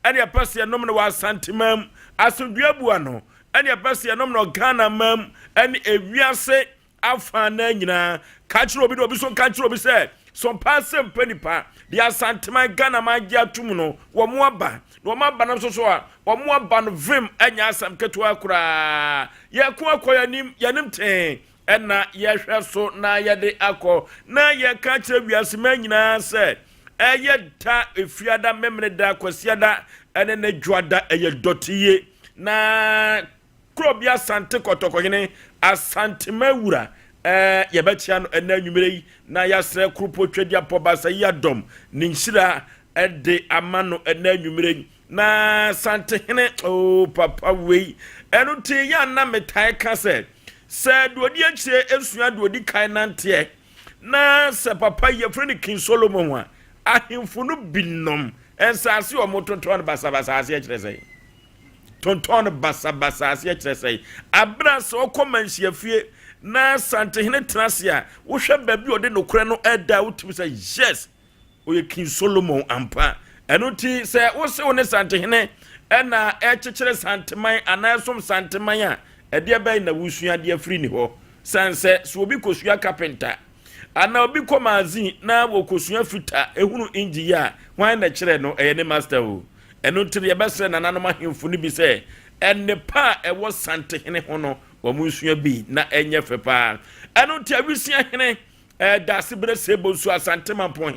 ɛne yɛpɛ sɛ yɛnom no wɔ Asanteman mu, asomdwoeɛ abua no ɛne yɛpɛ sɛ yɛnom no wɔ Ghana man mu ɛne ewiase afa no nyinaa. Ka kyerɛ obi na obi nso nka nkyerɛ obi sɛ Sompa asɛm pɛ nipa deɛ Asanteman Ghana man gye atum no wɔn aba na wɔn aba no nso so a wɔn aba no vim ɛnyɛ asɛm ketewa koraa. Yɛko akɔ yɛn anim yɛn anim tee ɛna yɛhwɛ so na yɛde akɔ na yɛka kyerɛ wiase man nyinaa sɛ ɛyɛ da Efiada, Memeneda, Kwasiada ɛne ne Dwoada ɛyɛ dɔteyie na kuro bi Asante Kɔtɔkɔhene Asantema wura ɛɛ yɛbɛkyia no ɛnɛ anwummerɛ yi na yɛasrɛ Kuropɔ Twadi Apɔ Basa yi adɔm ne nhyira ɛde ama no ɛnɛ anwummerɛ yi na Santehene o papa wei ɛno nti yɛ ana metae ka sɛ sɛ deɛ ɔdi akyire esua deɛ ɔdi kan nanteɛ na sɛ papa yɛfrɛ no King Solomon a ahemfo no binom nsaase a wɔn tontɔn no basabasa aseɛ kyerɛ sɛ tontɔn no basabasa aseɛ kyerɛ sɛ abira sɛ ɔkɔ manhyia fie na Santehene tena ase a wohwɛ baabi a ɔde nokorɛ no ɛda, wotumi sɛ yes, ɔyɛ King Solomon ampa. Ɛno nti sɛ wose wo ne Santehene ɛna ɛkyekyere Santeman anaa ɛsom Santeman a, ɛdeɛ bɛyɛ na wosua adeɛ afiri ne hɔ san sɛ sɛ obi kɔsua carpenter anaa obi kɔ magazine na wɔkɔsua fita ehunu engine yi a, hwan na kyerɛ no? Ɛyɛ ne master o. Ɛno nti no yɛbɛsrɛ nananom ahemfo no bi sɛ ɛnnepa a ɛwɔ Santehene ho no wɔn nsua bi na ɛnyɛ fɛ paa. Ɛno nti Awisia hene ɛɛ Daase Bere Sebo nso Asante Mampɔn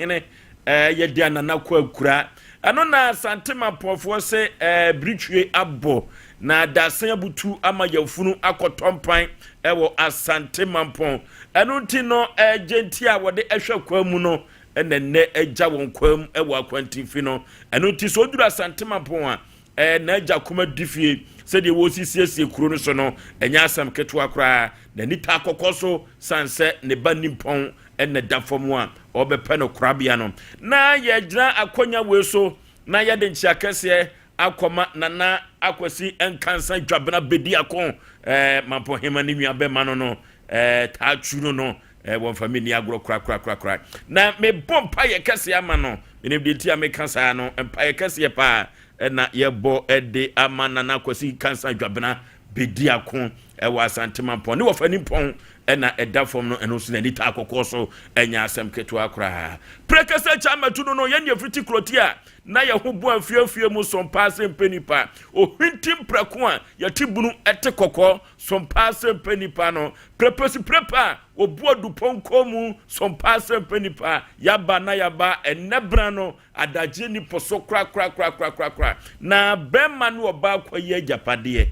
ɛɛ yɛde anana kɔ akura ɛno na Asante Mampɔnfoɔ sɛ biritwie abɔ na daase abutu ama yɛfunu akɔtɔ mpan ɛwɔ Asante Mampɔn. Ɛno nti no ɛɛ nti a wɔde ɛhwɛ kwan mu no ɛna nnɛ agya wɔn kwan mu ɛwɔ akwantinfi no. Ɛno nti sɛ oduru Asante Mampɔn a n'agya kuma di fie sɛdeɛ wɔsi siesie kuro no so no ɛnyɛ asɛm ketewa koraa. N'ani ta akɔkɔ so san sɛ ne ba nimpɔn ɛna da fam a ɔbɛpɛ no korabea no. Na yɛgyina akɔnya wei so na yɛde nkyia kɛseɛ akɔma Nana Akwasi Nkansa Dwabena Bedi Ako Mampɔhema ne nua bɛma no taatu no wɔmfa me ni agorɔ korakorakorakora na mebɔ mpayɛ kɛseɛ ama no. Menim deɛ nti a meka saa no, mpayɛ kɛseɛ paa ɛna yɛbɔ ɛde ama Nana Akwasi Nkansa Dwabena Bedi Ako ɛwɔ Asantemampɔn ne wɔfa nimpɔn ɛna ɛda fam no. Ɛno nso n'ani taa kɔkɔɔ so ɛnyɛ asɛm ketewa koraa. Prekɛsɛ kya mɛtu no yɛn deɛ fiti kuroti a na yɛn ho bɔ afiefie mu sɔmpa ase mpɛ nipa ohwinti mprɛko a yɛte bunu ɛte kɔkɔɔ sɔmpa ase mpɛ nipa no prɛpɛsi prɛpɛ a obu adupɔnkɔ mu sɔmpa ase mpɛ nipa yaba na yaba ɛnɛ bra no adagye nipa so korakorakorakorakora na bɛrima no ɔbaa kɔ yi agyapadeɛ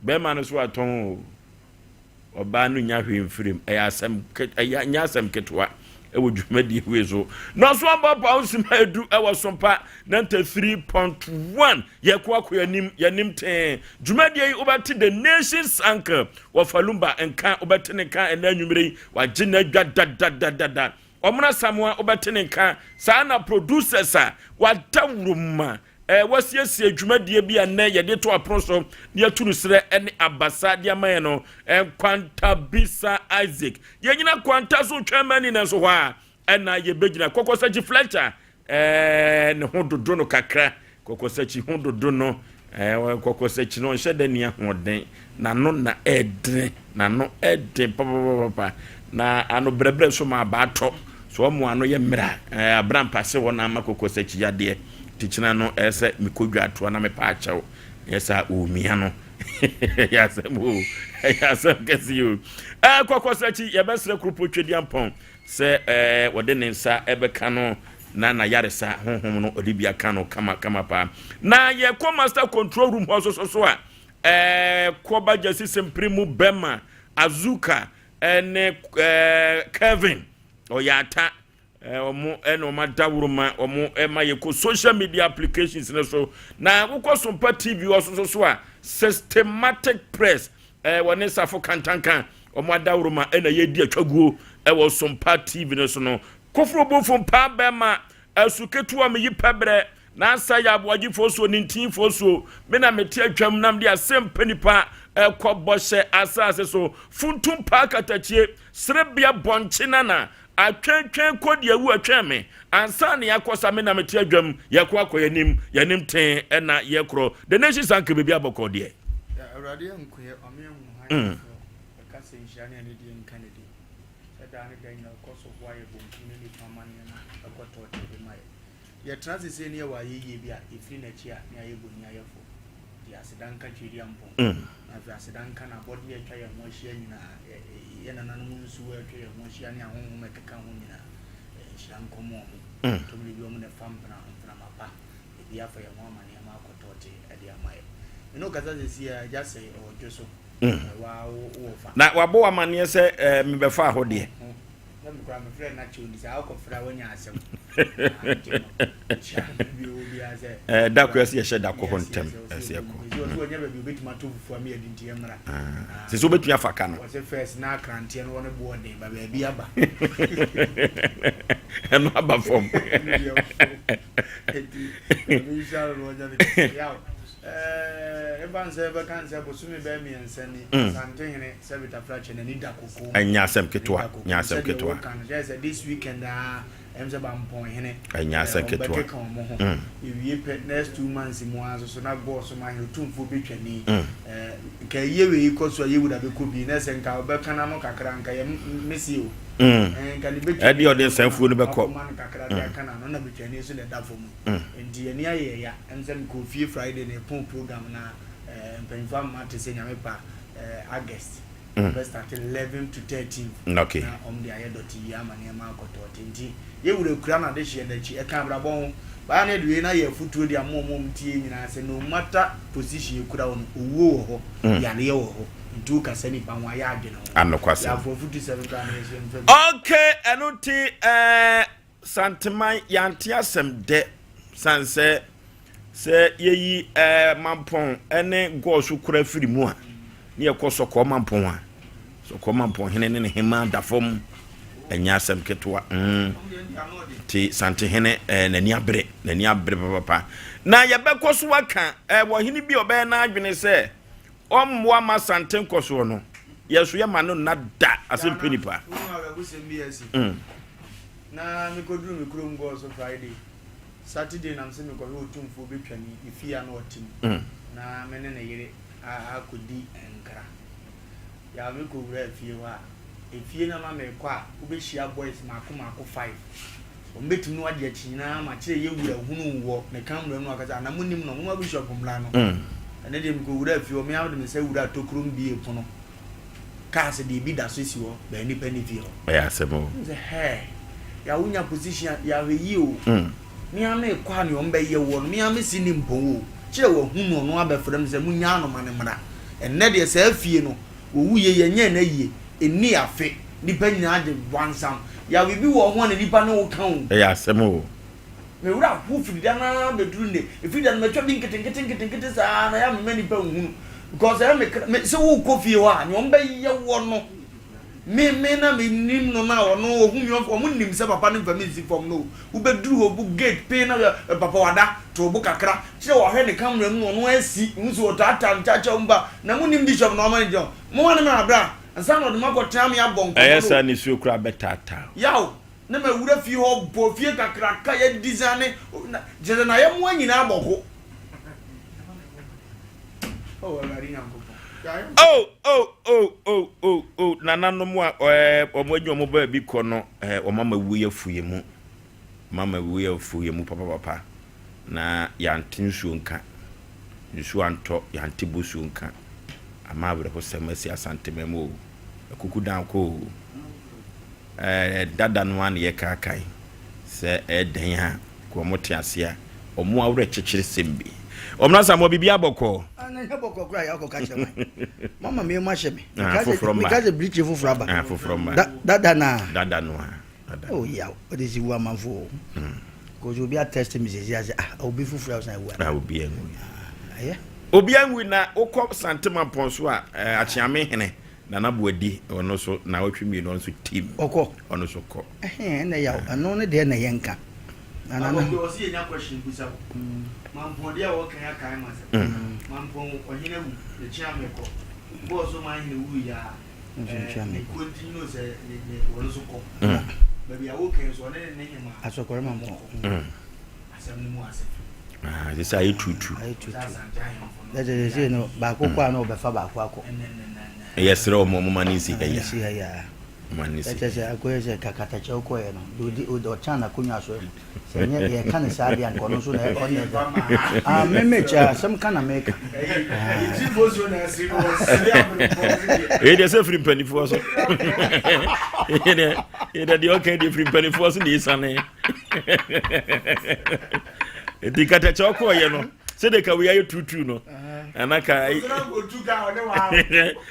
bɛrima no so atɔn o ɔbaa no nya hwee mfirim. Ɛyɛ asɛm ɛyɛ nyɛ asɛm ketewa ɛwɔ dwumadie wei so na ɔso abɔ pa osima edu ɛwɔ Sompa 93.1. Yɛkɔ akɔ yɛnim yɛnim tee dwumadie yi wobɛte the nation's uncle wɔfa Lumba nka wobɛte ne nka ɛnɛ anwummerɛ yi wagye n'adwa dadadadada ɔmona Samoa wobɛte ne nka saa na producers a wada wuroma wasiesie dwumadie bi a nnɛ yɛde to apono so na yɛtu no serɛ ne abasa de ama yɛn no Nkwantabisa Isaac. Yɛnyina kwanta so twɛn mani no nso hɔ a ɛna yɛbɛgyina Kɔkɔsakyi Fletcher ne ho dodo no kakra. Kɔkɔsakyi ho dodo no Kɔkɔsakyi no ɔnhyɛ da ni ahoɔden n'ano na ɛɛdene n'ano ɛɛden papapapa na ano brɛbrɛ so ma abaatɔ so ɔmo ano yɛ mmerɛ abrampase wɔ na ama Kɔkɔsakyi yadeɛ tikyina no ɛyɛ sɛ mekɔdwa atoa na mepa akyɛw ɛyɛ sɛ ɔmia no ɛyɛ asɛm o, ɛyɛ asɛm kɛse o. Kɔkɔsakyi yɛbɛsrɛ Kuropɔ Twɛdiampɔn sɛ wɔde ne nsa ɛbɛka no na nayaresa honhom no ɔde bi aka no kama kama paa. Na yɛkɔ master control room hɔ so so a kɔba gyasi sempere mu bɛma Azuka ɛne Kevin ɔyɛ ata ɔmo ɛna ɔmo adaworoma ɔmo ɛma yɛkɔ social media applications ne so na wokɔ Sompa TV hɔ so a Systematic Press wɔne Safo Kantanka ɔmo adaworoma ɛna yɛdi atwaguo ɛwɔ Sompa TV no so no. Koforo bofo mpa bɛma asu ketewa meyi pɛbrɛ n'asa yɛ aboagyefoɔ so nintinfoɔ so me na mete atwam nam de asɛm pɛ nipa ɛkɔ bɔhyɛ asase so funtum paa katakyie serebea bɔnkye nana. Atwɛntwɛn kɔ deɛ awu atwɛn me ansa na yɛakɔ sa me na mete adwam yɛkɔ akɔ yɛnim yɛnim tee ɛna yɛkorɔ The Nation Sanka baabi abɔkɔ deɛ. Awurade ankoyɛ ɔme ahu hann foforɔ Ɛka sɛ nhyira ne anidie nka ne din Sɛ daa ne da nyina ɔkɔ so hoa yɛ bonkum ne nifa amaneɛ no ɛkɔ tɔɔtɛɛ de ma yɛ Yɛtena ase sei ne yɛwɔ ayɛyie bi a ɛfiri n'akyi a ne ayɛ boniayɛfoɔ Nti aseda nka Tweediampɔn Na afei aseda nka n'abɔdeɛ a atwa yɛn ho ahyia nyinaa, yɛn nananom nsuo a atwa yɛn ho ahyia ne ahonhom a ɛkeka ho nyinaa, nhyira nkɔm wɔn. Ɛtɔ mmerɛ bi wɔn na ɛfa mpena, mframa pa, ebi afa yɛn ho ama nneɛma akɔ tɔɔte de ama yɛn. Me ne wo kasa seesei a, Agya Sɛe, ɔwɔ dwo so. Waa wo wɔ fa. Na wabɔ wo amaneɛ sɛ mebɛfaa hɔ deɛ. Sɛ me koraa mefrɛ no akyɛw nti saa wokɔfrɛ a woanya asɛm. Da koro ɛsɛ yɛhyɛ da kɔ hɔ ntɛm ɛsɛ yɛkɔ. Sɛ sɛ wobɛtumi afa ka no. Wɔsɛ first na akranteɛ no wɔne boɔ den ba baabi aba. Ɛno aba fam. Nti ɛbi nhyira no wɔnyɛ ne kɛse. Yaw. Ɛba nsɛ bɛka nsɛ bosome bɛɛ mmiɛnsa ni Asantehene Sɛ Bitafra kyɛ n'ani da koko mu. Ɛnyɛ asɛm ketewa, nyɛ asɛm ketewa. Sɛdeɛ wɔka no, kyerɛ sɛ this weekend aa, ɛm sɛ Bampɔn hene. Ɛnyɛ asɛm ketewa. Wɔbɛkeka wɔn ho. Ewie pɛ, next 2 months mu ara nso so na Gɔɔ so man hene Otumfoɔ bɛtwa ni. Nka ayie wei kɔ so a Yewura bɛkɔ bi, na sɛ nka ɔbɛka n'ano kakra, nka yɛ mese o. Nka ne bɛtwa Ɛdeɛ ɔde nsɛmfuo no bɛkɔ. Akɔma no kakra de aka n'ano, na bɛtwa ni nso na ɛda fam. Nti yɛn ani ayɛ ya. Ɛm sɛ mekɔɔ fie Friday na yɛpɔn program na mpanyinfoɔ ama te sɛ Nyame pa August bɛ start 11 to 13 okay. Na wɔn de ayɛ dɔte yi ama nneɛma akɔ tɔɔte nti yɛwura kura na de hyɛ n'akyi ɛka abrabɔ ho baa ne de wei na yɛ afutuo de ama wɔn a wɔn tie nyinaa sɛ no matter position ekura wɔn owuo wɔ hɔ, yareɛ wɔ hɔ, nti wokasa nipa ho ayɛ adwene ho anokwasɛm yɛafo afutu sɛm koraa na yɛhyɛ mfa bi. Okay, ɛno ti Santeman yɛante asɛm dɛ san sɛ sɛ yɛyi Mampɔn ne Gɔɔso kora firi mu a ne yɛkɔ Sɔkɔɔ Mampɔn a Sɔkɔɔ Mampɔn hene ne ne hema da fam ɛnyɛ asɛm ketewa nti Santehene n'ani abere n'ani abere papapa na yɛbɛkɔ so aka wɔ hene bi a ɔbɛyɛ n'adwene sɛ ɔmmoa ma Sante nkɔsoɔ no yɛ so yɛma no nna da asɛm nipa. Na mekɔduru me kurom Gɔɔso Friday, Saturday na mese mekɔhwɛ Otumfoɔ bɛtwa ni efie a na ɔte mu na me ne ne yere akɔdi nkra. Yaw mekɔwuraa fie hɔ a, efie no ama mekɔ a wobɛhyia boys maako maako five. Wɔn bɛtumi ne wagye akyi nyinaa ma kyerɛ yɛ wura hunu wɔ ne camera mu na waka sɛ ana monim no moma bishop mmra no. Ɛno deɛ mekɔwuraa fie hɔ me ara mede me nsa wuraa tokurom bie pono. Cars deɛ ebi da so si hɔ bɛn nipa ni fie hɔ. Ɛyɛ asɛm o. N sɛ hɛɛ ya wonya position a yɛahwɛ yie o. Me ara mekɔ a nea ɔmo bɛyɛ woɔ no me ara mesi ne mpɔn o. Kyerɛ wahu no ɔno abɛfrɛ me sɛ monyaa no ma no mmra. Ɛnnɛ deɛ saa fie no wɔwu yie yɛnyɛɛ no ayie ɛnni afe nipa nyinaa gye wansam. Yaw biribi wɔ ho a na nipa ne wo ka o. Ɛyɛ asɛm o. Me werɛ ahow firi da no ara bɛduru nnɛ. Ɛfiri da no matwa bi nketenkete nketenkete saa na ɛyɛ a memma nnipa nhunu because ɛyɛ me kra me sɛ wokɔ fie hɔ a nea wɔbɛyɛ woɔ no me me na menim no na ɔno ɔhu me wɔn nim sɛ papa no mfa me nsi fam no wobɛduru hɔ bu gate pee na papa wada to bo kakra kyerɛ wahwɛ ne camera mu na ɔno asi hu sɛ ɔtaataa nkyaakyaaw mu ba na monim bishop na ɔma no gyina hɔ moma no mmra bra ansa na ɔde makɔtena me abɔ nkɔmmɔ Ɛyɛ no saa nisuo koraa bɛtaataa. Yaw! Na ma wura fie hɔ bɔ fie kakraka yɛ design na kyerɛ sɛ n'ayɛmoa nyinaa bɔ ko. Oh Awurade Nyankopɔn. Oh oh oh oh oh oh nananom a ɛɛ wɔn adwuma wɔn baabi kɔ no ɛɛ wɔn ama wuo yɛ afu yɛ mu wɔn ama wuo yɛ afu yɛ mu papapapa na yɛante nsuo nka nsuo antɔ yɛante bosuo nka ama awerɛhosɛm asi Asantema mu o akuku dan kɔ o. Ɛɛ dada no ara na yɛkaakae sɛ ɛyɛ dɛn a nka wɔn te ase a wɔn awerɛkyekyere sɛm bi. Wɔn Asamoah biribi abɔkɔɔ. Ah, na nyɛ bɔkɔɔ koraa yɛ akɔka kyerɛ man. Mama me mu ahyɛ me. Ah, foforɔ mma. Meka sɛ birikyi foforɔ aba. Ah, foforɔ mma. Da, dada na. Dada no a. Dada. Oh, yeah. Ɔde si wu amanfo o. Because obi atɛst me sisi ase ah obi foforɔ a ɔsan ewu ana. Ah, obi anwu. Ah, ɛyɛ. Obi anwu na wokɔ Santema so a eh, Akyeame hene Nana Boadi ɔno nso naawɔtwe mmienu ɔno nso tim. Ɔkɔ. Ɔno nso kɔ. Ɛhɛn ɛna yaw ɛno ne deɛ na yɛ nka. Na nana. Abɔfra ɔsi yɛ nya question bisa wo. Mampɔn deɛ a wɔka ya kae ma sɛ. Mampɔn ɔhene awu ne kyea me kɔ. Bɔɔ so man hene wu ya. Nso nkyea me kɔ. Ne kuo nti no sɛ ne ne wɔn nso kɔ. Asɔkɔrɔ ma mo. Ah, sɛ sɛ ayɛ tutu. Ayɛ tutu. Ɛsɛ sɛ no baako kɔ a na ɔbɛfa baako akɔ. Ɛyɛ serɛ ɔmo ɔmo ma ne nsi ha yi. Nsi ha yi a. Ɔmo ma ne nsi. Ɛkyɛ sɛ akɔyɛ sɛ kakatakyɛw kɔɛ no, de odi ɔkyan n'akonnwa so no. Sɛ nyɛ yɛka ne saa deɛ anka ɔno nso na ɔnyɛ dɛ. Ah, me me kyɛ asɛm ka na meka. Ɛyɛ deɛ sɛ firi mpanimfoɔ so. Ɛyɛ deɛ deɛ ɔka deɛ firi mpanimfoɔ so na ɛsiane. Nti katakyɛ ɔkɔɔyɛ no sɛdeɛ ka wei ayɛ tuutuu no ana ka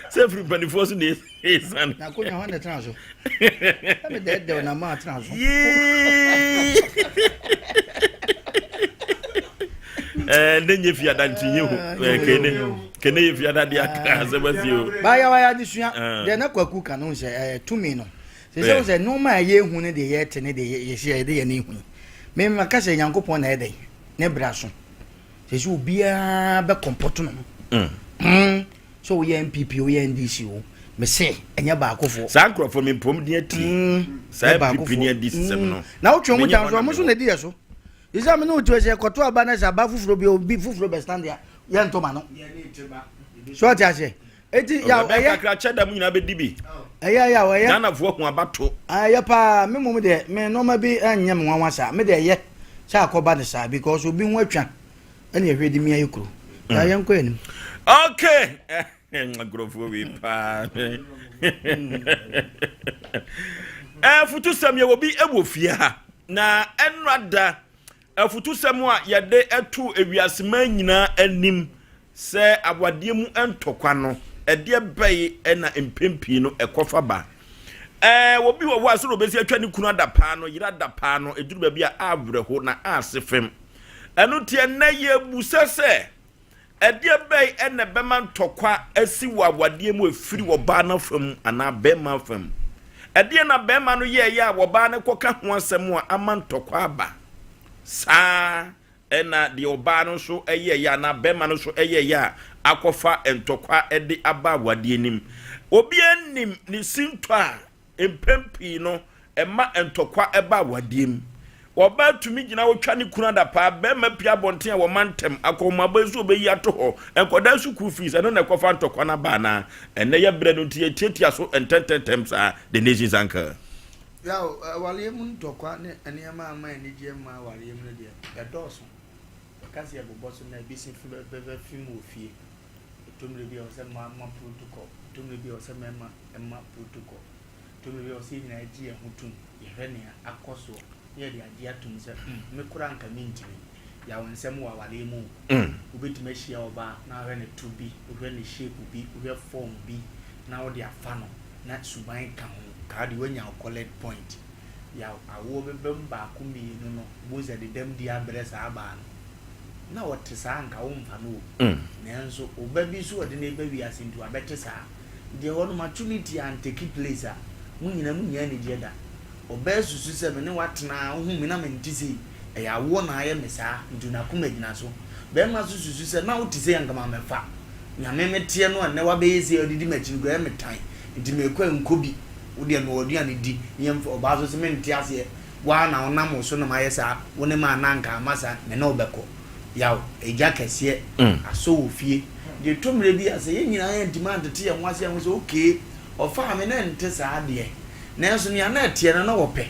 sɛ firi mpanimfoɔ so na ɛsiane. N'akonnwa hɔ na ɛtena so. Ɛmi dɛɛdɛw na maa tena so. Ɛɛ ne nye fiada nti nye ho ɛɛ kene kene yɛ fiada de aka asɛm asi o. Baayawa yɛ adesua deɛ na kwaku ka no sɛ ɛɛ tumi no sɛ sɛ sɛ nneɛma a yɛhu ne deɛ yɛte ne deɛ yɛsi yɛde yɛn ani hu yi mɛma ka sɛ Nyankopɔn na ɛdɛn ne bra so sɛ sɛ obiara bɛ kɔmpɔto no ho. Sɛ woyɛ NPP o, woyɛ NDC o, mese ɛnyɛ baakofoɔ. Saa nkurɔfoɔ me mpom din atie. Mm, Saa NPP ne NDC sɛm no. Mm. Na wotwe wɔn Menyɛ tan hɔ so, na wɔn nso mewɔ. na ɛdi yɛ so. Sɛ me ne wo te hɔ sɛ yɛkɔto aba na sɛ aba foforɔ bi obi foforɔ bɛ stand a, yɛnto ma no. So ɔte aseɛ? Eti yaw Ɛbɛyɛ ɛyɛ kakra kyɛ da mu nyinaa bɛdi bi. ɛyɛ yaw ɛyɛ Ghanafoɔ hu abato. ɛyɛ paa me mmom deɛ me nneɛma bi ɛnyɛ me nwanwa saa me deɛ ɛyɛ sɛ akɔba ne saa because obi ho atwa ɛna ɛhwɛ de mia yɛ kuro na mm. yɛnkɔ anim. Okay nkurɔfoɔ wei paa afutusɛm yɛwɔ bi wɔ fie ha na ɛnora da afutusɛm a yɛde ɛto ewiasema nyinaa anim sɛ awadeɛ mu ntɔkwa no ɛdeɛ bɛyi na mpɛn pii no ɛkɔfa ba ɛɛ obi wɔ hɔ a sɛ obɛsi atwa ne kunu ada paa no yere ada paa no ɛduru baabi a awerɛho na ase fam Ɛno nti ɛnnɛ yɛrebisa sɛ, ɛdeɛ bɛn na ɛbɛma ntɔkwa asi wɔ awadeɛ mu ɛfiri ɔbaa no afa mu anaa bɛrima afa mu? Ɛdeɛ na bɛrima no yɛɛyɛ a ɔbaa no kɔka ho asɛm a ama ntɔkwa aba? Saa ɛna deɛ ɔbaa no nso yɛɛyɛ anaa bɛrima no nso yɛɛyɛ a akɔfa ntɔkwa de aba awadeɛ no mu. Obiara nim ne sintɔ a Mpɛn pii no, ɛma ntɔkwa ba awadeɛ mu. Ɔbaa tumi gyina hɔ twa ne kunu adapaa, barima pue abɔnten a wɔma ntɛm, akɔnhomabɔ nso ɔbɛyi ato hɔ, nkwadaa sukuu fees, ɛno na ɛkɔfa ntɔkwa no aba anaa? Ɛnnɛ yɛ berɛ no nti yɛtiatia so ntɛntɛntɛm saa, The Nation's Anchor. Yaw, awareɛ mu ntɔkwa ne nneɛma a ɛma anigyeɛ mma awareɛ mu no deɛ, ɛdɔɔso. Yɛka sɛ yɛbobɔ so nnɛ a, ebi se fi bɛba fi mu wɔ fie. Ɛtɔ mmerɛ bi a ɛwɔ sɛ mmaa ma protocol, ɛtɔ mmerɛ bi a ɛwɔ sɛ mmarima ma protocol. Ɛtɔ mmerɛ bi a ɛwɔ sɛ yɛn nyinaa gye yɛn ho tom, yɛhwɛ nea akɔ soɔ na yɛde agye atom sɛ mm, me koraa anka mentumi. Yaw nsɛm wɔ awareɛ mu o. Wobɛtumi ahyia ɔbaa na woahwɛ ne to bi, wohwɛ ne shape bi, wohwɛ form bi na wode afa no na suban ka ho, ka wo deɛ woanya wo coloured point. Yaw, awoɔ bɛba mu baako mmienu no, wobɛhu sɛ dedam di abrɛ saa baa no. Na ɔte saa anka womfa no o. Nanso wo ba bi nso ɔde no reba wiase nti wabɛte saa. Nti ɛhɔ no maturity antake place a, mo nyinaa monnya anigyeɛ da. Ɔbaa susu sɛ me ne wo atena a wohu me na mente sei, ɛyɛ awoɔ na ayɛ me saa nti n'akoma gyina so. Barima nso susu sɛ na wote sei anka mammɛfa. Nea me meteɛ no a nnɛ woabɛyɛ sei a wodidi m'akyi no koraa ɛyɛ me tan nti merekɔ a nkɔ bi. Wo deɛ noa w'aduane di na yɛmfa. Ɔbaa nso se mente aseɛ. Wo ara na wonam wo so na mayɛ saa, wo ne me a na anka amma saa, me ne wo bɛkɔ. Yaw, agya kɛseɛ asɔ wɔ fie. Deɛ ɛtɔ mmerɛ bi a sɛ yɛn nyinaa yɛantumi antete yɛn ho ase anhu sɛ okay, ɔfaa me na ɛnte saa deɛ, nanso nea na ɛteɛ no na ɔpɛ.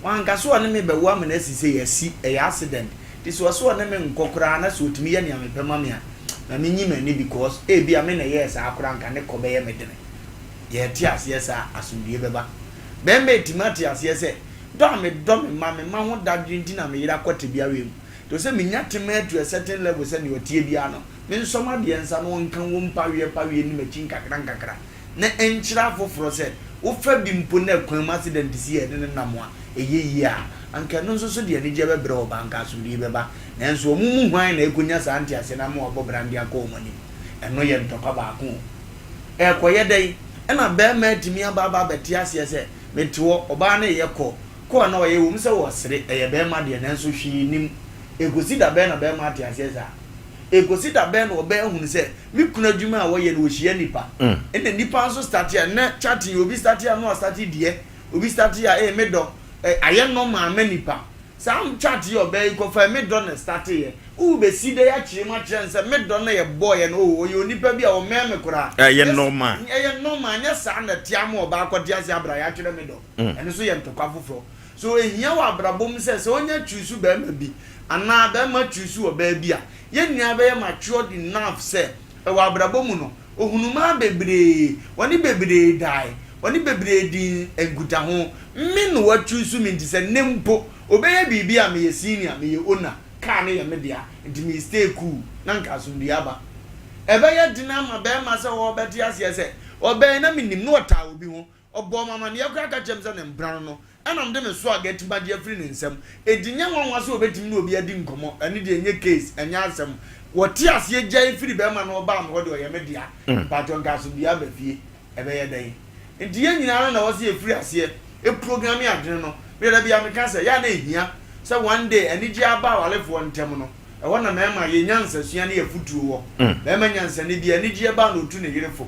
Wanka sɛ ɔne me bɛwo ama no asi sei, asi, ɛyɛ accident. Nti sɛ ɔse ɔne me nkɔ koraa na sɛ ɔtumi yɛ nea mepɛ ma me a, ma menyi m'ani because ebia me na ɛyɛɛ saa koraa anka ne kɔ bɛyɛ me dene. Yɛte aseɛ saa a, asomdwoeɛ bɛba. Bɛrima atumi ate aseɛ sɛ, dɔ a medɔ me mma, me mma ho dadwene nti na me yere akɔ tebea wei mu. Nti ɔsɛ menya tema to a certain level sɛ nea ɔteɛ biara no, mensɔ m'adeɛ nsa na ɔnka wom paweɛ paweɛ nni m'akyi nkakra nkakra na ɛnkyerɛ afoforɔ sɛ wofa bi mpo na kwan mu accident si a yɛde no nam a ɛyɛ yie a, anka ɛno nso so de anigyeɛ bɛbrɛ ɔba, anka asomdwoeɛ bɛba. Nanso wɔn mu hwan na ɛkɔnya saa nteaseɛ no ama wɔabɔ bra de akɔ wɔn anim? Ɛno yɛ ntɔkwa baako o. Ɛrekɔyɛ dɛn na barima atumi aba aba abɛte aseɛ sɛ, mete hɔ, ɔbaa no reyɛ kɔ, kɔ a na ɔyɛ, ɛwom sɛ wɔsere, ɛyɛ barima deɛ, nanso hwee nnim. Ɛrekɔsi da bɛn na barima ate aseɛ saa? Ɛrekɔsi da bɛn na ɔbaa ahunu sɛ, me kunu adwuma a ɔyɛ no, ɔhyia nnipa, ɛna nnipa nso starte a, nnɛ chatting, obi starte a na wastate deɛ, obi starte a, ee me dɔ. Ayɛ normal ama nipa. Saa chat yi a ɔbaa yi kɔfae, me dɔ na ɛstarteeɛ. Wobɛsi dɛn akyerɛ mu akyerɛ no sɛ me dɔ no a yɛbɔeɛ no, oh, ɔyɛ onipa bi a ɔmmɛn me koraa. Ɛyɛ normal. Ɛyɛ normal, nyɛ saa na ɛte ama ɔbaa kɔte ase abrɛ a yɛatwerɛ me dɔ. Ɛno nso yɛ ntɔkwa foforɔ. So ɛhia wɔ abrabɔ mu sɛ, sɛ ɔnya choose barima bi anaa barima choose ɔbaa bi a, yɛn nyinaa bɛyɛ matured enough sɛ ɛwɔ abrabɔ mu no, Ohunu mmaa bebree, ɔne bebree dae, ɔne bebree dii nkutaho. Me na wachuusu me nti sɛ nnɛ mpo ɔbɛyɛ biribi a meyɛ senior, meyɛ owner, car no yɛ me dea nti me stay cool na nka asomdwoeɛ aba. Ɛbɛyɛ den ama barima sɛ ɔbɛte aseɛ sɛ ɔbɛn na menim na ɔtaa obi ho. Ɔbɔɔ me amanneɛ koraa ka kyerɛɛ me sɛ ne mpena no no, ɛna mede me swag atumi agye afiri ne nsam. Enti nyɛ nwanwa sɛ ɔbɛtumi ne obi adi nkɔmmɔ, ɛno deɛ ɛnyɛ case, ɛnyɛ asɛm. Wɔte aseɛ gyae firi barima no ɔbaa me hɔ deɛ ɔyɛ me dea. Mpakyɛw nka asomdwoeɛ aba fie, ɛbɛyɛ dɛn? Enti yɛn nyinaa no na ɛwɔ sɛ yɛfiri aseɛ programme adwene no. Me deɛ da biara meka sɛ, yɛ a na ɛhia sɛ one day anigyeɛ aba awarefoɔ ntam no, ɛhɔ na mmarima yɛn nyansasua ne yɛn afotuo wɔ. Barima nyansani bi, anigyeɛ ba a na ɔtu ne yere fo.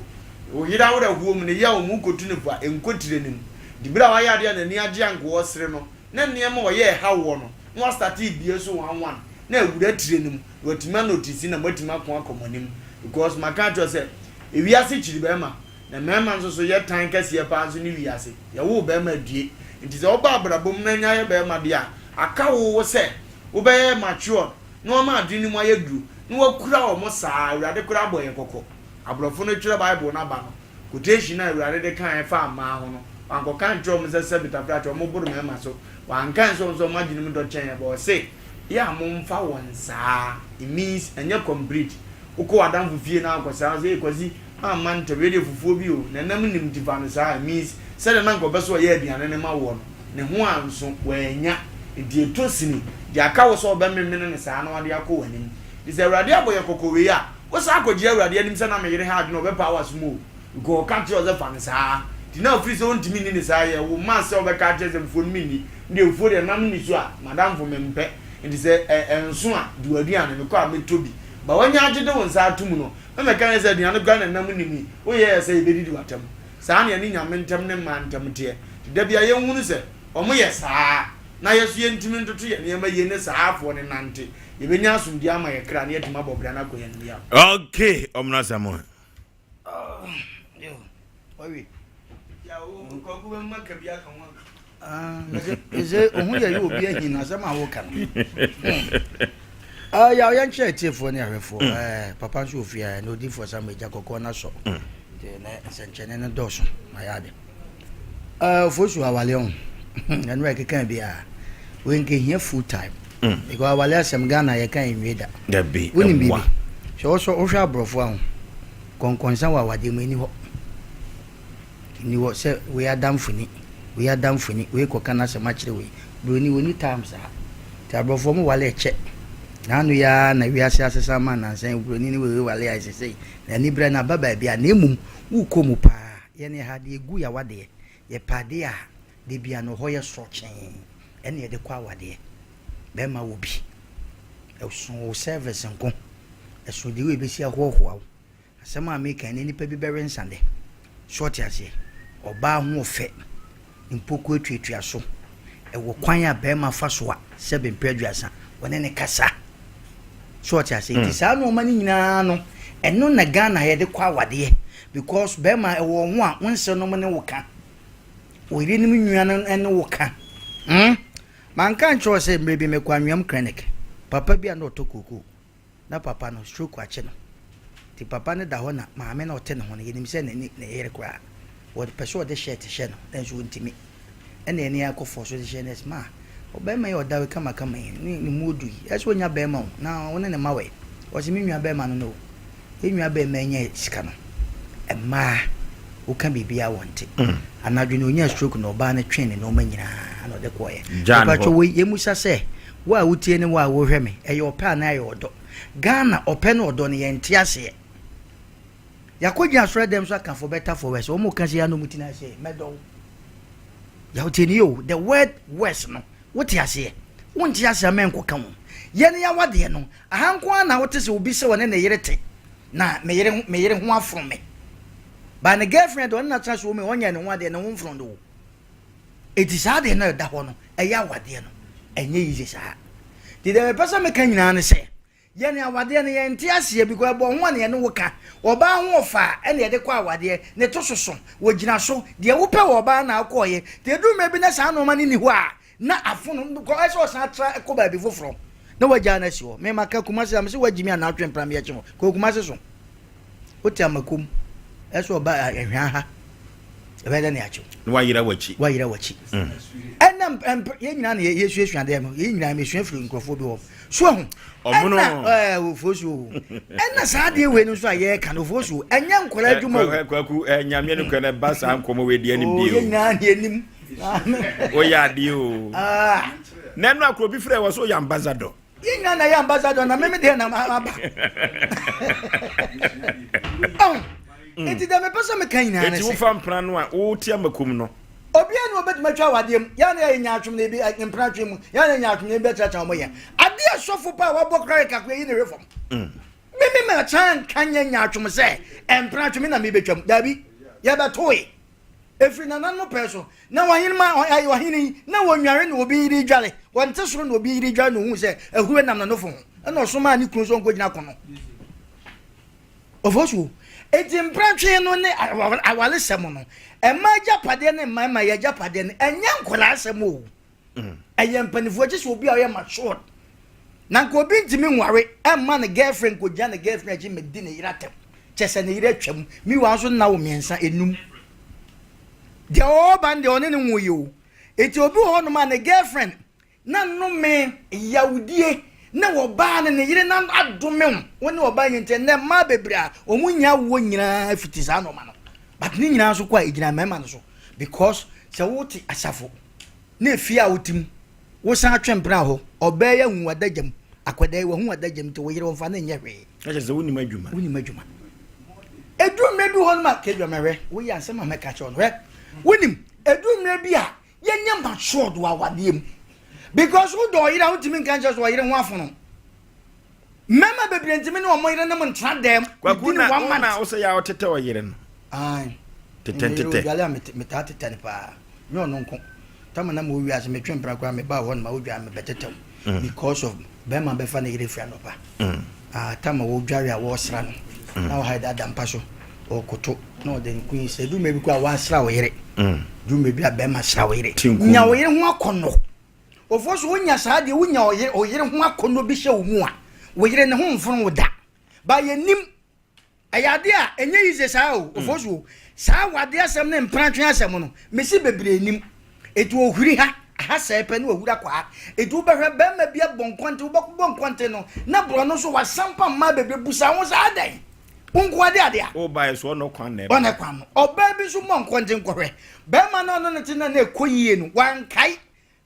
Wo yere awerɛhoɔ mu, ne yaw mu, wokɔtu no fo a, ɛnkɔ tire no mu. Nti berɛ a wayɛ adeɛ a n'ani agye anka ɔresere no, na nneɛma a ɔyɛ ɛha woɔ no, na wastate rebue so one one, na awura tire no mu, na watumi anotisi na moatumi ako akɔ mo anim. Because maka akyerɛ wo sɛ, ewiase kyiri barima, na mmarima nso so yɛ tan kɛseɛ paa nso ne wiase. Yɛwoo barima due. Nti sɛ woba abrabɔ mu na anya yɛ barima deɛ a, aka wo wo sɛ wobɛyɛ matured, na wama adwene no mu ayɛ duru, na wakura wɔn saa. Awurade koraa bɔ yɛn kɔkɔ. Aborɔfo no twerɛ Bible no aba no, quotation a Awurade de kaeɛ faa mmaa ho no, wankɔka ankyerɛ wɔn sɛ sɛbe tafrakyɛ wɔn boro mmarima so, wanka ankyerɛ wɔn sɛ wɔn adwene mu dɔ kyɛn yɛn, but ɔse, yɛ a momfa wɔn saa, it means ɛnyɛ complete. Wokɔ w'adamfo fie na akɔsra no sɛ, ee Kwasi, mamma ntɛm, wei deɛ fufuo bi o, na nam nnim nti fa no saa, it means sɛdeɛ na anka ɔpɛ sɛ ɔyɛ aduane no ma woɔ no, ne ho anso, wannya, nti ɛtɔ sini, deɛ aka wo sɛ wobɛmemene no saa na wode akɔ w'anim. Nti sɛ Awurade abɔ yɛn kɔkɔ wei a, Wo san kɔ gyina awurade anim sɛ na me yere ha adwene ɔbɛpaa w'asom o because ɔka kyerɛ wo sɛ fa no saa nti na ofiri sɛ ontumi nni no saa yɛ wo ma sɛ wobɛka akyerɛ sɛ fufuo no menni me deɛ fufuo deɛ nam nni so a madamfo mempɛ nti sɛ ɛ ɛnso a di w'aduane mekɔ a mɛtɔ bi ba wanya agye de wo nsa ato mu no mɛmɛka nyɛ sɛ aduane koraa na nam nni mu yi woyɛ yɛ sɛ yɛbɛdidi w'atam saa na yɛne nyame ntam ne mmaa ntam teɛ nti da bia yɛnhunu sɛ wɔn yɛ saa na yɛso yɛntumi ntoto yɛ nneɛma yie ne saa afoɔ no nante Yɛbɛnya asomdwoeɛ ama yɛn kra na yɛatumi abɔ bra no akɔ yɛn anim yaw. Okay, ɔmena Samuel. Ɛsɛ ohun yɛ yɛ obi ahi na asɛm a woka no. Yaw yɛnkyerɛ atiefoɔ ne ahwɛfoɔ. Mm. Papa nso ofie a na odiifoɔ Samuel gya kɔkɔɔ no asɔ. Mm. Nti na nsɛnkyerɛnne no dɔɔso na yɛ ade. Uh, Ofosu awale ho. Ɛno ɛkeka biara. Wei nka ehia full time. Mm. Because awale asɛm Ghana yɛka nwie da. Dabi. Wonim biribi. Hwɛ wɔsɔ wohwɛ aborɔfo aho. Kɔnkɔnsa wɔ awadeɛ mu ɛni hɔ. Ɛni hɔ sɛ wei adamfo ni, wei adamfo ni, wei kɔka n'asɛm akyerɛ wei. Buroni wɔni time saa. Nti aborɔfo wɔn wale ɛkyɛ. N'ano yi ara na wiase asesa ama nansa yi buroni ne wei wale a ɛsɛ sɛ na anibrɛ no aba baabi a na emum wokɔ mu paa. Yɛn ha deɛ yɛgu yɛ awadeɛ, yɛpɛ adeɛ a da biara no hɔ yɛ sɔkyee ɛna yɛde kɔ awadeɛ. Bɛrima wɔ bi, ɛso wo service nko, ɛso deɛ wei bɛsi ahoahoa wo. Asɛm a meka yi na nipa bi bɛwe nsa dɛ. So ɔte aseɛ? Ɔbaa ho ɔfɛ, mpokuo atuatua so, ɛwɔ kwan a bɛrima fa so a sɛbe mpɛ aduasa wɔne ne kasa. So ɔte aseɛ? Nti saa nnoɔma no nyinaa no, ɛno na Ghana yɛde kɔ awadeɛ. Because bɛrima ɛwɔ wo ho a wo nsenom ne wo ka wo yerenom nua no ne wo ka hmm manka nkyerɛ wo sɛ mmerɛ bi mekɔ anweam clinic papa bi a na ɔtɔ kookoo na papa no stroke akye no nti papa no da hɔ na maame na ɔte ne ho no yɛnim sɛ ne ne yere koraa wɔpɛ sɛ ɔde shirt hyɛ no nanso ɔntumi ɛna ɛne akɔfoɔ so de hyɛ nurse ma ɔbɛrima yi ɔda hɔ kamakama yi ne ne mu odu yi ɛsɛ ɔnya bɛrima o na ɔne ne ma wɛ ɔsɛ me nua bɛrima no no o Yɛn nua bɛɛma yi nyaa sika no, mmaa woka biribiara wɔnte. Anadwo no ɔnyaa stroke na ɔbaa no twee ne nnoɔma nyinaa na ɔde kɔeɛ. Gyaa no Mepakyɛ hɔ. wei yɛmmusa sɛ, wo a wotie ne wo a wohwɛ me, ɛyɛ ɔpɛ anaa ɛyɛ ɔdɔ? Ghana ɔpɛ ne ɔdɔ no yɛnte aseɛ. Yɛakɔgyina asɔre dɛm so aka for better for worse, wɔn ka sei ara na wɔn ti no ase, mɛdɔ wo. Yaw tie nie o, the word worse no, wote aseɛ? Wonte aseɛ a mɛnkɔka ho. Yɛn yawadeɛ no, Aha nko ara na wote sɛ obi sɛ ɔne ne yere te na me yere ho me yere ho afono me. But ne girlfriend de ɔne no atena so wɔ mu ɔnyɛ ne ho adeɛ ne ho mfono no o. Eti saa deɛ no ɛda hɔ no, ɛyɛ awadeɛ no, ɛnyɛ easy saa. Nti deɛ mepɛ sɛ meka nyinaa ne sɛ, yɛn awadeɛ no yɛnte aseɛ because ɛbɔ ho a na yɛne wo ka. Ɔbaa ho ɔfa a ɛna yɛde kɔ awadeɛ, ne to soso, wɔgyina so, deɛ wopɛ wɔ ɔbaa na wokɔɔyɛ. Nti ɛduru mmerɛ bi na saa nnoɔma no nni hɔ a, na afono no kɔ ɛsɛ ɔsan tra kɔ baabi foforɔ na wagyaa no asi hɔ. Me maka Kumasi a mese wagyi me anaa atwe mpena me akyi ho kɔ Kumasi so. Wote amakom ɛsɛ ɔba ɛhwaa ha ɛbɛyɛ dɛ ne akyew. Na wayera w'akyi. Wayera w'akyi. Ɛna mpɛ yɛn nyinaa na yɛsuasua adeɛ no yɛn nyinaa mesua firi nkurɔfoɔ bi hɔ. So ahu. Ɔmono. Ɛna ɛɛ ofuo so o. Ɛna saa adeɛ wei no nso a yɛreka no ofuo so ɛnyɛ nkwadaa adwuma o. Kwaku ɛ nyame no kura na ɛba saa nkɔmɔ wei deɛ anim deɛ o. Yɛn nyinaa na yɛnim. Woyɛ adeɛ o. Na ɛno akoro bi frɛ wɔ so yɛ ambassador. Yɛn nyinaa na yɛ ambassador na meme deɛ na aba. Nti deɛ mepɛ sɛ meka nyinaa ne sɛ. Eti wofa mpena no a wote amakom no. Obiara ni obetumi atwa awadeɛ mu. Yɛn na yɛyɛ nyaatwom na ebi mpena twe mu. Yɛn na nyaatwom na ebi bɛkyerɛkyerɛ wɔn yɛ. Adeɛ sɔfo pa a wabɔ kora kakra yi ne hwɛ fam. Mimi ma kyan nka nyɛ nyaatwom sɛ mpena twe me na mebɛtwam. Daabi. Yɛbɛtoe. Efiri nananom pɛɛ so. Na ɔhene ma ɔhene yi na wɔnware na obi yere dware. Wɔnte soro na obi yere dware na ohuu sɛ ahuro nam n'anofo ho. Ɛna ɔsomaa ne kunu sɛ ɔnkɔgyina kono. Ofosuo. Enti mprɛtwe no ne awaresɛm no, mmaa agyapadeɛ ne mmarima yɛ agyapadeɛ no, ɛnyɛ nkwadaa asɛm o. Mm. Ɛyɛ mpanimfoɔ gye sɛ obi a ɔyɛ matured. Na nka obi ntumi nware ɛmma ne girlfriend kɔgyina ne girlfriend akyi mmɛdi ne yere atɛm. Kyɛ sɛ ne yere atwam. Meanwhile nso nna wo mmiɛnsa enum. Deɛ ɔreba no deɛ ɔne ne nwo yi o. Enti obi wɔ hɔnom a ne girlfriend Na nnome, yawdie, ne ɔbaa ne ne yere no adome wo, wo ne ɔbaa nyɛ nti ɛnnɛ mmaa bebree a wɔn nnya awoɔ nyinaa fiti saa nnoɔma no, but ne nyinaa nso kɔ a ɛgyina mmarima no so because sɛ wote asafo na efie a wote mu wosan atwe mpena hɔ, ɔbaa yi ahu w'adagya mu, akwadaa yi wahu w'adagya mu nti wo yere ɔmfa no nyɛ hwee. Na kyerɛ sɛ wonim adwuma. Wonim adwuma. Ɛduru mmerɛ bi hɔ nom a, Kedwa mɛhwɛ, woyɛ asɛm a mɛka kyerɛ wo no, hwɛ, wonim, ɛduru mmerɛ bi a Yɛnyɛ matured wɔ awadeɛ mu because wodɔ ɔyere a wontumi nka nkyerɛ sɛ ɔyere ho afono. Mmarima bebree ntumi ne wɔn yerenom ntena dɛm Kwaku within na one wo month. na wosɛ yɛ a ɔtetɛ ɔyere no. Ae. Tetɛ Meyere ntetɛ. odwale a metaa tetɛ no paa. Nyɛ ɔno nko. Tama na mewɔ wiase metwe mpena koraa mebaa hɔ no ma wodware mebɛtetɛw because of Bɛrima bɛfa ne yere firi anɔpa a tam a wɔdware a wɔresra no na ɔha da da mpa so ɔkoto na ɔde nko yi sɛ duru bi kɔ a wɔasra wo yere duru bi a bɛrima sra wo yere nya wo yere ho akɔnnɔ ofoɔ so wonya saa deɛ wonya ɔyere ho akɔnnɔ bi hyɛ wo mu a wo yere ne ho mfono wo da ba yɛnim Ɛyɛ adeɛ a ɛnyɛ yize saa o, Ofosu o. Saa awadeɛ asɛm ne mpratwe asɛm no, mese bebree nnim. Enti ɔhuri ha, aha sɛɛ pɛ ne wahuri akɔ ha. Enti wobɛhwɛ barima bi abɔ nkɔnte, wobɛbɔ nkɔnte no, na borɔno so wasampa mmaa bebree. Busa ho sɛ, adɛn? Wo nko ara de adeɛ a? Wobaeɛ so ɔno kwan na ɛba. Ɔno kwan no. Ɔbaa bi nso mmɔ nkɔnte nkɔhwɛ. Barima no a ɔne no te no a na ɛkɔ yie no, wankae.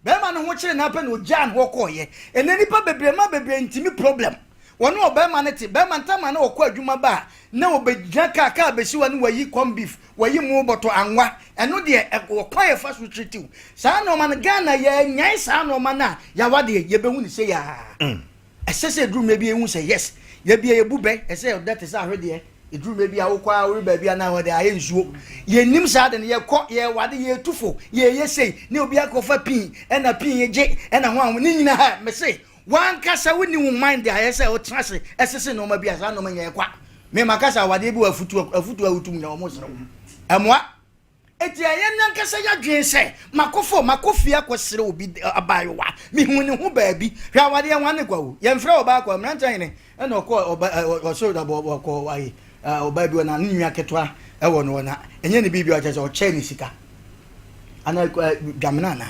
Bɛɛma no ho kyere no ara pɛ na ogyaa no hɔ kɔɔeɛ. Ɛnɛ nnipa bebree mma bebree ntimi problem. Wɔne ɔbɛɛma no te, bɛɛma no tama na ɔkɔ adwuma ba a na ɔbɛgyina kaa, kaa bɛsi hɔ a na wayi corn beef, wayi moo bɔtɔ, anwa. Ɛno deɛ ɔkwan a yɛfa so treat wo. Saa nnoɔma no Ghana yɛanyae saa nnoɔma no a yɛawadeɛ yɛbɛhu no sei ara. Ɛsɛ sɛ ɛduru mmerɛ bi yɛhu sɛ yes, yɛbia yɛbu bɛ, ɛsɛ ɔdɛ te sɛ ahwedeɛ, ɛduru mmerɛ bi a wokɔ a wore baabi a na ɔde ayɛ nsuo. Yɛnnim saa ade no, yɛkɔ, yɛwade, yɛtu fo, yɛyɛ sei, ne obi akɔfa pii, ɛna pii gye, ɛna ho ahom, ne nyina ha, mese, wankasa wonni wo mind a ɛyɛ sɛ wotena ase ɛsese nneɛma bi a saa nneɛma nyɛ kwa. Me makasa awadeɛ bi wɔ afutuo, afutuo a wotum nyɛ wɔn serɛ wo. Ɛmoa. Enti ɛyɛ me ankasa y'adwene sɛ makɔ fam, makɔ fie akɔsrɛ obi abaayewa. Mehuu ne ho baabi. Hwɛ awadeɛ hwan ne kwa o. Yɛmfrɛ ɔbaa kwa. Mmeranteɛ hene ɛna ɔkɔ ɔba ɔsoro da ɔkɔ ayi ɔbaa bi hɔ na ne nua ketewa ɛwɔ no hɔ na ɛnyɛ ne biribi ɔkyɛ sɛ ɔkyɛɛ ne sika. Ana dwamena anaa?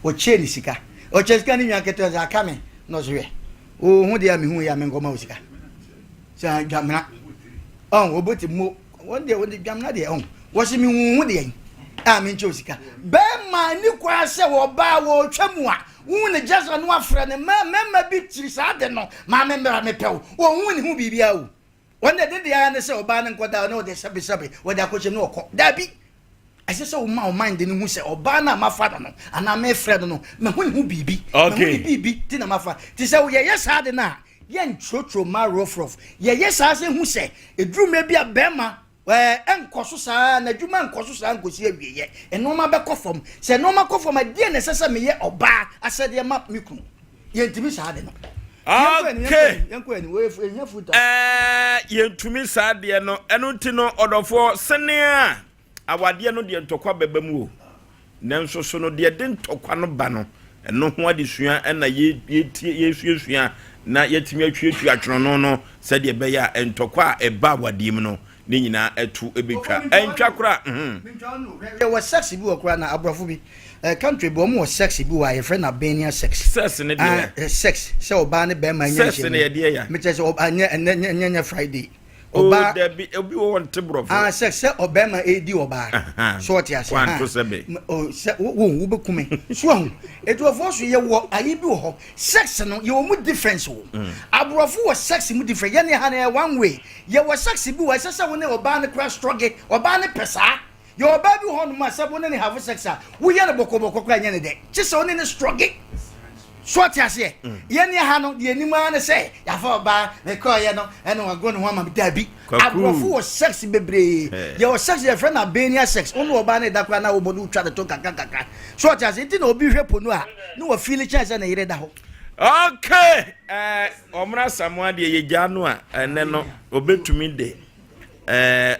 Ɔkyɛɛ ne sika. Ɔkyɛ sika ne nua ketewa sɛ aka me na ɔsɛ hwɛ. Wo ho deɛ a mehu yɛ a menkɔma wo sika. Sɛ dwamena. Ɔn wɔbɔti mo wɔn deɛ wɔde dwamena deɛ ɔn wɔsi mi hu ho deɛ a mi nkyɛw sika bɛrima ni kwan sɛ ɔbaa wɔretwa mu a wohu ne gyasa no afrɛ ne mma mmarima bi kyiri saa de no maame mmra mepɛw wɔn ne ho biribiara o wɔn deɛ de deɛ ara ne sɛ ɔbaa ne nkɔda ne ɔde sɛbesɛbe wɔde akɔhyɛ mu ɔkɔ daabi ɛsɛ sɛ woma wo mind no hu sɛ ɔbaa no a mafa no no anaa mefrɛ no no mahu ne ho biribi mahu ne biribi ti na mafa te sɛ yɛyɛ saa de no a yɛntwerɛtwerɛ mma rɔfrɔf yɛyɛ saa sɛ hu sɛ ɛduru mmerɛ bi a bɛrima. Ɛɛ, ɛnkɔ so saa, n'adwuma nkɔ so saa nkɔsi awieeɛ. Nnoɔma bɛkɔ fam. Sɛ nnoɔma kɔ fam a, deɛn na ɛsɛ sɛ meyɛ ɔbaa asɛdeɛ ma me kunu? Yɛntumi saa ade no. Yɛnkɔ anim, yɛnkɔ Okay. anim, yɛnkɔ anim. Wei ɛhia full time. Ɛɛ, yɛntumi saa adeɛ no. Ɛno nti no, ɔdɔfoɔ, sɛnea Awadeɛ no deɛ ntɔkwa bɛba mu o, nanso so no deɛ ɛde ntɔkwa no ba no, ɛno ho adesua na yɛtie, yɛsuasua na yɛatumi atuatua twerɛno no sɛdeɛ ɛbɛyɛ a ntɔkwa a ɛba awadeɛ mu no ne nyinaa ɛto bɛtwa. Ɛntwa koraa. Mhm. Yɛwɔ sex bi wɔ koraa na aborɔfo bi eh, country bi wɔn wɔ sex bi wɔ a yɛfrɛ no Albania sex. Sex ne deɛ. Ah, sex sɛ ɔbaa ne bɛrima anya Sex ne nhyiamu. yɛdeɛ ya. Mekyerɛ sɛ ɔbaa nyɛ ɛnɛ nyɛ nyɛ Friday. Oh, Ɔbaa dabi, obi wɔ hɔ nte borɔfo. Ah, sɛ sɛ ɔbɛrima edi ɔbaa. So ɔte ase. Kwanto sɛ be. Oh, sɛ wo wo wobɛku me. So ahu. Etuofoɔ so yɛ wɔ ayi bi wɔ hɔ. Sex no yɛ wɔ mu difference o. Mm. Aborɔfo wɔ sex mu difference. Yɛn ha no yɛ one way. Yɛ wɔ sex bi wɔ ɛsɛ sɛ wo ne ɔbaa no kora struggle. Ɔbaa no pɛ saa. Yɛ ɔbaa bi wɔ hɔnom a sɛ wo ne ne have sex a, woyɛ no bɔkɔbɔkɔ koraa nyɛ ne dɛ. Kye sɛ wo ne no struggle. So ɔte aseɛ? Mm. Yɛn ne ha no, deɛ anim ara ne sɛ yɛafa ɔbaa, mekɔɔyɛ no, ɛna wago ne ho ama me. Daabi. Aborɔfo wɔ sex bebree. Yɛwɔ sex yɛfrɛ no Albania sex. Wo ne ɔbaa no da koraa na wobɔ no wotwa ne to kakra kakra. So ɔte aseɛ? Nti na obi hwɛ pono a, ne wafili kyɛn sɛ ne yere da hɔ. Okay, eh, ɔmra Samoa deɛ yɛgyaa no a ɛnɛ no ɔbɛtumi de eh,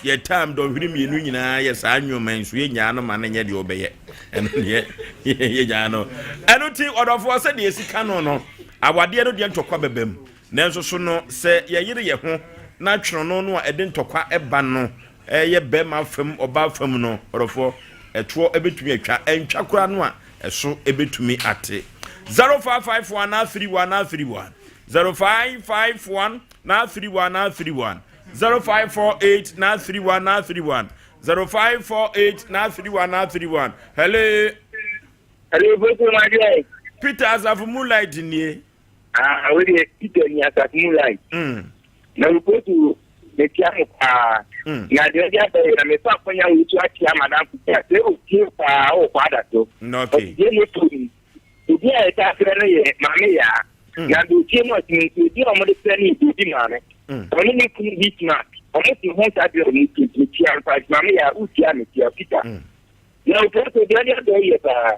Yɛ time dɔnhwere mmienu nyinaa yɛ saa nnwuma yi nso yɛnyaa no ma no nyɛ deɛ ɔbɛyɛ ɛno deɛ yɛnyaa no ɛno ti ɔdɔfoɔ sɛ deɛ ɛsi ka no no awadeɛ no deɛ ntɔkwa bɛba mu nanso so no sɛ yɛyere yɛ ho na twerɛno no a ɛde ntɔkwa ɛba no ɛyɛ bɛrima fam ɔbaa fam no ɔdɔfoɔ ɛtoɔ ɛbɛtumi atwa ɛntwa koraa no a ɛso ɛbɛtumi ate 0551 na 31 na 31 0551 na 31 na 31 0548 931 931 0548 931 931 Hello. Hello, Bosu Madeɛ. Peter Asafo Moonlight nie. Ah, wo deɛ Peter ni Asafo Moonlight. Mm. Na wo Bosu metia mo paa. Mm. Na deɛ ɔde abɛyɛ na mefa akwanya wo so atia madam Kuta sɛ otie paa wɔ kɔ ada so. Okay. Ɔtie ne foni. Edin a yɛtaa frɛ no yɛ Maame Yaa, mm. na Dotie mu ɔtene nso edin a wɔde frɛ no yɛ Dodi Maame. Mm. Ɔne ne kunu Bismarck, wɔte ho saa berɛ a wɔn tu nti metia mfa Maame Yaa, wotia a metia Peter. Mm. Na ofo so deɛ ɔde abɛɛ yɛ paa.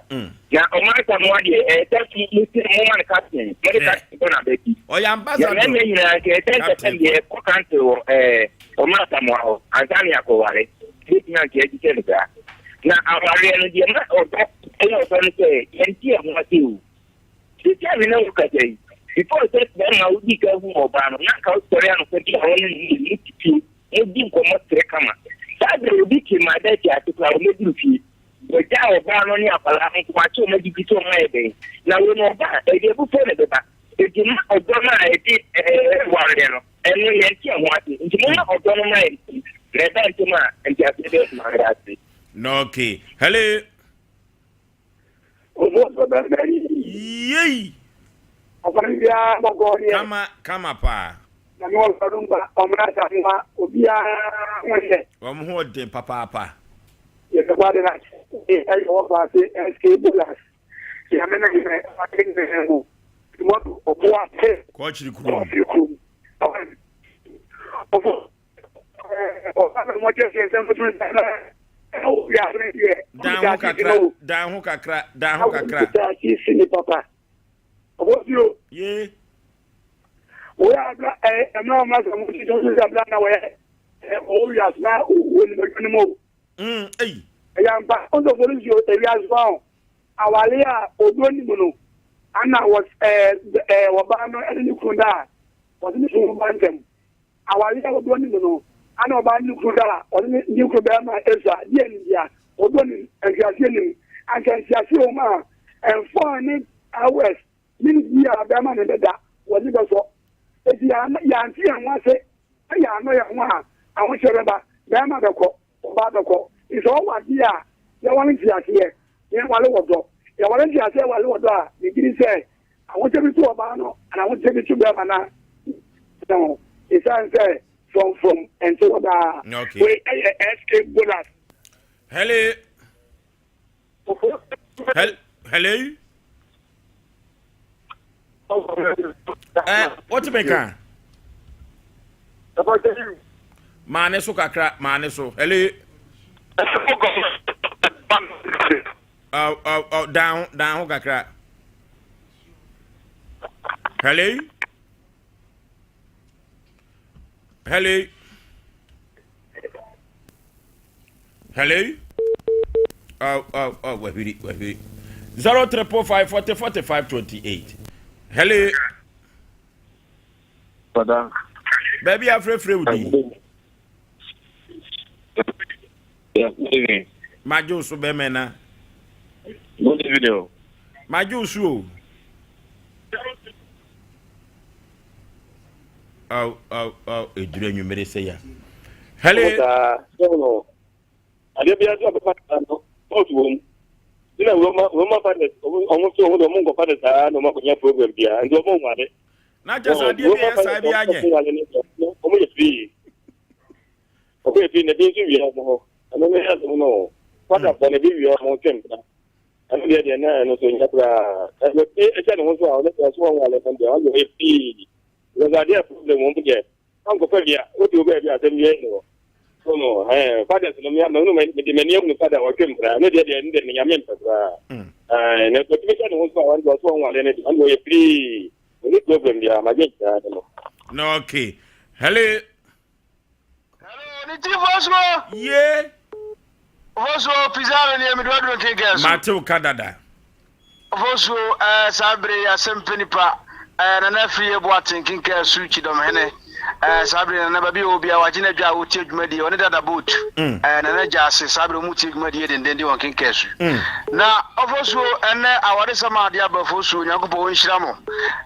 Na ɔmo asamoa deɛ ɛyɛ sɛ mo ti mo ma no captain, mo de captain bɔ n'abati. Ɔyɛ ambassador. Na mmarima nyinaa nka ɛsɛ sɛ sɛ deɛ ɛkɔ council wɔ ɛɛ ɔmo asamoa hɔ ansa ne akɔware. Ebetumi anka ɛgye no saa. Na awareɛ no deɛ ma ɔdɔ ɛyɛ ɔdɔ no sɛ yɛnte yɛn ho ase o. Seesei a me ne wo kasa yi, before sɛ bɛrima wodii kan hu ɔbaa no, na anka wosɔre anɔpa bi a wo ne no mmienu mote fie, modi nkɔmmɔ sere kama. Saa berɛ obi te my bed ase koraa ɔmmɛduru fie. Wagyaa ɔbaa no ne akwadaa no nko akyɛ wɔn adidi sɛ wɔn ayɛ dɛn. Na wei no ɔba a, ɛde abufuo na ɛbɛba. Enti ma ɔdɔ no a ɛde wareɛ no, ɛno yɛnte ɛho ase. Nti momma ɔdɔ no mmra yɛn ntam, na ɛba ntam a, nteaseɛ bɛyɛ adwuma. Meda ase. Okay. Hello. Yei. Kama kama paa. Wɔn ho ɔden papaapa. Kɔkyiri kurom. Dan ho kakra, dan ho kakra, dan ho kakra. Ye. Mm, ei. Aware a ɔdɔ nni mu no, ana wɔ ɛɛ ɔbaa no ne ne kunu da a, wɔde ne kunu ba ntɛm. Aware a ɔdɔ nni mu no, ana ɔbaa ne ne kunu da a, ɔde ne ne kunu bɛrima esua. Deɛ ntia? Ɔdɔ nnim, nteaseɛ nnim. Anka nteaseɛ wɔ mu a, ɛmfa ne hours, minutes bi a bɛrima ne bɛda, wɔde bɛsɔ. Eti yɛante yɛn ho ase na yɛannɔ yɛn ho a, ahokyerɛ bɛba, bɛrima bɛkɔ. Ɔbaa bɛkɔ. Nti sɛ ɔwɔ adeɛ a, yɛware nteaseɛ, na yɛware wɔ dɔ. Yɛware nteaseɛ ware wɔ dɔ a, megye di sɛ ahokyɛ bi to ɔbaa no anaa ahokyɛ bi to bɛrima no a ho. Ɛsiane sɛ frɔmfrɔm ɛnte hɔ daa. Okay. Wei ɛyɛ SK Bolas. Hello. Hello. Eh, what me ka? Maa ne so kakra, maa ne so. Hello. Aw, aw, aw, dan ho, dan ho kakra. Hello. Hello. Hello. Oh, oh, oh, wahwiri, wahwiri. 0 triple 5 40 45 28. Hello. Fada. Baabi afrɛfrɛ wo din. Yeah, good evening. Magye wo so bɛmɛ na. Good evening. o. Magye wo so o. Aw, aw, aw, ɛduru anwummere sɛ ya. Hello. Adeɛ biara so abɛfa no, fault wɔ mu. Nna Roma Roma fathers ɔmo ɔmo so ɔmo de ɔmo nkɔ fathers saa na ɔmo akɔnya problem biara nti ɔmo nware. Na kyɛ sɛ adeɛ bi a ɛyɛ saa bi anyɛ. Ɔmo yɛ free. Ɔmo yɛ free na ebi nso wia ɔmo hɔ. Ɛno ne asɛm no. Father bɔ na ebi wia ɔmo twɛn mpena. Ɛno deɛ deɛ na ɛno so nyɛ koraa. Ɛno ɛhyɛ ne ho so a ɔno deɛ ɔso ɔnware no deɛ ɔno yɛ free. Because adeɛ problem wɔn deɛ ankɔfa bi a wode wo baabi a asɛm biara nni hɔ so no ɛɛ fathers no mea mehunu mede m'ani ahunu father ɔtwe mpra ne deɛ deɛ ne deɛ ne nyame mpɛ koraa mm. ɛɛ na ɔtumi hyɛ ne ho so a ɔno deɛ ɔso ɔnwale ne deɛ ɔno ɔyɛ free ɔne problem biara magye nyinaa ne no. Na okay hello. Hello, ne ti fɔsuo. Ye. Fɔsuo pizarro ni emi duaduro nkenken so. Matew ka dada. Ofosuo, Ɛɛ, saa bere yi asɛm pɛ nipa. Ɛɛ, Nana Afriyie Boateng Kinkaa Su Kyidɔmhene. Ɛɛ, saa bere yi Nana baabi a ɔwɔ biara wagye n'adwa a ɔretie dwumadie, ɔne Dada Boat. Ɛɛ, Nana Gyaase, saa bere wɔretie dwumadie dendenden wɔ Nkenkaa Su. Na Ofosuo, ɛnnɛ awaresɛm a ade aba Ofosuo, Onyankopɔn ɔnhyira mo.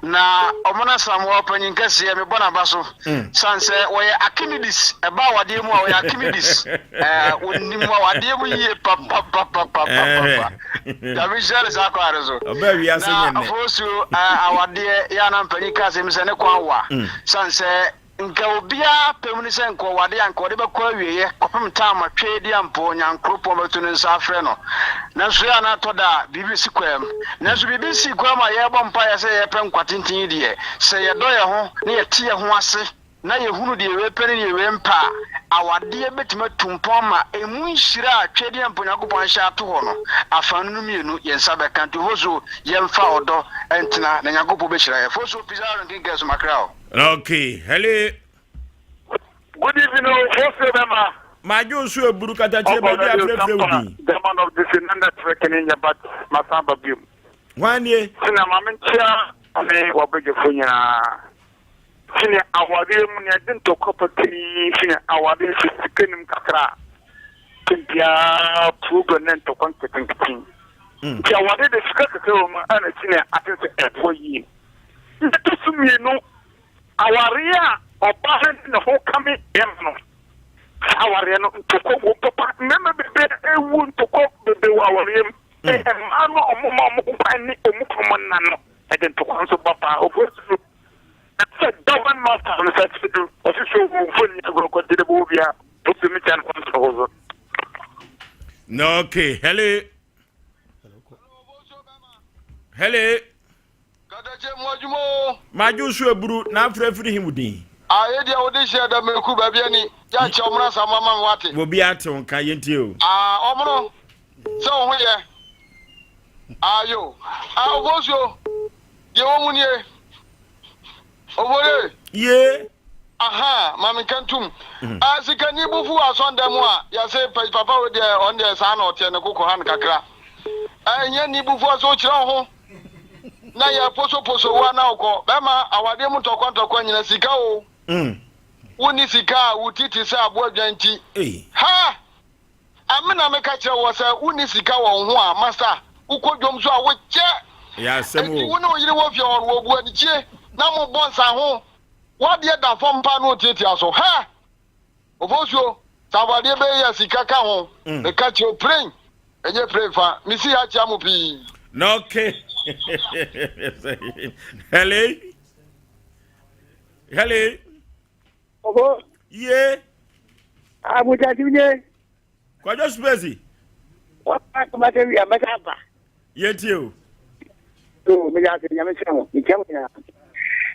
Na Ɔmona Asamoah, ɔpanyin kɛseɛ, mebɔ n'aba so. Sane sɛ wɔyɛ Archimedes, ɛba awadeɛ mu a wɔyɛ Archimedes. Ɛɛ, wɔnim awadeɛ mu yie papapapapapa. Nyame nhyira no saa kwan no so. Ɔbaa wiase Na nyɛ nnɛ. Afosu awadeɛ yɛ a na mpanyin ka asɛm sɛ ne kwan wa. Sane sɛ nka obiara pɛ mu ne sɛ nka ɔwade a nka ɔde bɛkɔ awieɛ kɔpem taam a Tweediampɔ Nyankoropɔn bɛto ne nsa afrɛ no. Nanso yɛ a na ɛtɔ da a biribi si kwan mu. Nanso biribi nsii kwan mu a yɛrebɔ mpaeɛ sɛ yɛrepɛ nkwa tenten yi deɛ, sɛ yɛdɔ yɛn ho na yɛte yɛn ho ase na yɛhunu deɛ wei pɛ ne deɛ wei mpɛ a, awadeɛ bɛtumi atu mpɔn ama ɛmu nhyira a Twedeɛ mpo Onyankopɔn ahyɛ ato hɔ no, afanu no mmienu yɛn nsa bɛka. Nti Ofosuo, yɛmfa ɔdɔ ntena na Nyankopɔn bɛhyira yɛn. Fosuo, Pizarro nkenkan so makra o. Okay, hello. Good evening, o Fosuo bɛma. Madwo nso eburu katakyie baabi a frɛfrɛ wo din. The man of this nanda trɛkene nyɛ but masan ba biom. Hwan nie? Sina ma menkyia ne wabadwafo nyinaa. Sɛnea awareɛ mu nea ɛde ntɔkwa ba pii sɛnea awareɛ sɛ sika nim kakra a tem biara problem ne ntɔkwa nketenkete mm. Nti awareɛ de sika kakra wɔ mu ɛna sɛnea ate sɛ ɛboa yie. Na ɛtɔ so mmienu, awareɛ a ɔbaa no de ne ho kame bɛrima no, saa awareɛ no ntɔkwa wɔ papa. Mmarima bebree ewu ntɔkwa bebree wɔ awareɛ mu. Mm. Mmaa no a wɔn ma wɔn ho kwan ne wɔn kɔn nna no ɛde ntɔkwa nso ba paa. Ofosu Sɛ govern master no sɛ sɛ du ɔsi so wo mfo ni agorɔ kɔ de bo bia obi mi tan kwan so so. No, okay. Hello. Hello. Katakyɛ mu adwuma o. Madwo so aburu na afrɛ firi he wo din. Ayɛ deɛ wode hyɛ da meku baabi ani yɛ akyɛ ɔmono asam ama me wate. Obi ate wo nka yɛntie o. Ah ɔmono sɛ wo ho yɛ. Ayo. Ah obosuo. Deɛ ɛwɔ mu nie. Obore. Yee. Aha, ma me nka ntum. Mm. Ah, sikani bo fu asɔndan mu a, yɛse papa wo deɛ ɔno deɛ saa na ɔteɛ ne koko ha no kakra. Ɛnyɛ ni bo fu a so kyerɛ wo ho. Na yɛ posoposo wo ana wokɔ. Bɛma awadeɛ mu ntɔkwa ntɔkwa nyina sika o. Mm. Wonni sika a wo ti te sɛ aboa dwan ti. Ha! Ame na meka kyerɛ woɔ sɛ wonni sika wɔ wo ho a, masa, wokɔ dwom so a wokyɛ. Ɛyɛ asɛm Enti o. wo ne wo yere wɔ fie hɔ no, wɔbu anikyie na mobɔ nsaho. W'adeɛ da fam paa na ɔtiatia so. Hɛ! Ofosuo, sɛ awadeɛ bɛyɛ yi a sika ka ho. Meka kyerɛ wo pren, ɛnyɛ pren fa. Mesi ha kyea mo pii. Na okay. Hello. Hello. Obo. Ye. Abuja ti nye. Kwadwo Spezi. Wọ́n bá tẹ wíyà mẹ́ta bá. Yẹ tie o. O mi yà sẹ nyame sẹ mo mi kyẹ mo nyinaa.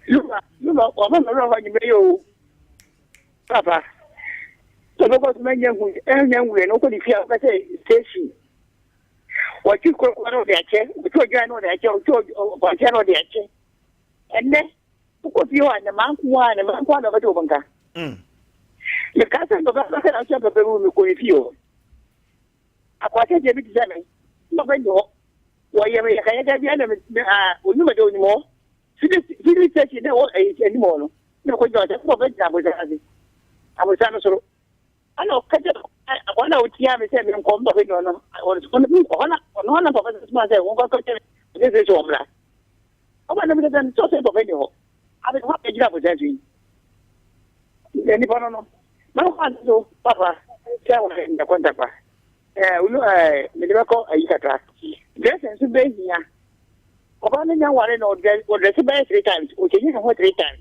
Luma luma ọmọ mi rọ hɔ nyimẹ yẹ o. Papa. Sɛ ɔbɛkɔ so manya hu ɛnya nwuiɛ no wokɔ ne fie a wobɛsɛ station. Wɔtwe korokoro na ɔde akyɛ, wɔtwe odwan na ɔde akyɛ, wɔtwe ɔkwankyɛn na ɔde akyɛ. Ɛnnɛ, wokɔ fie hɔ a, ne mma nko ara, ne mma nko ara na ɔbɛte wɔn nka. Mm. Meka sɛ papa bɛsɛ na ɔkyɛ papa bi mekɔ ne fie hɔ. Akwatɛgye bi te sɛ me, na ɔbɛ ni hɔ. Wɔyɛ me yakayaka bi na me a onim de onim hɔ. Filling station na ɛwɔ ɛyi anim hɔ no, na ɔkɔ gyina hɔ sɛ papa gyina abosan ase. Abosan no soro. Ɛna ɔka kyerɛ akwadaa no a ɔtia me sɛ menkɔ me papa ni hɔ no, ɔhɔ na ɔno hɔ na papa soma sɛ wɔnkɔ kɔkyɛ me sɛ sɛ ɔmmra. Ɔba na mesɛ sɛ sɛ papa ni hɔ. Afei hɔ a gyina abosan so yi. Nipa no no, mɛkɔ ase so papa sɛ wɔyɛ ntakɔ ntakwa. Ɛɛ wunu ɛɛ mede bɛkɔ ayi kakra. Dressing nso bɛhia. Ɔbaa no nya ware no ɔdrɛse bɛyɛ three times, ɔkyɛnyi ne ho three times.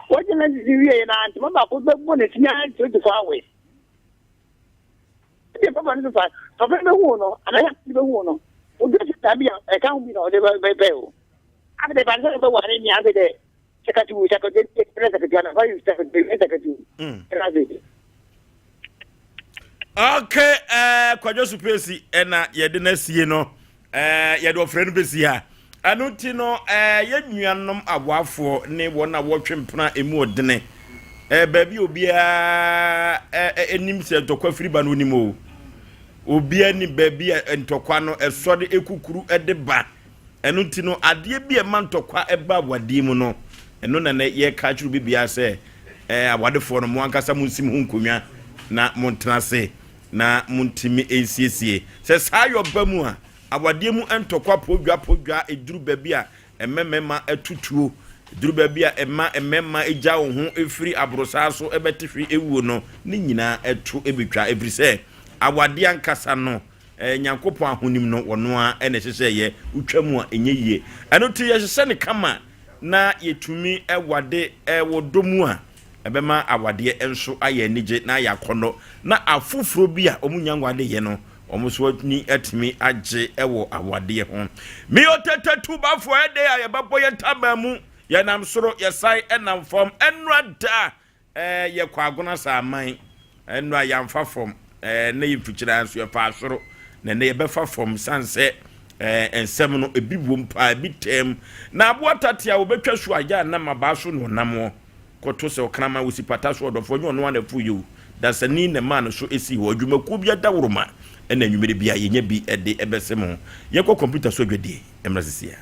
Wɔgye no didi wieɛ na ntoma baako bɛbɔ ne ti na 24 hours. Ɛdeɛ papa no so fa papa no bɛhu no anaa yɛ no bɛhu no. Ɔdrɛse saa bi a ɛka ho bi na ɔde bɛpɛ o. Afei de ba no sɛ ɔbɛware ni afei de sakatu sakatu ɛna sakatu ana fa sakatu ɛna sakatu ɛna ase. Okay, eh, Kwadwo Supesi ɛna yɛde no asie no eh, yɛde ɔfrɛ no bɛsi ha. Ɛno nti no eh, yɛn nuanom aboafoɔ ne wɔn a wɔtwe mpena emu ɔdene eh, baabi obiara eh, eh, sɛ ntɔkwa firi ba no onim o. Obiara nim baabi a ntɔkwa no ɛsɔre ekukuru ɛde ba. Ɛno nti no, adeɛ bi a ɛma ntɔkwa ba awadeɛ mu no, ɛno na nɛ yɛreka akyerɛ obi biara sɛ, ɛɛ awadefoɔ no, mo ankasa monsi mo ho nkonnwa na montena ase na montumi nsiesie. Sɛ saa yɔ ba mu a, awadeɛ mu ntɔkwa podwa podwa, ɛduru baabi a ɛma mmarima to tuo, ɛduru baabi a ɛma mmarima gya wɔn ho firi aborosaa so bɛte hwe wuo no, ne nyinaa to bɛtwa, ɛfiri sɛ awadeɛ ankasa no, Nyankopɔn ahonim no ɔno ara na ɛhyehyɛeɛ, wotwa mu a ɛnyɛ yie. Ɛno nti yɛhyehyɛ no kama na yɛtumi wade wɔ dɔ mu a, ɛbɛma awadeɛ nso ayɛ anigye na ayɛ akɔnnɔ, na afoforɔ bi a wɔnnya nwadeeɛ no, wɔn nso ani atumi agye wɔ awadeɛ ho. Meyɛ ɔtɛtɛ tubafoɔ, ɛdɛ a yɛbɛbɔ yɛn ntaban mu, yɛnam soro, yɛsan nam fam, ɛnnora da Ɛɛ yɛkɔ Agona Saaman ɛno a yɛamfa fam ɛɛ na yɛ mfikyire ara nso yɛfaa soro na ɛnɛ yɛbɛfa fam sane sɛ ɛɛ nsɛm no ebi wom paa ebi tɛm na aboa tate a wɔbɛtwa su a yɛ a nam abaa so na ɔnam hɔ kɔto sɛ ɔkraman wɔsi pata so ɔdɔfoɔ nyɛ ɔno ara na ɛfo yɛ o dasani na ɛmaa no so esi hɔ adwumakuo bi adaworoma ɛna anwummere bi a yɛnya bi ɛde ɛbɛsɛ mo yɛkɔ kɔmputa so adwadie mmra sisi a.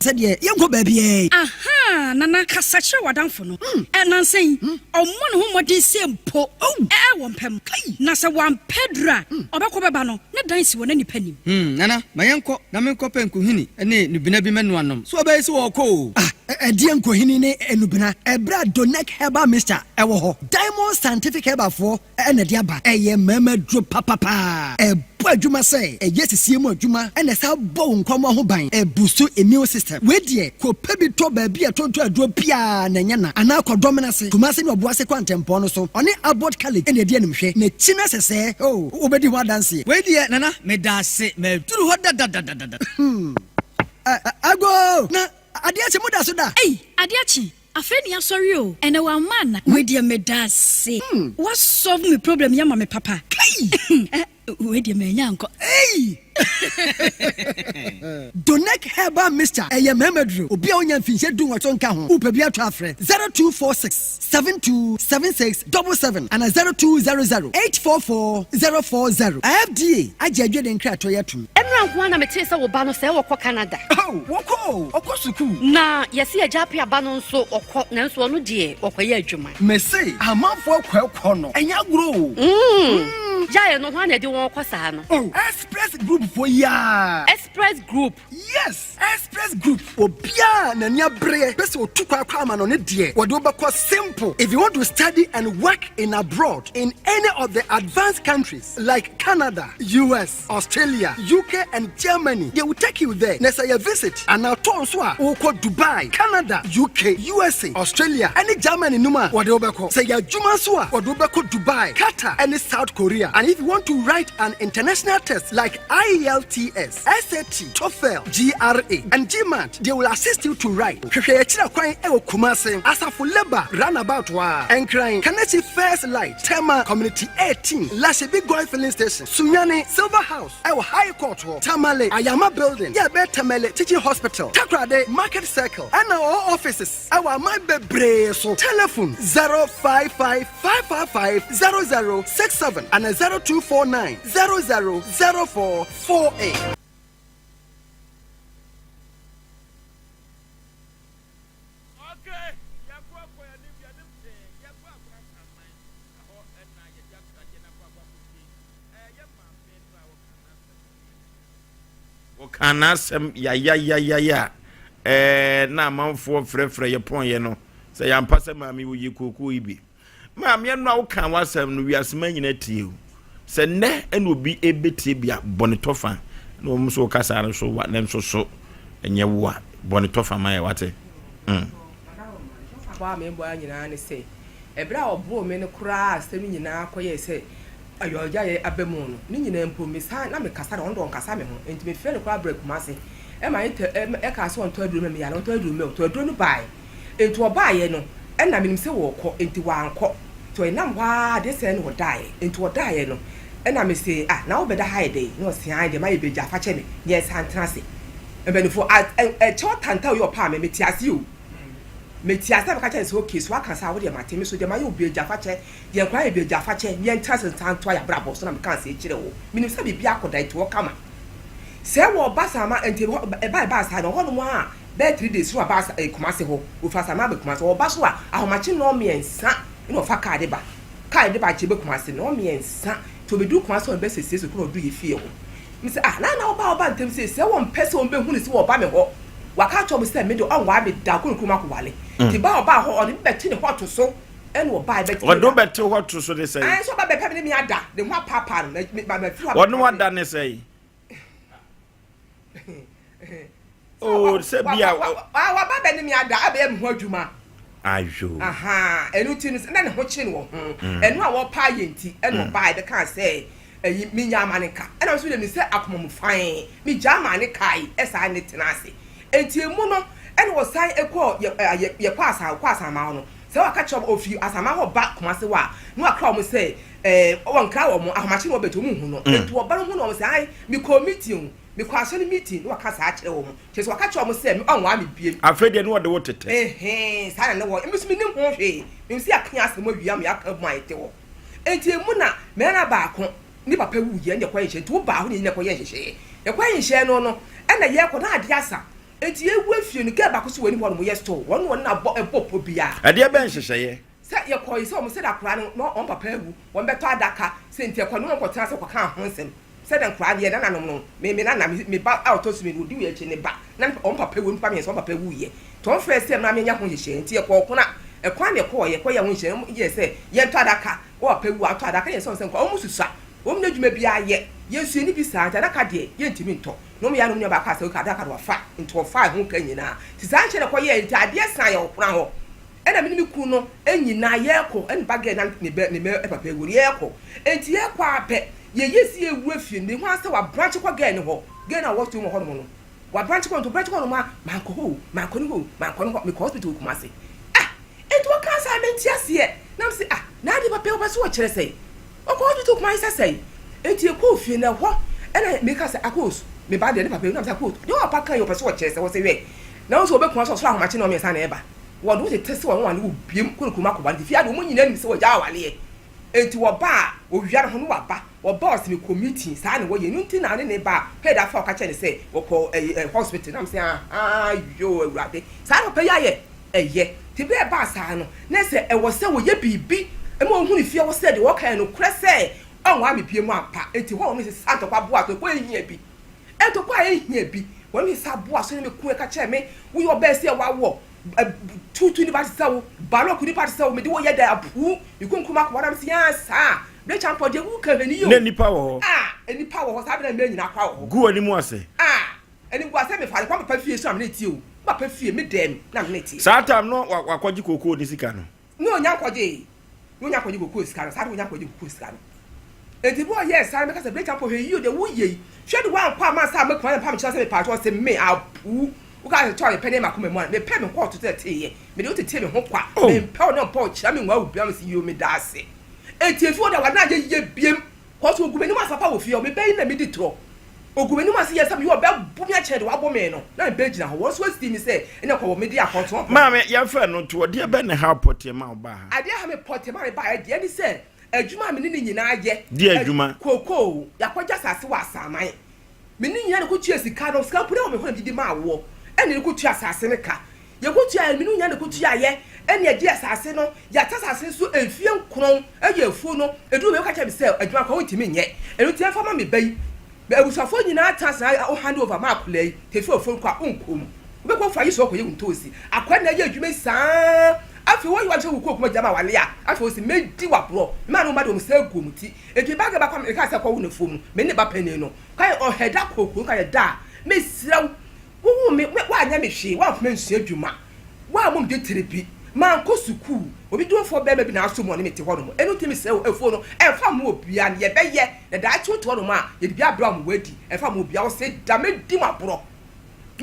Sɛ deɛ yɛnkɔ baabiara yi. Ahaa, Nana, kasa kyerɛ w'adamfo no. Ɛ, nnansa yi, ɔmmɔ ne ho mmɔden sɛ mpo ɛ, wɔ mpa mu. Na sɛ wampɛ aduru a, ɔbɛkɔ bɛba no, ne dan si wɔ na nnipa nnim. Hmm, Nana, ma yɛnkɔ na menkɔpɛ nkohini ne nnubena bi mɛnoa nom. So ɔbɛyɛ sɛ wɔrekɔ o? Ah, ɛdeɛn nkohini ne nnubena? Ɛberɛ a Donec Herbal Mixture wɔ hɔ. Diamond Scientific Herbalfoɔ na ɛde aba. Ɛyɛ mmarima aduro papa paa. Ɛbɔ adwuma sɛ ɛyɛ sisie mu adwuma na ɛsan bɔ wo nkwammoa ho ban. Ɛbustu immune system. Wei deɛ kɔ pɛ bi tɔ baabi a yɛtontɔn aduro biara na ɛnyɛ na anaa kɔ Dɔmena ase, Kumasi ne Ɔboase kwantempɔn no so. Ɔne Abbot College na ɛdi animhwɛ. N'akyi no sɛsɛɛ oh wobɛdi ho adanseɛ. Wei deɛ Nana medaase maduru hɔ dadadadada. Hmm agoo na adeɛ akye moda so da. Ei adeɛ akye Afei ne yasɔre o ɛnɛ wamma ana. Wei deɛ medase wa solve me problem yi ama me papa. Kai! Eh wei deɛ manya ankɔ ei. Donec Herbal Mixture ɛyɛ mmarima duro. Obi a onya mfinhyia dunwɔtwe nka ho, wopɛ bi atɔ a frɛ 0246 72 76 77 anaa 0200 844 040. FDA agye adwene nkratoɔ yi atom. Ɛnora nko ara na metee sɛ wo ba no sɛɛ ɔkɔ Canada. Oh, wɔkɔ o, ɔkɔ sukuu. Na yɛse agya Appiah ba no nso ɔkɔ, nanso ɔno deɛ ɔkɔyɛ adwuma. Mese amanfoɔ kɔɛkɔ no, ɛnyɛ agorɔ o. Mm, gyae no, hwan na ɛde wɔn kɔ saa no? Oh, Express Group foɔ yi ara. Express Group? Yes, Express Group. Obiara a n'ani abereɛ pɛ sɛ ɔtu kwan kɔ amanɔne deɛ, wɔde wo bɛkɔ simple. If you want to study and work in abroad in any of the advanced countries like Canada, US, Australia, UK and Germany, they will take you there. Na sɛ yɛ visit anaa tour nso a, wokɔ Dubai, Canada, UK, USA, Australia ne Germany no mu a, wɔde wo bɛkɔ. Sɛ yɛ adwuma nso a, wɔde wo bɛkɔ Dubai, Qatar ne South Korea. And if you want to write an international test like IELTS, SAT, TOEFL, GRA, and GMAT, they will assist you to write. Hwehwɛ yɛn akyiri kwan wɔ Kumasi, Asafo Labour Runabout hɔ a, Nkran, Kaneshie First Light, Tema Community 18, Lashibi Goil Filling Station, Sunyani, Silver House wɔ High Court hɔ, Tamale, Ayama Building, yɛ ɛbɛn Tamale Teaching Hospital, Takoradi, Market Circle, ɛna ɔwɔ offices wɔ aman bebree so. Telephone 055 555 0067 ana 0249 00 0448. Wɔkaa n'asɛm yayayayaya a, ɛɛ na amanfoɔ frɛfrɛ yɛ pɔnyɛ no sɛ yɛampa sɛ maame woyɛ kookoo yi bi. Maame ɛno a wokaa w'asɛm no wiase ma nyina tie o. Sɛ nnɛ ɛna obi ɛbɛtie bi a bɔ ne tɔfa na wɔn nso woka saa no so wa ne nso so ɛnyɛ wo a bɔ ne tɔfa ma yɛ wate. Mm. Bɔ a mebɔ nyinaa ne sɛ ɛberɛ a ɔboo me no koraa asɛm nyinaa kɔyɛɛ sɛ Ayɔyayɛ aba mu no, ne nyinaa mpo, mesan na mekasa na ɔno deɛ ɔnkasa me ho, enti mefrɛɛ no koraa brɛɛ Kumasi ma ne tɛ ɛ ɛkaa sɛ ɔntɔ aduro ma me yare, ɔntɔ aduro ma ɔtɔ aduro no baeɛ, enti ɔbaeɛ no ɛna menim sɛ wɔɔkɔ, enti wankɔ, nti ɔnam hɔ ara adeɛ sɛɛ na ɔdaeɛ, enti ɔdaeɛ no ɛna mese ah na wobɛda ha ayɛ dɛn, na ɔse aane deɛ mayɛ biara gya fa kyɛ me na yɛnsan ntena ase, mpaninfoɔ a ɛ ɛkyɛw tantan wei ɔpaa me, mete aseɛ o, mete aseɛ na meka kyerɛɛ no sɛ okay so waka saa wodeɛ mate, me nso deɛ mayɛ wo biara gya fa kyɛ Yɛn kwan yɛ baabi afakyɛ na yɛntra ase nsan ntoa yɛn abrabɔ so na mekaa sei kyerɛɛ wo. Menim sɛ biribi akɔda nti hɔ kama. Sɛ wɔba Sama nti ɛhɔ ɛba ɛbaa saa no ɛhɔnom a bɛyɛ 3 days na waba asa eh, Kumasi hɔ. Wɔfiri Asama aba Kumasi. Ɔba so a ahomakye nnɔnmiɛnsa na ɔfa kaa de ba. Kaa de ba nkyɛ bɛ Kumasi nnɔnmiɛnsa. Nti ɔbɛduru Kumasi hɔ no bɛsɛ siesie kɔ na ɔduru yɛ fie hɔ. Mese ah na na woba woba ntɛm sei sɛ wɔmpɛ sɛ wɔbɛhunu sɛ wɔba me hɔ. Waka akyerɛ wɔn sɛ me de ɔnware me da ɔkɔ ne kurom akɔware. Nti ba a ɔbaa hɔ ɔde me bɛte ne hɔ to so. Ɛna ɔbae bɛte Ɔde wo bɛte hɔ to so ne sɛn? Ae, sɛ ɔba bɛpɛ me ne me ada, ne ho apaapaa no, ma mafiri hɔ abɛka Ɔne wo ada ne sɛn? Oh, sɛ bi a. Waba bɛ ne me ada abɛyɛ me ho adwuma. Ayo. Aha, ɛno ti no, na ne ho kye no wɔ ho. Mm. Ɛno a wɔpaa yɛ nti, ɛna mm. ɔbae bɛkaa sɛ, ɛyi, menya ama ne ka. Ɛna nso deɛ me sɛ akoma mu fann, megya ama ne kae, ɛsaa ne tena ase. Enti emu no, ɛna ɔsan kɔɔ, yɛ, yɛkɔ asan, kɔ asanma hɔ no, Sɛ wɔka kyerɛ wɔn, ofi Asaman hɔ ba Kumase hɔ a, na wɔakra wɔn sɛ, ɛɛ, wɔnkra wɔn, ahomakye na wɔbɛtu, wɔnhu no. Enti wɔba no hu no wɔn sɛ, ae, mekɔɔ meeting o, mekɔɔ asɔre meeting, na wɔka saa kyerɛ wɔn. Kyerɛ sɛ wɔka kyerɛ wɔn sɛ, ɔnwaa me biem. Afei deɛ na wɔde wo tetɛ. Ehee, saa na na wɔ, me nso mennim ho hwee. Menim sɛ yɛaka yɛn asɛm awie ama yɛaka abom a yɛte hɔ. Enti emu na me nana baako ne papa wuiɛ, ɛnna yɛkɔyɛɛ nhyehyɛe. Enti wobaa hɔ na yɛn nyinaa kɔyɛɛ nhyehyɛeɛ. Yɛkɔyɛɛ nhyehyɛeɛ no no, ɛnna yɛrekɔ na adeɛ asa. Enti yɛwura fie no, girl baako so wɔ anim hɔ nom yɛ store, wɔn ne wɔn na bɔ ɛbɔ pɔ biaa. Ɛdeɛ bɛn nhyehyɛeɛ? Sɛ yɛkɔɔe sɛ wɔn sɛdeɛ akwadaa no na wɔn papa awu, wɔn bɛtɔ adaka, sɛ nti yɛkɔɔ ne wɔn kɔtenaa ase kɔkaa ho nsɛm, sɛdeɛ nkwadaa no yɛ nananom no, me me nana, me me ba a ɔtɔ so mmienu, ɔdi wei akyi ne ba, na ne wɔn papa awu, nnipa mmiɛnsa wɔn papa wuiɛ, nti wɔn frɛɛ sɛ mmra menyɛ ho nhyehyɛeɛ, nti yɛkɔɔ ɔko na ɛkwan na yɛkɔɔeɛ, yɛkɔyɛɛ ho nhyehyɛeɛ, wɔn yɛɛ sɛ yɛntɔ adaka, wɔn papa awu a, atɔ adaka, na yɛsɛ wɔn sɛ nkwadaa wɔn susua, wɔn nni adwuma biara yɛ, yɛn nso yɛnni bi saa, nti adaka deɛ yɛntumi ntɔ. Na wɔn yaanom nua baako kaa sɛ, Ok, adaka no wafa, nti ɔfaa ɛho ka nyinaa. Nti saa nkyɛ na ɛkɔyɛɛ, nti adeɛ saa yɛwɔ kwan hɔ, ɛna me ne me kunu no nyinaa yɛɛkɔ, ɛne ba girl na ne bɛ ne mɛ papa awu no yɛɛkɔ. Nti yɛɛkɔ ara pɛ, yɛyɛ si yɛwura fie no, mehu ara sɛ wabrankye kɔ girl no hɔ, girl no a ɔwɔ store mu hɔ nom no, wabrankye kɔ, nti ɔbrankye kɔ hɔ nom a, mankɔ hɔ o, mankɔ ne hɔ o, mankɔ ne hɔ, mekɔ hospital wɔ Kumasi. Ah! Enti wɔkaa saa a mente aseɛ. Na mese ah na adeɛ papa yi wɔpɛ sɛ wɔkyerɛ sɛn? Wɔkɔ hospital kuma ayɛ sɛ sɛn? Enti yɛkɔɔ fie na ɛhɔ ɛna meka sɛ Akos, me ba deɛ ne papa yi, na mese Akos, deɛ papa ka yi wɔpɛ sɛ wɔkyerɛ sɛ? Wɔse hwɛ na wo nso wɔbɛkuma sɛ ɔsoro ahomakye na ɔmmiɛnsa na ɛba. Wɔde wo tete sɛ wɔn wane wo biem kɔ ne kurom akɔware nti fie ha deɛ wɔn nyinaa nim sɛ wɔagya awareɛ. Enti wɔba a owia no ho no waba, wɔba ɔse mekɔ meeting saa na wɔyɛ ɛno nti na ne ne ba a hwɛ da fa ɔka kyerɛ no sɛ wɔkɔ ɛyi hospital na mese ahaa yoo awurade saa na papa yi ayɛ. Ɛyɛ. Tebea a ɛbaa saa no, na sɛ ɛwɔ sɛ wɔyɛ biribi ma wɔhu ne fie hɔ sɛ deɛ wɔka yɛ nokorɛ sɛ ɔnwaa me bio mu ampa. Enti hɔ a wɔn sesa ntɔkwa boaa so, ɛkɔ ɛhia bi. Ntɔkwa a ɛhia bi. Wɔn sesa boaa so ne me ko ɛka kyerɛ me, woyɛ ɔbaa sɛ wawɔ tuutu nipa te sɛ wo, balɔk nipa te sɛ wo, mede wo yɛ dɛ apuu, me kunkum akoa na mese yaa saa. Rachel mpɔ deɛ woka hwɛ ne yie o. Na nnipa wɔ hɔ. Ah, nnipa wɔ hɔ saa berɛ na mmerɛ nyinaa kwa wɔ hɔ. Gu w'anim ase. Ah. Animguasɛ me fa de kɔ me papa fie so na me ne te o, me papa fie, me dɛm na me ne te. Saa time no wakɔgye kokoo ne sika no. Ne onya nkɔgye, ne onya nkɔgye kokoo sika no, saa de onya nkɔgye kokoo sika no. Enti bere a ɔyɛɛ saa no, meka sɛ, Bere mpo, hwɛ yiye o, deɛ woreyɛ yi, hwɛ de woankɔ amma ansa a mɛkuma na mepam kyerɛ sɛ mepaakyɛw ɔse me, apuu, wokaa sɛ tɔ a mepɛ ne m'akoma mu a, mepɛ me kɔɔto sɛ teeyɛ, mede wo tetee me ho kwa, mempɛ wo na mpɛ wo kyerɛ me nwaa wo biara, mese yoo medaase. Enti efi hɔ de aware no anyɛ yiye biem, kɔso ogu m'anim ase papa wɔ fie hɔ, me ba yi na medi torɔ, ogu m'anim ase yɛ sɛ meyɛ ɔbɛbo me akyɛn de wabo me no, na me ba gyina hɔ, wɔn nso asii me sɛ ɛnna kɔ wɔ me de akɔntoɔ. Maame, yɛmfa ɛno nto hɔ, deɛ bɛn na ɛha wo pɔteɛ ma wo baa ha? Adeɛ a ɛha me pɔteɛ ma me baeɛ deɛ ne sɛ, Adwuma a me ne ne nyinaa yɛ. Deɛ adwuma? Kookoo, yɛakɔgye asase wɔ Asaman. Me ne nyinaa na ɛkɔtua sika no, sika mpo na ɛwɔ me hɔ na mede di maa woɔ, ɛna yɛde kɔtua asase no ka. Yɛkɔtuaeɛ no, me ne wo nyinaa na ɛkɔtuaeɛ, ɛna yɛgyee asase no. Yɛate asase no so mfeɛ nkron yɛ afuo no. Ɛduruu baabi woka kyerɛɛ me sɛ, adwuma koraa wontumi nyɛ, ɛno nti ɛmfa mma me ba yi. Abusuafoɔ nyinaa tena ase na wo hand over ma akwadaa yi, tefi afuo no kɔ a, wonkɔ mu. Wobɛkɔ afuo ayi sɛ ɔkɔyɛ wo ntoosi. Akwadaa no na ɛyɛ adwuma yi saa. Afei woyi w'adwene sɛ wokɔ okum agya ma wale a, afei ose medi w'aborɔ. Me maame ne wo mma de wɔn nsa agu wɔn ti. Enti me ba baako a mekaa sɛ kɔwo no afuo mu, me ne ba panin no, kae ɔhɛ da kɔɔ kurom kae da a, mesrɛ wo, wowoo me, woanyɛ me hwee, woamfa me ansua adwuma, woammɔ me dwetire bi, mankɔ sukuu, obi dwomfoɔ barima bi na aso mu ɔne me te hɔnom, ɛno nti mesrɛ wo, afuo no, ɛmfa mma obiara, na yɛbɛyɛ, na daakye wote hɔnom a, yɛde bi abrɛ wo ma woadi, ɛmfa mma obiara, ose da mɛdi mo aborɔ.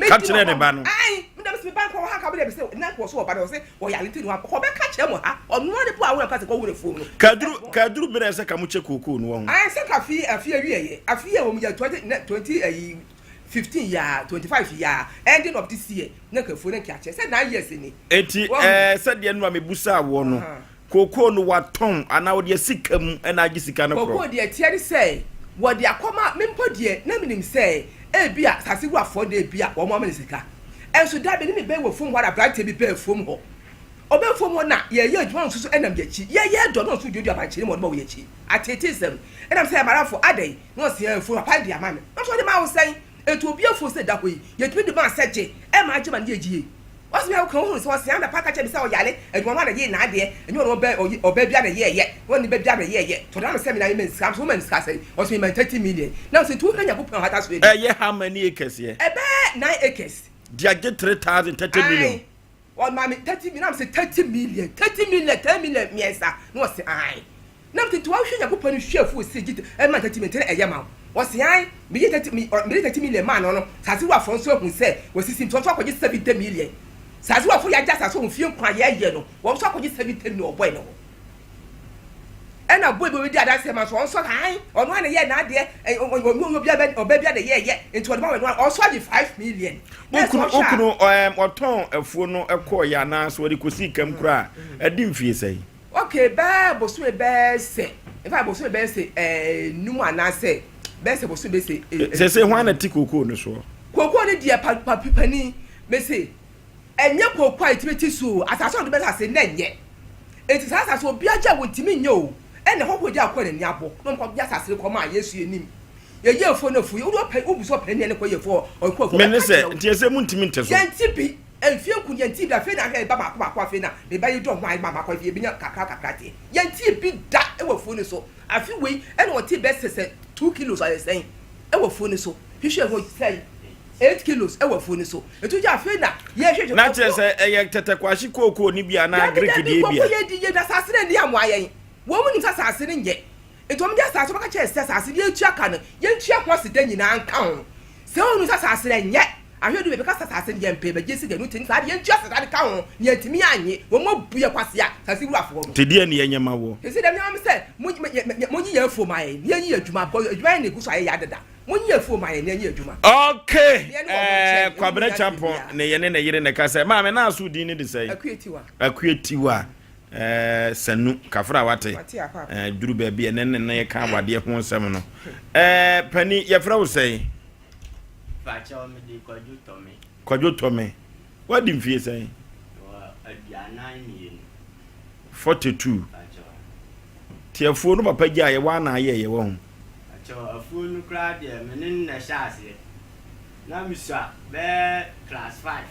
Ka kyerɛ ne ba no. Ae, me na mese me ba nkɔ wɔ ha nka me deɛ mese na nkɔ so wɔ ba no ɔse ɔyare nti na wankɔ ɔbɛka kyerɛ mo ha ɔno ara ne bo a wo na mka sɛ kɔ wo afuom no. Kaduru kaduru berɛ sɛ ka mo kyɛ kookoo no wahu. Ae sɛ nka afe afe awieɛ afe yi a ɛwɔ mu yɛ 20 na 20 ayi 15 yi a 25 yi a ending of this year na nka afuo no nka akyɛ sɛ 9 years ni. Enti Wahu. ɛɛ sɛdeɛ no a mebusaa woɔ no Kookoo no watɔn anaa ɔde asi ka mu na agye sika no korɔ? Kookoo deɛ ɛteɛ ne sɛ wɔde akɔma me mpo deɛ na menim sɛ ebia asase wurafoɔ na ebia wɔn ama no sika. Nso da bi ne me bɛn wɔ afuom hɔ ara aberanteɛ bi baa afuom hɔ. Ɔbaa afuom hɔ na yɛreyɛ adwuma ɔno nso so nam yɛn akyi. Yɛyɛ dɔ na ɔno nso duadua bankye no ma ɔde ba wɔ yɛn akyi. Ateeteesɛm. Ɛna mesɛ Amarafo adɛn? Na ɔse ɛɛ afuo no papa de ama me. Na mesɛ ɔde maa wo sɛn? Enti obi afuo sɛ da hɔ yi yɛtumi de ma sɛ gye ɛma agye ma no yɛ yie. Ɔse me a woka wohunu sɛ ɔse anapa ka kyerɛ me sɛ ɔyare adwuma no a na yee n'adeɛ ɛnyɛ ɔno ɔbɛ ɔye ɔbaa bia na yɛɛyɛ na ɔne ba bia na yɛɛyɛ tɔ da no sɛ me na mema no sika nso woma no sika sɛn ɔse mema no 30 million na ɔse nti wohwɛ Nyankopɔn a ɔhata so ani Ɛyɛ how many acres yɛ? Ɛbɛyɛ 9 acres. De agye 3030 million. Ae ɔma me 30 million na mese 30 million 30 million 10 million mmiɛnsa na ɔse ae Na mete nti wahwɛ Nyankopɔn anim hwɛ afuo sɛ gye ɛma 30 million nti na ɛyɛ ma wo? Ɔse ae, meyɛ 30 me mede 30 million maa no no, saase wurafoɔ nso ahu sɛ wasisi nti wɔn nso akɔgye 70 million. Saase wurafoɔ yɛagye asaase wɔ mfie nkron a yɛɛyɛ no, wɔn nso akɔgye 70 million wɔ boy no hɔ. Ɛna boy bi a ɔbɛdi adanseɛ ma nso ɔno nso ae, ɔno ara na ɛyɛɛ n'adeɛ, ɔnyɛ obi a ɔbaa bi a na ɛyɛɛyɛ nti ɔde ma wɔn no ɔno nso agye 5 million. Wo kunu wo kunu ɛɛm ɔtɔn afuo no kɔɔeɛ anaa sɛ ɔde kɔsii kam koraa a, ɛdi mfie sɛn? Okay bɛɛ bosome bɛɛ sɛ in fact bosome bɛyɛ sɛ ɛɛ num anaasɛ bɛyɛ sɛ bosome bɛyɛ sɛ. Eh, Sese hwan na ti kookoo no soɔ? Kookoo no deɛ pa pa panin mese ɛnyɛ kookoo a yɛtumi ti so o asase a wɔde bɛ asase na ɛnyɛ eti saa asase obi agya wɔntumi nyɛ o ɛna hɔhoɔ gya akɔ n'ani abɔ na wɔn kɔ gye asase no kɔ maa Yesu yɛ nim yɛyɛ afuo no afuo yɛ wode ɔpɛ wobu sɛ ɔpɛ ne kɔ yɛ afuo ɔkɔ afuo Mene sɛ nti ɛsɛ muntumi nte so. Yɛnte bi. Mfie nko deɛ ntii bi da afei na ahwɛ ba baako baako afei na me ba yi dɔ ho a ba baako afei yɛbɛnya kakra kakra deɛ yɛntee bi da wɔ afuo no so afe wei ɛna ɔtee bɛ sɛ sɛ 2 kilos ayɛ sɛn wɔ afuo no so hwehwɛ ho sɛn 8 kilos wɔ afuo no so ɛtu gya afei na yɛhwehwɛ Na kyerɛ sɛ ɛyɛ tɛtɛkwahye kookoo no bi anaa Dabi Greek dabi deɛ bi kooko a? yɛdi yɛ na asase no ani amoa yɛn wɔn mu nim sɛ asase no nyɛ nti wɔn de asase wɔbɛka kyerɛ sɛ asase no yɛntua ka no yɛntua ho aseda nyinaa nka ho Sɛ ohunu sɛ asase no nyɛ ahwɛ du baabi ka sɛ asase no yɛ mpɛ bɛgye sika no nti no saa de yɛntua sika de ka ho na yɛntumi annye wɔn abu yɛ kwasea asase wurafoɔ no. Nti deɛn ne yɛnyɛ ma woɔ? Sese dɛm nneɛma sɛ monyi yɛn afuo ma yɛn na yɛnyi yɛn adwuma because adwuma yɛn na egu so ayɛ yɛ adeda monyi yɛn afuo ma yɛn na yɛnyi adwuma. Okay eh, Kwabena Champon ne yɛne ne yere na ɛka sɛ maame na aso din ne de sɛn? Akue Tiwa. Akue Tiwa. Eh, Sanu, kafra wate. Eh, duru baabi ɛnɛ ne ne yɛka awadeɛ ho nsɛm no. Eh, pani, yɛfrɛ wo sɛn? Fakyɛw mede Kwadwo Tɔme. Kwadwo Tɔme. Wadi mfie sɛn? 42. 42. Ti afuo no papa gya yɛ wa na ayɛ yɛ wɔ ho. Fakyɛw afuo no koraa deɛ me ne no na ɛhyɛ aseɛ. Na misua bɛyɛ class 5.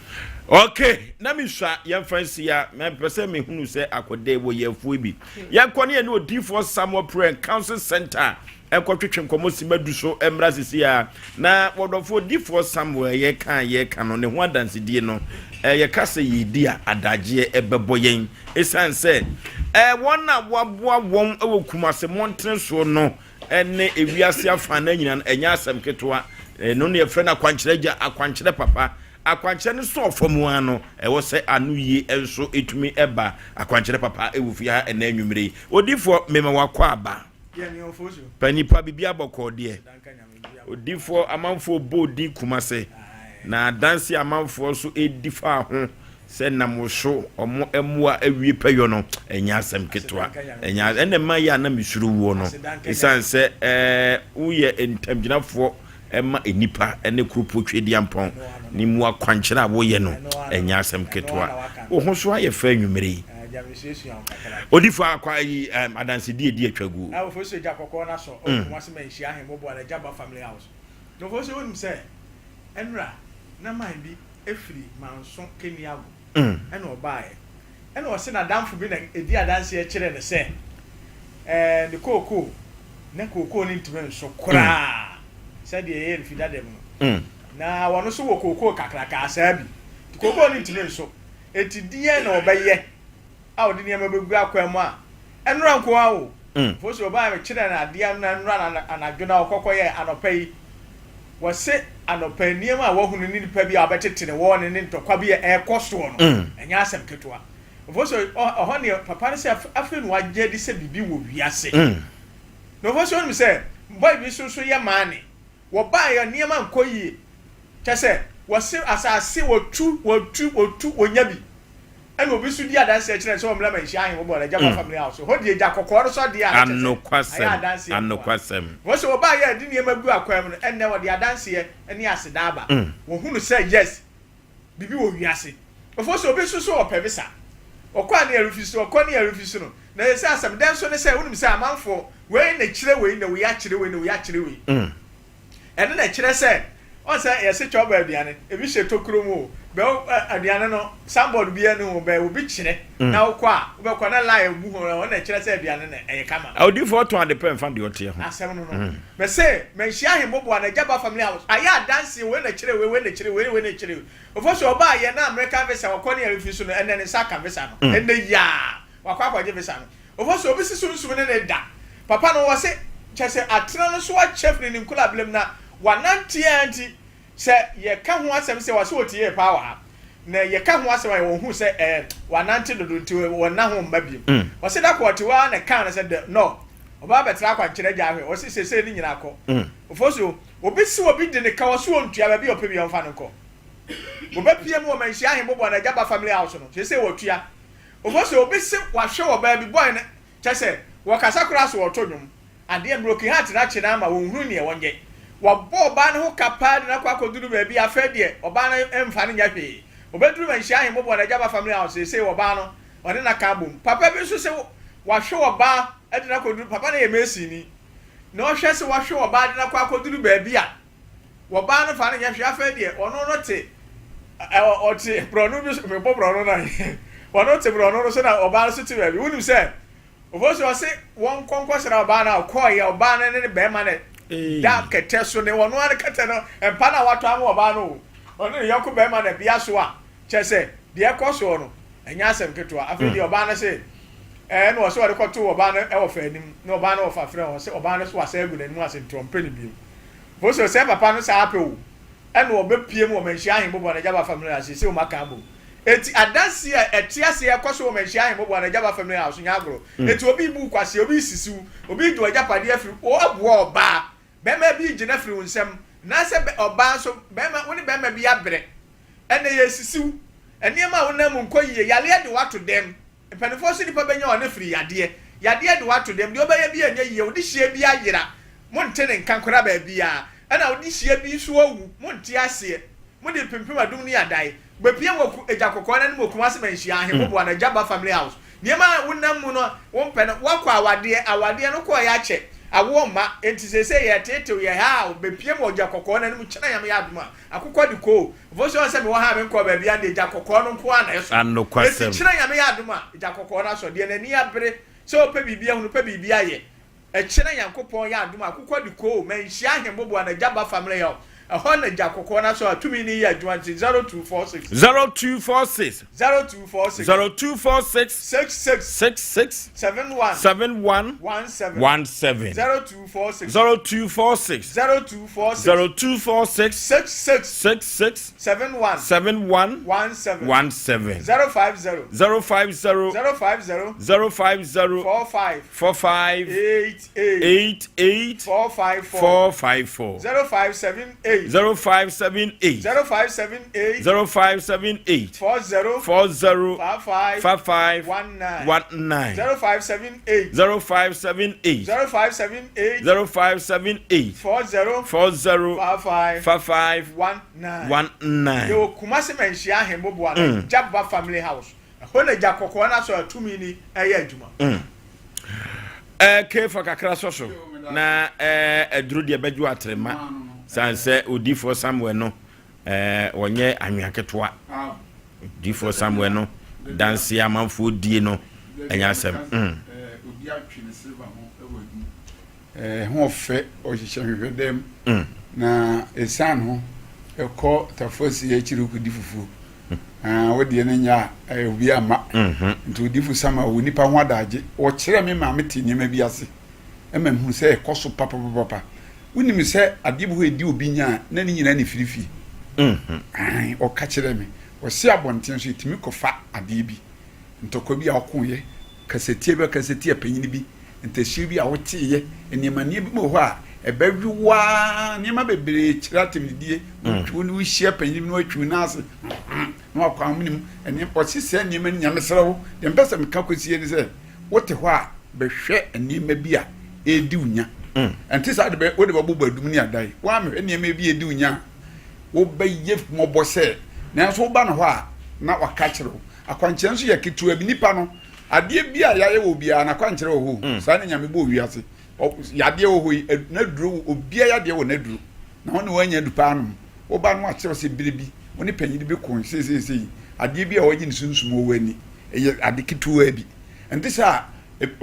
Ok, na misua yɛmfa nsi ya mepɛ sɛ mehunu sɛ akɔdɛ wɔ yɛ afuo bi. Yɛnkɔ ne yɛne odiifoɔ Samuel Prayer and Council Center nkɔtwetwe nkɔmmɔ sima du so mmra sisi a na wɔdɔfoɔ odiifoɔ Samuel yɛka yɛka no ne ho adansedie no yɛka sɛ yɛdi a adagyeɛ ɛbɛbɔ yɛn ɛsiane sɛ wɔn a wɔaboa wɔn wɔ Kumase mmɔntene soɔ no. ne ewiase afanan nyinaa no, ɛnyɛ asɛm ketewa. Ɛno na yɛfrɛ no akwankyerɛ agya, akwankyerɛ papa. Akwankyerɛ no sɔɔ fam ara no, ɛwɔ sɛ ano yie nso tumi ba. Akwankyerɛ papa wɔ fie ha ɛnnɛ anwummere yi. Odiyifoɔ, mema wakɔ aba. Pa nipa, biribi abɔkɔɔ deɛ. Odiyifoɔ, amanfoɔ bɔ odin Kumase, na adanse amanfoɔ nso di faa ho Sɛ nam wo so ɔmo mmoa awie pɛyɔ no, ɛnyɛ asɛm ketewa. Ɛnyɛ ɛna ɛma yɛ a na mesuro woɔ no. Esiane sɛ ɛɛ woyɛ ntamgyinafoɔ ɛma nnipa ɛne kuropo Twedeampɔn ne mu akwankyerɛ a woyɛ no, ɛnyɛ asɛm ketewa. Wo ho so ayɛ fɛ anwummere yi. Odifo akwa ayi ɛm adansedie edi atwa guo. Ofosu gya kɔkɔɔ no asɔ ɛwɔ Kumasi Manhyia Ahemmoboa no Agyaba Family House. Na Ofosu wonim sɛ ɛnora na man bi firi Manso Keniago na ɔbaeɛ. Ɛna ɔse n'adamfo bi na ɛdi adanseɛ kyerɛɛ no sɛ ɛɛ ne kookoo, na kookoo no ntumi nso koraa sɛdeɛ ɛyɛ no fi dada mu no. Na ɔno nso wɔ kookoo kakrakaa saa bi. Nti kookoo no ntumi nso. Enti deɛn na ɔbɛyɛ? a ɔde nneɛma bɛgu akwan mu a, ɛnora nko ara o. Mfosuo ɔbaa mekyerɛɛ no adeɛ no ɛnora no anadwo na ɔkɔ kɔyɛɛ anɔpa yi. Wɔse anɔpa yi nneɛma a wahunu ne nipa bi a ɔbɛtete ne wɔɔ ne ne ntɔkwa bi a ɛrekɔ soɔ no, ɛnyɛ asɛm ketewa. Mfosuo ɔhɔ neɛ papa no sɛ afei na wagye adi sɛ biribi wɔ wiase. Na mfosuo wonim sɛ boy bi nso so yɛ maane. Wɔbaeɛ nneɛma nkɔ yie. Kyɛ sɛ wɔse asase wɔtu wɔtu wɔtu wɔnya bi. Ɛna obi nso di adanseɛ kyerɛ no sɛ ɔmmra ma nhyia ahemfo bɔ no Agyaba family house hɔ deɛ gya kɔkɔɔ no sɔ deɛ a na kyerɛ sɛ ayɛ adanseɛ nko ara. Wɔn sɛ wɔbaeɛ a ɛde nneɛma gu akwan mu no ɛnnɛ wɔde adanseɛ ne aseda aba. Wɔhunu sɛ yes biribi wɔ wiase. Ɔfo sɛ obi nso so ɔpɛ visa. Ɔkɔ a ne yɛrefi so ɔkɔ ne yɛrefi so no na ɛsɛ sɛ asɛm dɛn nso ne sɛ wonim sɛ amanfoɔ wei na kyerɛ wei na wei akyerɛ wei na wei akyerɛ wei. Ɛno na ɛkyerɛ sɛ, ɔn sɛ yɛse kyɛw bɛ aduane, ebi hyɛ tokuro mu o, bɛ wo aduane no signboard biara nni ho, bɛ obi kyerɛ na wokɔ a, wobɛkɔ na line bu ho, ɛhɔ na ɛkyerɛ sɛ aduane no ɛyɛ kama. Odiyifoɔ tɔn ade pɛ mfa deɛ ɔteɛ ho. Asɛm no no. Mese, manhyia Ahemboboa na Agyaba family house, ayɛ adanseɛ, wei na ɛkyerɛ wei, wei na ɛkyerɛ wei, wei na ɛkyerɛ wei. Ofosu ɔbaa yɛ na American visa ɔkɔ ne yɛrefi so no, ɛnnɛ ne nsa aka visa no, ɛnnɛ yi ara wakɔ akɔgye visa no. Ɔfɔ sɛ obi si sunsum ne ne da. Papa no wɔse kyɛsɛ atena no so akyɛ firi ne nkolaberem na wanante ara nti sɛ yɛka ho asɛm sɛ wɔse ɔtiee paa wɔ ha na yɛka ho asɛm a wɔhu sɛ ɛɛ wanante dodo nti wɔnna ho mma biom. Wɔse da koro ɔte hɔ ara na ɛkaa no sɛ dɛ no ɔbaa bɛtra akwankyerɛ agya ahwɛ wɔse seesei ne nyinaa kɔ. Ɔfɔ so obi se obi de ne ka wɔse ɔntua baabi a ɔpɛ biara ɔmfa no nkɔ. Wɔbɛpia mu wɔ Manhyia Ahemboboa no agya ba family house no seesei wɔtua. Obo sɛ obi se wahwɛ wɔ baabi bɔe no kyɛsɛ wɔkasa koraa so wɔto nwom adeɛ broken heart no akye no ama wɔnhunu neɛ wɔnyɛ wabɔ ɔbaa no ho ka paa de no akɔ akɔduru baabi afei deɛ ɔbaa no mfa no nyɛ hwee ɔbɛduru manhyia ahemmɔboa no agya ba family house seesei ɔbaa no ɔne no aka abom papa bi nso se wahwɛ ɔbaa de no akɔduru papa no yɛ mason ni na ɔhwɛ se wahwɛ ɔbaa de no akɔ akɔduru baabi a Wɔbaa no fa no nyɛ hwee afei deɛ ɔno no te ɛ ɔte borɔno bi so mebɔ borɔno no ɔno te borɔno no so na ɔbaa no so te baabi wonim sɛ ofosu ɔse wɔn nkɔ nkɔsra ɔbaa no a ɔkɔɔyɛ ɔbaa no ne ne bɛrima no da kɛtɛ so ne ɔno ara kɛtɛ no mpa no a watɔ ama ɔbaa no o ɔne ne yɔnko bɛrima na bia so a kyɛ sɛ deɛ ɛkɔ soɔ no ɛnyɛ asɛm ketewa afei deɛ ɔbaa no se ɛɛ na ɔsɛ ɔde kɔto ɔbaa no ɛwɔ fa anim na ɔbaa no ɔfa frɛ ɔsɛ ɔbaa no so wasa agu n'anim ase nti ɔmpɛ ne bio Mose sɛ papa no saa pɛ o, ɛna ɔbɛpue mu wɔ Manhyia Ahemmoboa no Agyaba Family House seesei wɔn aka abom. Enti adanseɛ a ɛte aseɛ ɛkɔ so wɔ Manhyia Ahemmoboa no Agyaba Family House nyɛ agorɔ. Enti obi rebu wo kwasea, obi resisi wo, obi regye w'agyapadeɛ afiri wo, woaboa ɔbaa, barima bi regye no afiri wo nsam, anaasɛ bɛ, ɔbaa nso, barima, wo ne barima bi abrɛ, ɛnna yɛresisi wo, nneɛma a wonam mu nkɔ yie, yareɛ de wo ato dɛm. Mpaninfoɔ se nipa bɛnya ɔne firi yadeɛ. Yadeɛ de wo ato dɛm, deɛ wobɛyɛ biaa nyɛ yie, wode hyeɛ bi ayera, monte ne nka koraa baabiaa, ɛna wode hyeɛ bi nso awu, monte aseɛ. Mode mpempem adum ne adae, bɛpue wɔ ku Agya Kɔkɔɔ no anim wɔ Kumasi Manhyia, Ahemmoboa no, Agya Ba Family House. Nneɛma a wonam mu no wompɛ no, woakɔ awadeɛ, awadeɛ no kɔɔeɛ akyɛ, awoɔ mma, enti seesei yɛreteetew, yɛhaa wo, bɛpue wɔ Agya Kɔkɔɔ no anim kyena Nyame yɛ adom a. Akokɔ de koo. Mfo so sɛ mewɔ ha a menkɔɔ baabi a deɛ gya kɔkɔɔ no nko ara na ɛsɔ. Anokwasɛm. Enti kyena Nyame yɛ adom a, gya kɔkɔɔ no asɔ. Deɛ n'ani abere sɛ ɔpɛ biribi ahunu, pɛ biribi ayɛ. Ɛkyena Nyankopɔn yɛ adom a, akokɔ de koo. Manhyia Ahemboboa na Gya ba family help. Ɛhɔ na gya kɔkɔɔ no asɔ a tumi no yɛ adwuma nti 0246. 0246. 0246. 0246. 66. 66. 71. 71. 17. 17. 0246. 0246. 0246. 0246. 66. 66. 71. 71. 17. 17. 050. 050. 050. 050. 45. 45. 88. 88. 454. 454. 0578. 0578. 0578. 0578. 40. 40. 55. 55. 19. 19. 0578. 0578. 0578. 0578. 40. 40. 55. 55. 19. 19. Yɛwɔ Kumasi Manhyia Ahemmoboa no, Jabba Family House. Ɛhɔ na gya kɔkɔɔ no asɔ a tumi ni ɛyɛ adwuma. Ɛɛ kefa kakra sɔ so na ɛɛ aduro deɛ bɛdwo atrema san sɛ odiifoɔ Samuel no ɛɛ wɔnyɛ anwea ketewa odiifoɔ Samuel no danse amanfoɔ die no ɛnyɛ asɛm. Obi atwe ne silver ho wɔ adum Ɛho ɔfɛ, ɔhyehyɛ nhwehwɛ dɛm, na ɛsiane ho ɛkɔ tafoasi akyiri kɔdi fufuo. Wo deɛ no nyɛ a obi amma. Nti odifo Sama wɔ nipa ho adagye. Ɔkyerɛ me maame te nneɛma bi ase ma mehu sɛ ɛkɔ so papapapa. Wonim sɛ adeɛ bi hɔ ɛdi obi nya a na ne nyinaa ne firi fie. Ɔka kyerɛ me. Ɔse abɔnten so yɛtumi kɔfa adeɛ bi, ntɔkwa bi a ɔkoeɛ, kasatia bi a ɔkasatia panyin bi, ntasuo bi a woteeɛ, nneɛma nneɛma bi wɔ hɔ a ɛbɛwe wo ara, nneɛma bebree kyerɛ atɛmdidie, wotwi wo ne wohyia panyin bi na watwi wo nan ase, na wakɔ amene mu, ɛne ɔse saa nneɛma no nyame srɛ wo, deɛ mpɛ sɛ meka kɔsie ne sɛ, wote hɔ a bɛhwɛ nneɛma bi a ɛredi wo nya, ɛnte saa de bɛ wode bɛbobɔ adum ne adae, woammɛhwɛ nneɛma bi a ɛdi wo nya a, wobɛyɛ mmɔbɔ sɛ, nanso woba no hɔ a na waka kyerɛ wo. Akwankyerɛ nso yɛ ketewa bi. Nipa no, adeɛ bi a yɛayɛ wɔ obiara, n'akwankyerɛ wɔ hɔ o. Mm. Saa na Nyame bɔɔ wiase. Yadeɛ wɔ hɔ yi, n'aduro wɔ obiara yadeɛ wɔ n'aduro. Na wo ne wɔanya adu paa nom. Woba no akyerɛ sɛ bere bi, wo ne panyin bi ko seeseesei. Adeɛ bi a wɔgye ne sunsum wɔ w'ani. Ɛyɛ ade ketewa bi. Ɛnte sɛ a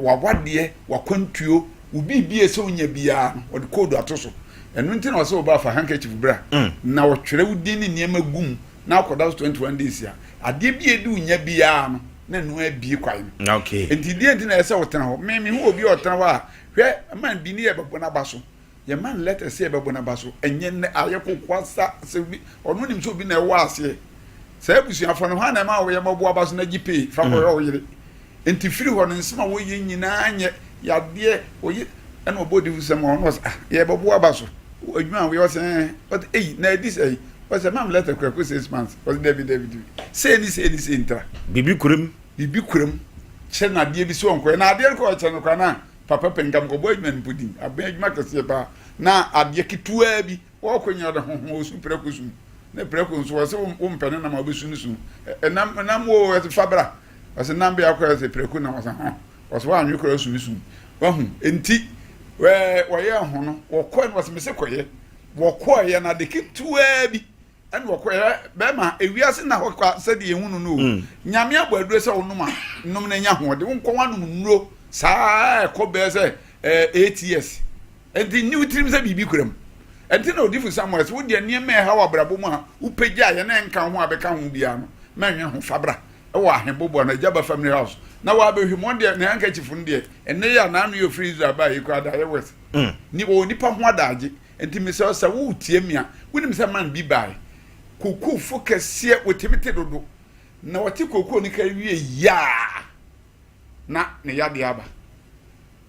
w'awadeɛ, w'akwantuo, wo biribi a ɛsɛ wonya biara no, wɔde koodu ato so. Ɛno nti na wɔsɛ wɔba fa handkerchief bra. Mm. Na wɔtwerɛ wo din ne nneɛma gu mu na akɔda so 21 days a, adeɛ bi a ɛdi wo nya biara no, na ɛno abie kwan no. Okay. Nti deɛ nti na ɛsɛ sɛ wotena hɔ. Me mehu obi a ɔtena hɔ a, hwɛ, man bi ne yɛbɛbɔ n'aba so. Yɛma no letter sɛ yɛbɛbɔ n'aba so. Ɛnyɛ nnɛ, ayɛ kokoasa sɛ obi, ɔno nim sɛ obi na ɛwɔ aseɛ. Saa abusuafoɔ no, hwan na ɛma wo yɛmmɔbɔ aba so na gye pay fa kɔhwɛ wo yere. Nti firi hɔ no, nsɛm a wɔyɛ nyinaa nyɛ yadeɛ, wɔyɛ, ɛna ɔbɔ odifo sɛm wɔ hɔ na ɔsɛ, ah, yɛbɛbɔ aba so. Adwuma a woyɛ, ɔsɛ, ɛɛ, ɔsɛ, ei, na ɛdi sɛn? Ɔsɛ, mam letter kura kɔ 6 months. Ɔsɛ, dabi, dabi, dabi. Sei ne sei ne sei ntra. Biribi kura mu. Biribi kura mu. Kyerɛ no adeɛ bi sɛ ɔnkɔyɛ. Na adeɛ no kɔ ɔkyerɛ no koraa na papa panin ka mekɔbɔ adwuma no mpo din. Abɛn adwuma kɛseɛ paa. Na adeɛ ketewaa bi, wɔkɔ nyina ɔde hoho ɔsu prɛko su. Ne prɛko nso ɔsɛ wompɛ ne nam a wobɛsu no su. Ɛnam, nam o, ɔsɛ fa bra. Ɔsɛ nam bɛyɛ akɔ ɔsɛ prɛko nam ɔsɛ ho. Ɔsɛ woanwe koraa ɔsu su. Wahu. Enti, wɔyɛ ho no, wɔkɔɛ no ɔsɛ mese kɔyɛ. Wɔkɔeɛ no ade ketewaa bi ɛna wɔkɔeɛ. Bɛrima, ewiase nna hɔ kwa sɛdeɛ yɛhu no no o. Mm. Nyame abɔ aduro sɛ wonom a, nom na nya ahoɔden. Wonkɔ woanom nnuro saa ɛkɔ bɛyɛ sɛ 8 years. Nti nni wo tirim sɛ biribi kura mu. Ɛnti na odifo Samuel sɛ wodeɛ nneɛma ɛha wɔ abrabɔ mu a wopagya yɛ na ɛnka ho a bɛka ho biara no, mɛnwe ho fa bra ɛwɔ ahemboboa no Agyaba family house na wɔabɛhwɛ mu. Wɔn deɛ ne handkerchief no deɛ ɛnɛ yi a n'ano yɛ ofiri Israel baa yi koraa da ayɛ west. Ni wɔwɔ nipa ho adagye. Nti mesrɛ wo sɛ woretie me a, wonim sɛ man bi bae, kokoofo kɛseɛ, wɔtumi te dodo, na wɔte kookoo no kari wie yaa na ne yadeɛ aba.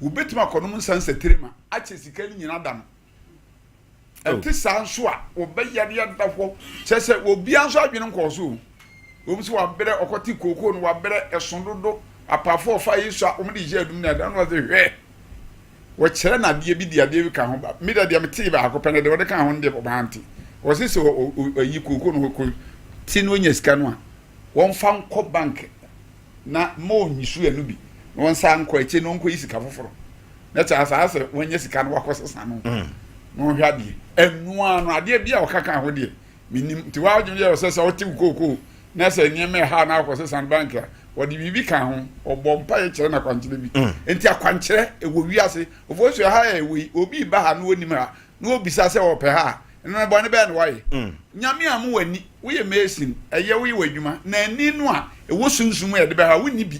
Wobɛtumi akɔnom nsa nsatire ma akyɛ sika no nyina da no. Ɛte saa nso a, wɔbɛyare ada hɔ. Kyerɛ sɛ obiara nso adwene nkɔɔ so o. Wɔn nso wabrɛ, ɔkɔte kookoo no wabrɛ, ɛso dodo, apaafo ɔfa yi so a wɔde hyɛ adum ne ada no wɔde hwɛ. Wɔkyerɛ no adeɛ bi de adeɛ bi ka ho ba. Me deɛ metee baako pɛ no deɛ wɔde ka ho no deɛ ɔbaa nte. Wɔse sɛ ɔyi kookoo no kɔ ti na ɔnya sika no a, wɔmfa nkɔ bank na ma ɔnyisu ɛno bi na wɔnsa nkɔ akyire na ɔnkɔyi sika foforɔ. Na kyɛ saa sɛ wɔanya sika no wakɔ sesa no na ɔhwɛ adeɛ. Ɛno ara no adeɛ bi a ɔka ka ho deɛ menim. Nti w'adwene yɛ sɛ sɛ wote wo kookoo na sɛ nneɛma ɛha na akɔ sesa no bank a wɔde biribi ka ho, ɔbɔ mpaeɛ kyerɛ no akwankyerɛ bi. Nti akwankyerɛ ɛwɔ wiase. Ofosu ɛha yɛ ɛwɔ yi, obi ba ha na ɔnim ha na ɔbisa sɛ ɔpɛ ha a, Ɛno no bɔne bɛn na woayɛ? Nyame amma w'ani, woyɛ mason, ɛyɛ woyɛ w'adwuma, na ani no a ɛwɔ sunsum mu a yɛde bɛha wo, wonni bi.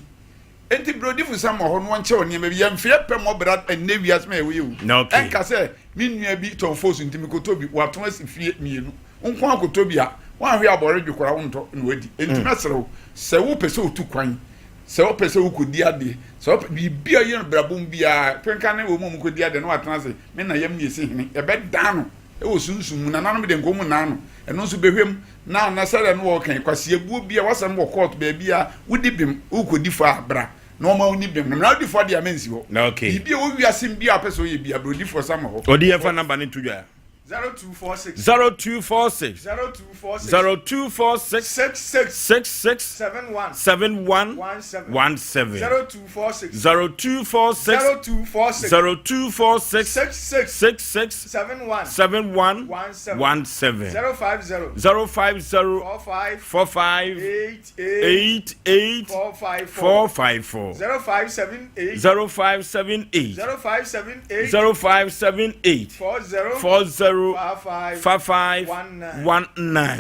Enti brɛ odifo Samuel hɔ na ɔnkyerɛ wo nneɛma bi. Yɛmfa yɛpɛ mmɔ bra ɛnnɛ wiase ma yɛwɔ yi o. Ɛnka sɛ me nua bi tɔn fos nti mekɔtɔ bi, watɔn asi fie mmienu. Wo nko ara kɔtɔ bi a, woanhwɛ a bɔre dwe koraa wontɔ na woadi. Enti mɛsrɛ wo, sɛ wopɛ sɛ wotu kwan, sɛ wopɛ sɛ wokɔdi adeɛ, sɛ wopɛ biribi a woyɛ no brabɔ mu biara, kenka ne wɔn a wɔkɔdi adeɛ na wɔatena ase, me na yam ne ɛsi hene, yɛbɛdan no wɔ sunsum mu, nananom deɛ nka wɔn nnan no, ɛno nso bɛhwɛ mu, na na sɛdeɛ no wɔka yi, kwaseabuo bi a wasɛm wɔ court baabi a wodi bem, wokɔdi fɔ a, bra na wɔma woni bem no, na wodi fɔ deɛ a mɛnsi hɔ. Biribi a ɛwɔ wiase mu bi a wopɛ sɛ woyɛ bi a, bra odifoɔ Samuel hɔ. Ɔdi yɛmfa number no nto dwa. 0246. 0246. 0246. 0246. 66. 66. 71. 71. 17. 17. 0246. 0246. 0246. 0246. 66. 66. 71. 71. 17. 17. 050. 050. 45. 45. 88. 88. 454. 454. 0578. 0578. 0578. 0578. 40. 40. 55. 55. 19. 19.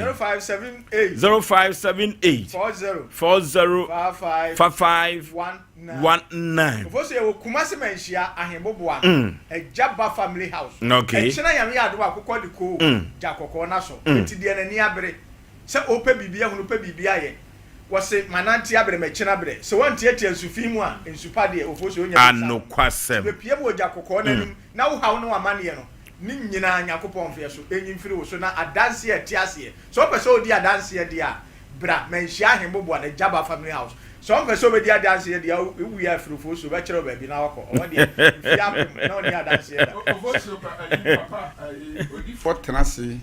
0578. 0578. 40. 40. 55. 55. 19. 19. Ofosu yɛ wɔ Kumasi Manhyia Ahemboboa Agya Ba Family House. Okay. Ɛkyena Nyame yɛ adom a akokɔ de koo gya kɔkɔɔ no aso. Enti deɛ n'ani abere sɛ ɔpɛ biribi ahunu pɛ biribi ayɛ. Wɔse manante abrɛ makyin abrɛ. Sɛ woantiatia nsu fi mu a, nsu pa deɛ, Ofosu ɔnya bi nsa ano. Anokwasɛm. Nti bɛpue wɔ ogya kɔkɔɔ no anim na wo haw ne w'amaneɛ no ne nyinaa Nyankopɔn mfeɛ so ɛnyi mfiri wo so na adanseɛ a ɛte aseɛ. Sɛ wopɛ sɛ wodi adanseɛ deɛ a, bra Manhyia Ahemboboa no Gyaba Family House. Sɛ wompɛ sɛ wobɛdi adanseɛ deɛ a, wowie a firi Ofosu bɛkyerɛ wo baabi na wakɔ. Ɔhɔ deɛ, mfeɛ apem na ɔnni adanseɛ da. Ofosu pa ayi papa ayi odifoɔ tena ase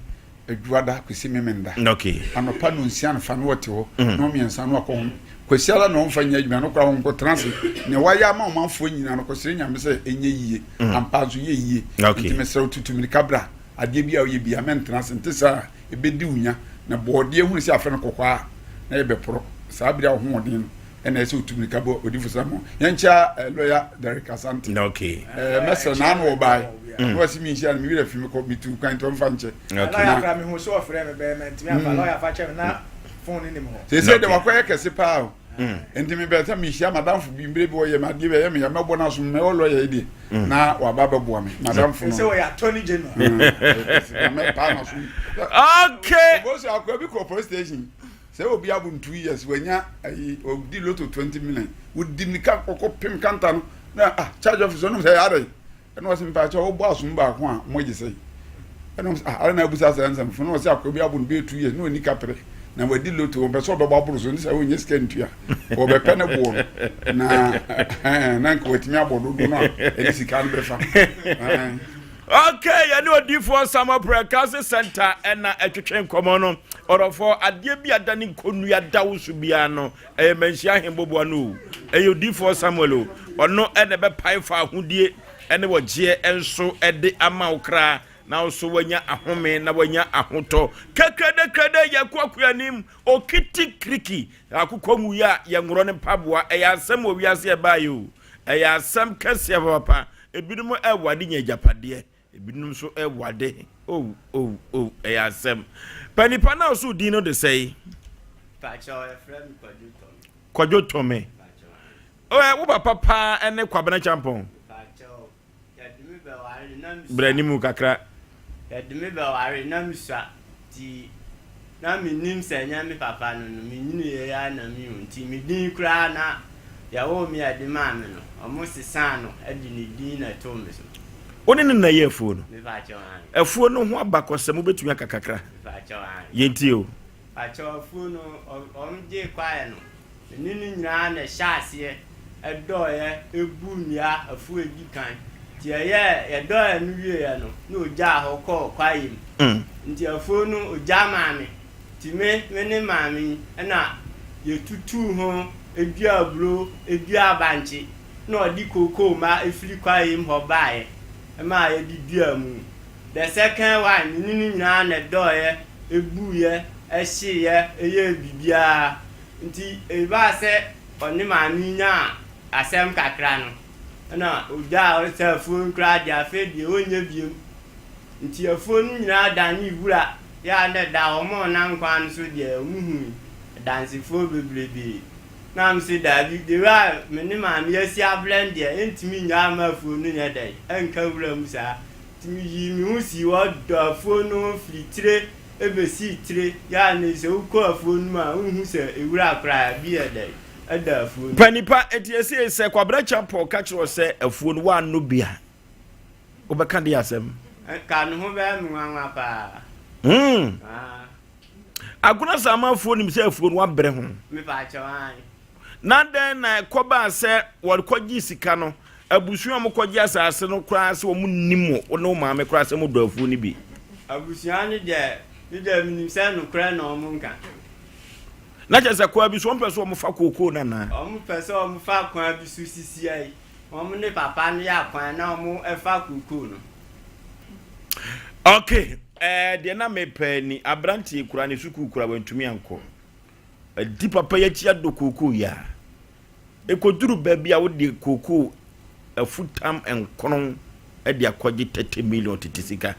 Adwuada Kwesi Memenda. Okay. Anɔpa nonsia no fa no ɔte hɔ. Mm. Na ɔmmiɛnsa no akɔ ho. Kwasiada na ɔmfa nyɛ adwuma no koraa ɔnkɔ tena ase. Nea wayɛ ama ɔmanfoɔ nyinaa no kɔsrɛ Nyame sɛ ɛnyɛ yie. Mm. Ampa nso yɛ yie. Okay. Nti mesrɛ wo tutu mirika bra. Adeɛ bi a woyɛ bia mɛntena ase nte saa a ɛbɛdi wo nya. Na bɔɔdeɛ hunu sɛ afɛ no kɔkɔɔ a na yɛbɛporɔ. Saa bere a wo ho ɔden no ɛna ɛsɛ otu mirika bɔ odifo Samuel. Yɛnkyia eh, lawyer Derek Asante. Okay. Eh, mɛsrɛ na ano ɔbae. Mm. Na wɔsi mi nhyia no mi werɛ fi mi kɔ mi tu kwan nti ɔmfa nkyɛ. Okay. Lawyer kura mi hu so ɔfrɛ mi bɛɛ mɛ ntumi afa mm. lawyer fa kyɛ mi na phone ni nim hɔ. Sese de wakɔyɛ kɛse paa o. Mm. Nti mi bɛ sɛ mi hyia madamfo bi mbere bi wɔyɛ mi adeɛ bi ɛyɛ mi ya mɛbɔ n'aso mɛ wɔ lawyer yi deɛ mm. na waba bɛboa mi madamfo no. Sese wɔyɛ attorney general. Mɛ paa n'aso. Okay. Obosu akɔrɔ bi kɔ police station. Sɛ obi abo no 2 years wanya ayi odi lotto 20 million wodi mirika kɔkɔ pem kanta no na ah charge officer ɔnom sɛ adɛn ɛna ɔsɛ mpa kyɛ ɔbɔ asom baako a mo gye sɛ ɛna ɔsɛ ah adɛn na abusa sɛ nsɛm fo na ɔsɛ akɔ bi abo no bɛyɛ 2 years na ɔni kapere na wadi lotto wɔpɛ sɛ ɔbɛbɔ aboro so ne sɛ ɔnyɛ sika ntua wɔbɛpɛ ne boɔ no na na nka watumi abɔ dodo no a ɛde sika no bɛfa. Okay, yɛne odiifoɔ Samuel Prɛkase Center ɛna ɛtwetwe nkɔmmɔ no. Ɔdɔfoɔ, adeɛ bi a da ne nkonnua da wo so biara no, ɛyɛ Manhyia Ahemboboa no o. Ɛyɛ odiifoɔ Samuel o. Ɔno ɛna ɛbɛpae fa ahodie ɛne wɔgyeɛ nso ɛde ama wo kra na wo so wanya ahome na wanya ahotɔ. Kɛkrɛdɛkrɛdɛ yɛkɔ akuanim okiti kiriki akokɔ nwuiɛ a yɛnworɔ ne mpaboa. Ɛyɛ asɛm wɔ wiase ɛbaeɛ o. Ɛyɛ asɛm kɛseɛ papapa. Ebinom ɛwade nya agyapadeɛ, ebinom nso ɛwade. Oh, oh, oh, ɛyɛ asɛm. Pɛ nipa na ɔso din no de sɛe. Pakyɛ yɛfrɛ me Kwadwo Tɔme. Kwadwo Tɔme. Ɛ wo papa paa ɛne Kwabena Kyampɔn. Pakyɛ yɛde me bɛware na mesua. Brɛ ne mu kakra. Yɛde me bɛware na mesua nti na mennim sɛ ɛnyɛ me papa no no, menyiniiɛ ara na mehu nti me din koraa na yɛwoo me a yɛde maa me no, wɔn sesaa no de ne din na ɛtoo me so. Wo ne no na ɛyɛ afuo no? Mepakyɛw aane. Afuo no ho abakɔsɛm wobɛtumi aka kakra? Mepakyɛw aane. Yɛntie o. Pakyɛw afuo no wɔn gyee kwaeɛ no, Me ne no nyinaa na ɛhyɛɛ aseɛ dɔeɛ, buu nnua afuo a ɛdi kan. Nti ɛyɛɛ, yɛdɔeɛ no wieeɛ no, na ɔgyaa hɔ kɔɔ kwaeɛ mu. Nti afuo no, ɔgya maa me. Nti me, me ne maame yi na yɛtutuu ho, duaa aburo, duaa bankye, na ɔde kookoo mma firi kwaeɛ mu hɔ baeɛ maa yɛde duaa mu. The second one, me ne no nyinaa na ɛdɔeɛ, buiɛ, hyeeɛ, yɛɛ biribiara. Nti ebaa sɛ ɔne maame yi nyaa asɛm kakra no, ɛna ogyaa hɔ sɛ afuo no koraa deɛ afei deɛ ɔnyɛ biom. Nti afuo no nyinaa danee wura yɛ a na ɛda hɔ. Wɔn a wɔnam kwan no so deɛ, wɔhui adansefoɔ bebrebee. Na mese, Daabi, the way a me ne maame asi abrɛ no deɛ, ɛntumi nnyaa mma afuo no nyɛ dɛn, ɛnka wura mu saa. Nti meyii me ho sii hɔ dɔ afuo no ho firi tire bɛsii tire. Yɛ a na sɛ wokɔ afuo no mu a, wonhu sɛ wura koraa bi yɛ dɛn, ɛda afuo no mu. Pɛ nipa, enti ɛsei sɛ Kwabena Kyampɔn ka kyerɛ wo sɛ afuo no woannɔ bi a, wobɛka deɛ asɛm? Nka ne ho bɛyɛ me nwanwa paa. Hmm. Ah. Agona sɛ amanfoɔ nim sɛ afuo no wabrɛ ho. Mepaakyɛw ae. Na dɛn na ɛkɔbaa sɛ wɔkɔgye sika no abusua a wɔkɔgye asase no koraa sɛ wɔn nim wo ne wo maame koraa sɛ modɔ afuo no bi? Abusua no deɛ me deɛ menim sɛ nokorɛ na wɔn nka. Na kyerɛ sɛ kwan bi so wɔn pɛ sɛ wɔn fa kookoo no anaa? Wɔn pɛ sɛ wɔn fa kwan bi so sisia yi. Wɔn ne papa no yɛ akwan na wɔn fa kookoo no. Ok, ɛɛ deɛ na mepɛ ni, aberanteɛ kura ne sukuu kura wantumi ankɔ. Adi papa yi akyi adɔ kookoo yi a. Ɛkɔduru baabi a wode kookoo afutam nkono de akɔgye 30 million tete sika.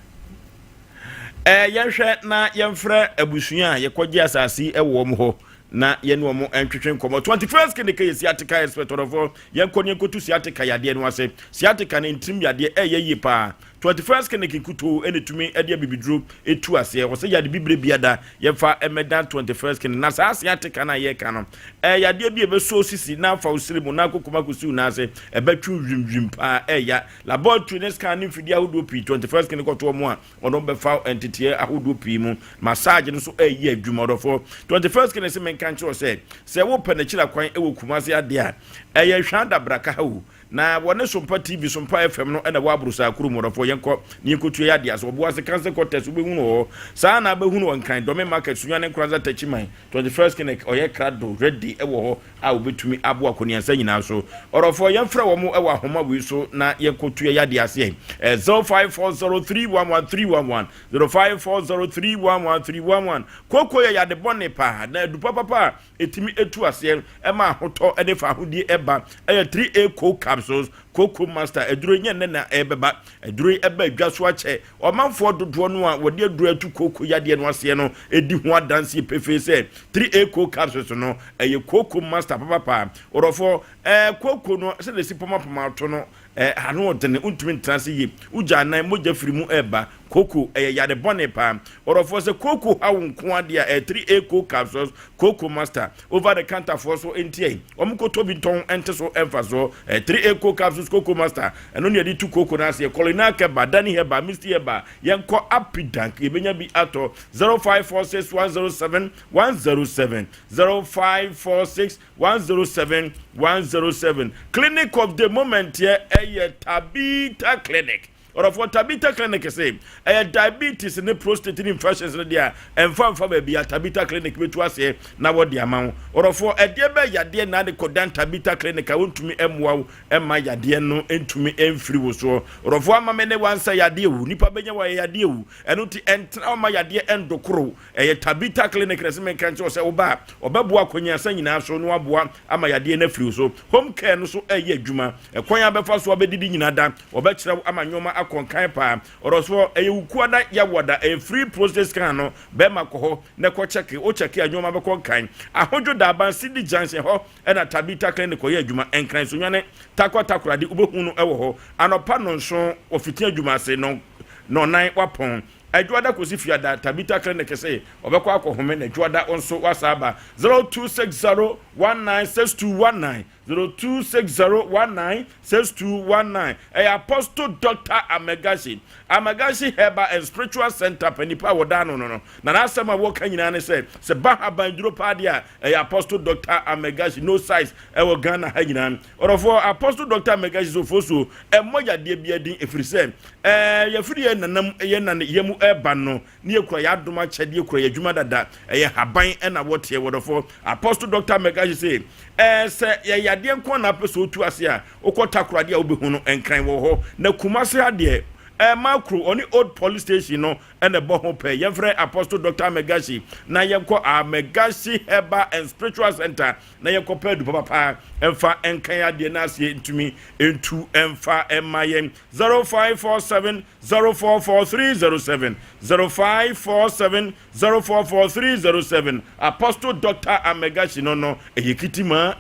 Ɛɛ yɛnhwɛ na yɛmfrɛ abusua a yɛkɔgye asase yi wɔ wɔn hɔ na yɛne wɔn ntwetwe nkɔmmɔ. 21st Clinic yɛ sciatica expert ɔdɔfoɔ. Yɛnkɔ ne yɛnkɔtu sciatica yadeɛ no ase. Sciatica no ntirim yadeɛ ɛyɛ yie paa. 21st Clinic nkutoo na ɛtumi de abibiduro tu aseɛ. Wɔsɛ yade bibire biada yɛmfa mmɛdan 21st Clinic. Na saa sciatica no a yɛreka no ɛyɛ yadeɛ bi a ɛbɛsɔ sisi na afa wo siri mu na akɔkum akɔsi wo nan ase. Ɛbɛtwe wo dwimdwim paa ɛya. Laboratory ne scan ne mfidie ahodoɔ pii 21st Clinic kɔto wɔn a Ɔno bɛfa nteteɛ ahodoɔ pii mu. Massage no nso ɛyɛ adwuma ɔdɔfoɔ. 21st Kene se menka nkyerɛ wo sɛ, sɛ wopɛ n'akyiri akwan wɔ Kumasi adeɛ a, ɛyɛ Hwaa Dabraka ha o. Na wɔne Sompa TV, Sompa FM no na ɛwɔ Aborosaa kurom ɔdɔfoɔ. Yɛnkɔ na yɛnkɔtua yɛ adeɛ ase. Ɔboase Council Quarters wobɛhunu wɔ hɔ. Saa ara na wobɛhunu wɔ Nkran, Dɔme Market, Sunyani Nkoranza Takyiman, 21st Clinic, ɔyɛ krado, ready, wɔ hɔ. a wɔbɛtumi aboa akɔneasa nyinaa so. Ɔdɔfoɔ, yɛmfrɛ wɔn wɔ ahoma wei so na yɛnkɔtua yadeɛ aseɛ. 0540311311, 0540311311. Kooko yɛ yade bɔne paa, na adu papapa a ɛtumi ɛtu aseɛ ɛma ahotɔ ne fahodie ɛba. Ɛyɛ 3A Coke Capsules, Coco Master. Aduro yi nyɛ nnɛ na ɛbɛba. Aduro yi ɛba adwa so akyɛ. Ɔmanfoɔ dodoɔ no a wɔde aduro atu kooko yadeɛ no aseɛ no di ho adanseɛ pefee sɛ 3A Coke Capsules no ɛyɛ kooko master papapa. Ɔdɔfoɔ, ɛɛ kooko no sɛdeɛ ɛsi pɔmapɔma ato no ɛɛ ano ɔdene, wontumi ntena ase yie, wogya anan, mogya firi mu ɛreba. Kooko ɛyɛ yare bɔne paa. Ɔdɔfoɔ, sɛ kooko ha wo nko adeɛ a, ɛyɛ 3A Coke Capsules, Kooko Master. Over the counter foɔ so nti ɛ, wɔn kɔtɔ bi ntɔn nte so mfasoɔ. Ɛ 3A Coke Capsules, Coco Master, ɛno ne yɛde tu kooko no aseɛ. Colinac Herbal, Dani Herbal, Misty Herbal, yɛnkɔ Apidank, yɛbɛnya bi atɔ. 0546 107 107, 0546 107 107. Clinic of the moment yɛ ɛyɛ Tabitha Clinic. Ɔdɔfoɔ, Tabitha Clinic se ɛyɛ diabetes ne prostate ne infections no deɛ a ɛmfa mfa baabi a Tabitha Clinic bɛtu aseɛ na wɔde ama wo. Ɔdɔfoɔ, ɛdeɛ bɛɛ yadeɛ na ade kɔdan Tabitha Clinic a wɔntumi mmoa wo mma yadeɛ no ntumi mfiri wo soɔ. Ɔdɔfoɔ, ama me ne wansa yadeɛ o, nipa bɛnya wɔ ayɛ yadeɛ o, ɛno nti ɛntena hɔ ma yadeɛ ɛndokoro wo. Ɛyɛ Tabitha Clinic na ɛsɛ menka nkyerɛ wo sɛ woba a, ɔbɛboa akwanyiasa nyinaa so na waboa ama yadeɛ no afiri wo so. Home care no so ɛyɛ adwuma. Ɛkwan a bɛfa so abɛdidi nyinaa da, wɔbɛkyerɛ wo ama nnoɔma akɔ nkan paa. Ɔdɔsoɔ, ɛyɛ Wukuada, Yawoada, ɛyɛ free prostate scan no, bɛrima kɔ hɔ na kɔ kyɛke, wo kyɛke a nnoɔma bɛkɔ nkan. Ahodwo Daaban, Sydney Junction hɔ ɛna Tabitha Clinic kɔyɛ adwuma. Nkran Sunyani, Tarkwa Takoradi, wobɛhu no wɔ hɔ. Anɔpa nnɔnson, wɔfiti adwuma ase, nnɔnnan wapɔn. Adwoada kɔsi Fiada, Tabitha Clinic se ɔbɛkɔ akɔhome na Adwoada wo nso woasa aba. 0260 196219, 0260 196219. Ɛyɛ Apostle Doctor Amegashie, Amegashie Herbal and Spiritual Center panipa a wɔda ano no no. Na n'asɛm a wɔka nyinaa ne sɛ, sɛ ba haban duro paa deɛ a, ɛyɛ Apostle Doctor Amegashie, no size ɛwɔ Ghana ha nyinaa. Ɔdɔfoɔ, Apostle Doctor Amegashie sɛ ofosuo, ɛmmɔ yadeɛ biara din ɛfiri sɛ, ɛɛ, yɛfiri yɛn nanam, yɛn nane yɛ mu ɛreba no, ne yɛkura yɛn adom akyɛdeɛ, kura yɛn adwuma dada, ɛyɛ haban ɛna wɔteɛ. Wɔdɔfoɔ, Apostle Doctor Amegashie se, ɛɛ, sɛ yɛ yadeɛ nko ara na apɛ sɛ ɔtu ase a, wokɔ Takoradi a wobɛhu no, Nkran wɔ hɔ, na Kumasi ha deɛ, Ɛɛ Makro, ɔne Old Police Station no na ɛbɔ ho pɛɛ. Yɛmfrɛ Apostle Doctor Amegashi na yɛnkɔ Amegashi Herbal and Spiritual Center na yɛnkɔpɛ adu papapa mfa nka yɛn adeɛ na aseɛ ntumi ntu mfa mma yɛn. 0547 044307 0547 044307 Apostle Doctor Amegashi no no ɛyɛ kitimaa,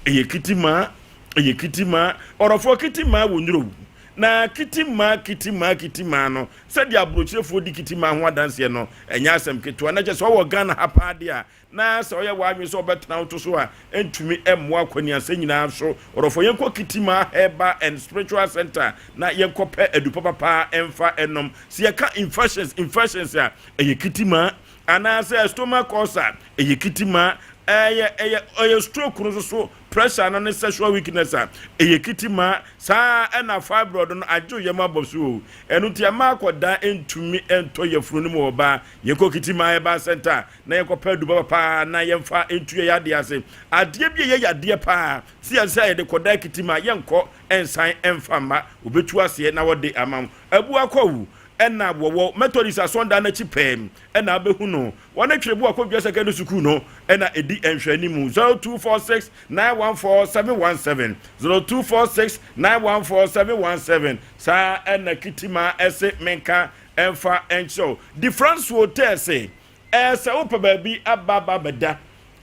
ɛyɛ kitimaa, ɛyɛ kitimaa. Ɔrɔfoɔ kitimaa wɔ nnuro. Na kitimaa, kitimaa, kitimaa no, sɛdeɛ aburokyerefoɔ di kitimaa ho adanseɛ no, ɛnyɛ asɛm ketewa. Na kyerɛ sɛ ɔwɔ Ghana ha paa deɛ a, na sɛ ɔyɛ w'adwene sɛ ɔbɛtena wo to so a, ɛntumi mmoa akwaniasɛ nyinaa so. Ɔdɔfoɔ, yɛnkɔ Kitimaa Herbal and Spiritual Center na yɛnkɔpɛ adu papapa mfa nnom. Sɛ yɛka infections, infections a, ɛyɛ kitimaa. Anaasɛ stomach ulcer, ɛyɛ kitimaa. Ɛyɛ, ɛyɛ, ɛyɛ stroke no nso so, pressure no ne sexual weakness a, ɛyɛ kitimaa. Saa ara na fibroid no, agye wo yam abɔ so o. Ɛno nti ɛmma akwadaa ntumi ntɔ yafunu no mu ɔbaa. Yɛnkɔ Kitimaa Herbal Center na yɛnkɔpɛ aduba papa na yɛmfa ntu yɛn yadeɛ ase. Adeɛ bi a ɛyɛ yadeɛ paa, sɛ yɛn sɛ yɛde kɔda Kitimaa, yɛnkɔ nsan mfa mma. Wɔbɛtu aseɛ na wɔde ama wo. Abuakwawu na wɔwɔ Methodist asɔndan no akyi pɛɛ na wobɛhu no. Wɔne Twerɛboɔ Akɔdua Secondary Sukuu no na ɛdi nhwɛanimu. 0246 914 717, 0246 914 717. Saa na Kitima se menka mfa nkyerɛ wo. Di France Hotel se, Ɛɛ sɛ wopɛ baabi aba aba abɛda,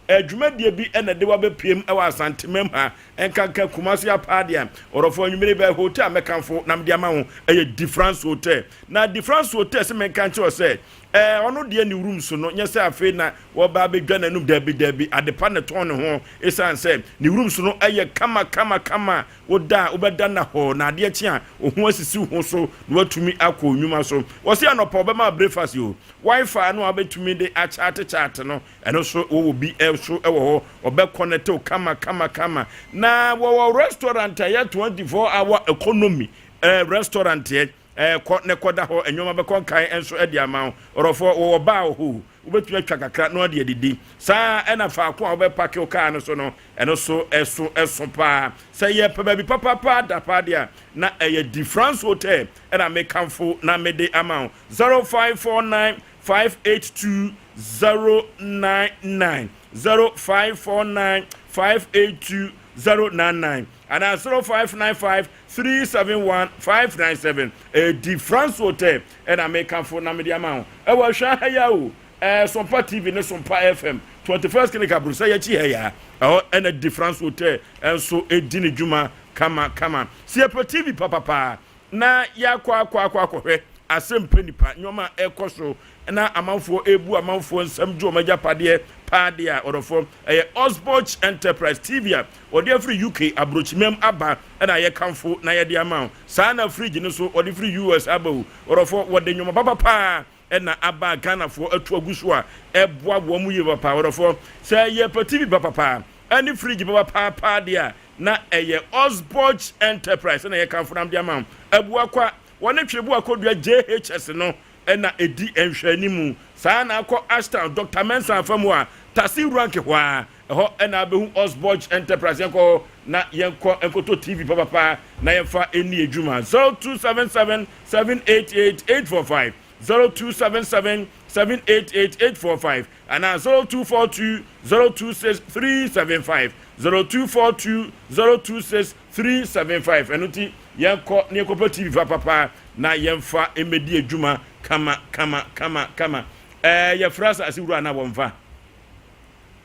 dwumadie bi na ɛde wo abɛpiem wɔ Asantemam ha, nkanka Kumasi apaa deɛ a, ɔdɔfoɔ anwummere bɛɛ hotel a mɛkamfo na mede ama wo ɛyɛ Di France Hotel. Na Di France Hotel se menka nkyerɛ wo sɛ, ɛɛ ɔno deɛ ne rooms no nyɛ sɛ afei na wɔba abɛdwa n'anum, daabi daabi, adepa na ɛtɔn ne ho, ɛsiane sɛ ne rooms no ɛyɛ kama kama kama, woda a wobɛda nnahɔɔ na adeɛ kye a wo ho asisi wo ho so na woatumi akɔ wo nnwuma so. Wɔse anɔpa wɔbɛma wo breakfast o, Wi-Fi no a wobɛtumi de akyate kyate no, ɛno nso wɔwɔ bi nso wɔ hɔ. Wɔbɛ connect wo kama kama kama. Na wɔwɔ restaurant a ɛyɛ 24 hour economy eh, restaurant ɛ eh, kɔ ne kɔda hɔ, nneɛma bɛkɔ nkan nso de ama wo. Ɔrɔfoɔ, wɔwɔ bar wɔ hɔ o, wobɛtumi atwa kakra na wɔde adidi. Saa ɛna faako a wobɛpake wo kaa no so no, ɛno so ɛso ɛso paa. Sɛ yɛpɛ baabi papapa da paa deɛ a, na ɛyɛ Di France Hotel ɛna mekamfo na mede ama wo. 0549 582 099 0549 582 099 anaa 0595 371 597. Ɛyɛ Di France Hotel ɛna mekamfo na mede ama wo. Ɛwɔ Ahwea ha yi ara o. Ɛɛ Sompa TV ne Sompa FM 21st Clinic Abrosɛ yɛkyi ha yi ara. Ɛhɔ ɛna Di France Hotel nso di ne dwuma kama kama. Sɛ yɛpɛ TV papapaa na yɛakɔ akɔ akɔ akɔhwɛ asɛmpɛ nipa nneɛma a ɛkɔ so na amanfoɔ ebu amanfoɔ nsɛm gye wɔn agyapadeɛ paa deɛ a ɔdɔfoɔ ɛyɛ Osborch Enterprise TV a wɔde afiri UK aburokyimam aba ɛna yɛkamfo na yɛde ama wo. Saa na fridge no so wɔde firi US aba o ɔdɔfoɔ wɔde nneɛma papa paa ɛna aba a Ghanafoɔ atu agu so a ɛboa wɔn yie papa. Ɔdɔfoɔ sɛ yɛpɛ TV papapa ɛne fridge papa paa deɛ a na ɛyɛ Osborch Enterprise na yɛkamfo nam de ama wo. Abuakwa, wɔne Tweboa Kodua JHS no na ɛdi nhwɛanimu. Saa na akɔ Ashtown, Dɔkta Mensah afa mu a, Tasi Rank hɔ ara, ɛhɔ na abɛhu Osborch Enterprise. Yɛnkɔ hɔ na yɛnkɔ nkɔtɔ TV papapa na yɛmfa nni adwuma. 0277 788 845, 0277 788 845 anaa 0242 026 375, 0242 026 375. Ɛno nti yɛnkɔ na yɛnkɔpɛ TV papapa na yɛmfa mmɛdi adwuma kama kama kama kama. Ɛɛ yɛfrɛ asase wura na wɔmfa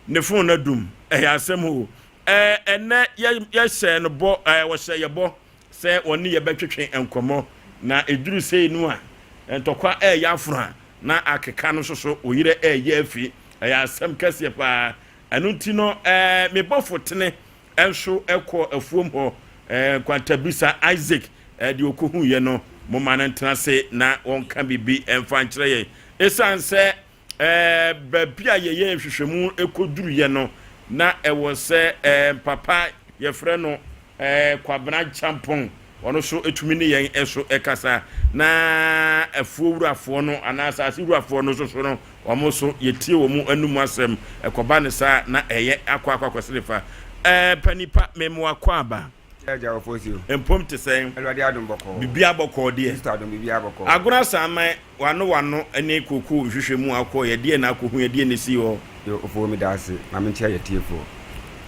ne fon no adum. Ɛyɛ asɛm o. Ɛɛ ɛnɛ yɛhyɛ no bɔ, ɛɛ wɔhyɛ yɛ bɔ sɛ wɔne yɛ bɛtwetwe nkɔmmɔ, na ɛduru sei no a, ntɔkwa reyɛ afono a, na akeka no nso so, wo yerɛ reyɛ afi. Ɛyɛ asɛm kɛseɛ paa. Ɛno nti no, me bɔfo tene nso kɔɔ afuom hɔ, nkwantabisa Isaac, deɛ ɔkɔhuiɛ no, momma no ntena ase na ɔnka biribi mfa nkyerɛ yɛn. Ɛsiane sɛ Ɛɛ, baabi a yɛyɛɛ nhwehwɛmu kɔduruiɛ no, na ɛwɔ sɛ ɛɛ, papa yɛfrɛ no ɛɛ, Kwabena Kyampɔn, ɔno nso tumi ne yɛn nso kasa. Na afuo wurafoɔ no anaa asase wurafoɔ no nso so no, wɔn nso yɛtie wɔn anum asɛm. Ɛkɔba no saa na ɛyɛ akɔ akɔ akɔsene fa. Ɛɛ, panipa, memoa kɔ aba. Agya Ofosuo. Mpom te sɛn? Awurade adom bɔkɔɔ. Biribiara bɔkɔɔ deɛ. Kristo adom biribiara bɔkɔɔ. Agona Asaman, w'ano w'ano ne kookoo nhwehwɛ mu akɔ yɛ deɛ na akɔhu yɛ deɛ na ɛsii hɔ? Yo, Ofoɔ meda ase, ma menkyia yɛ tiefoɔ.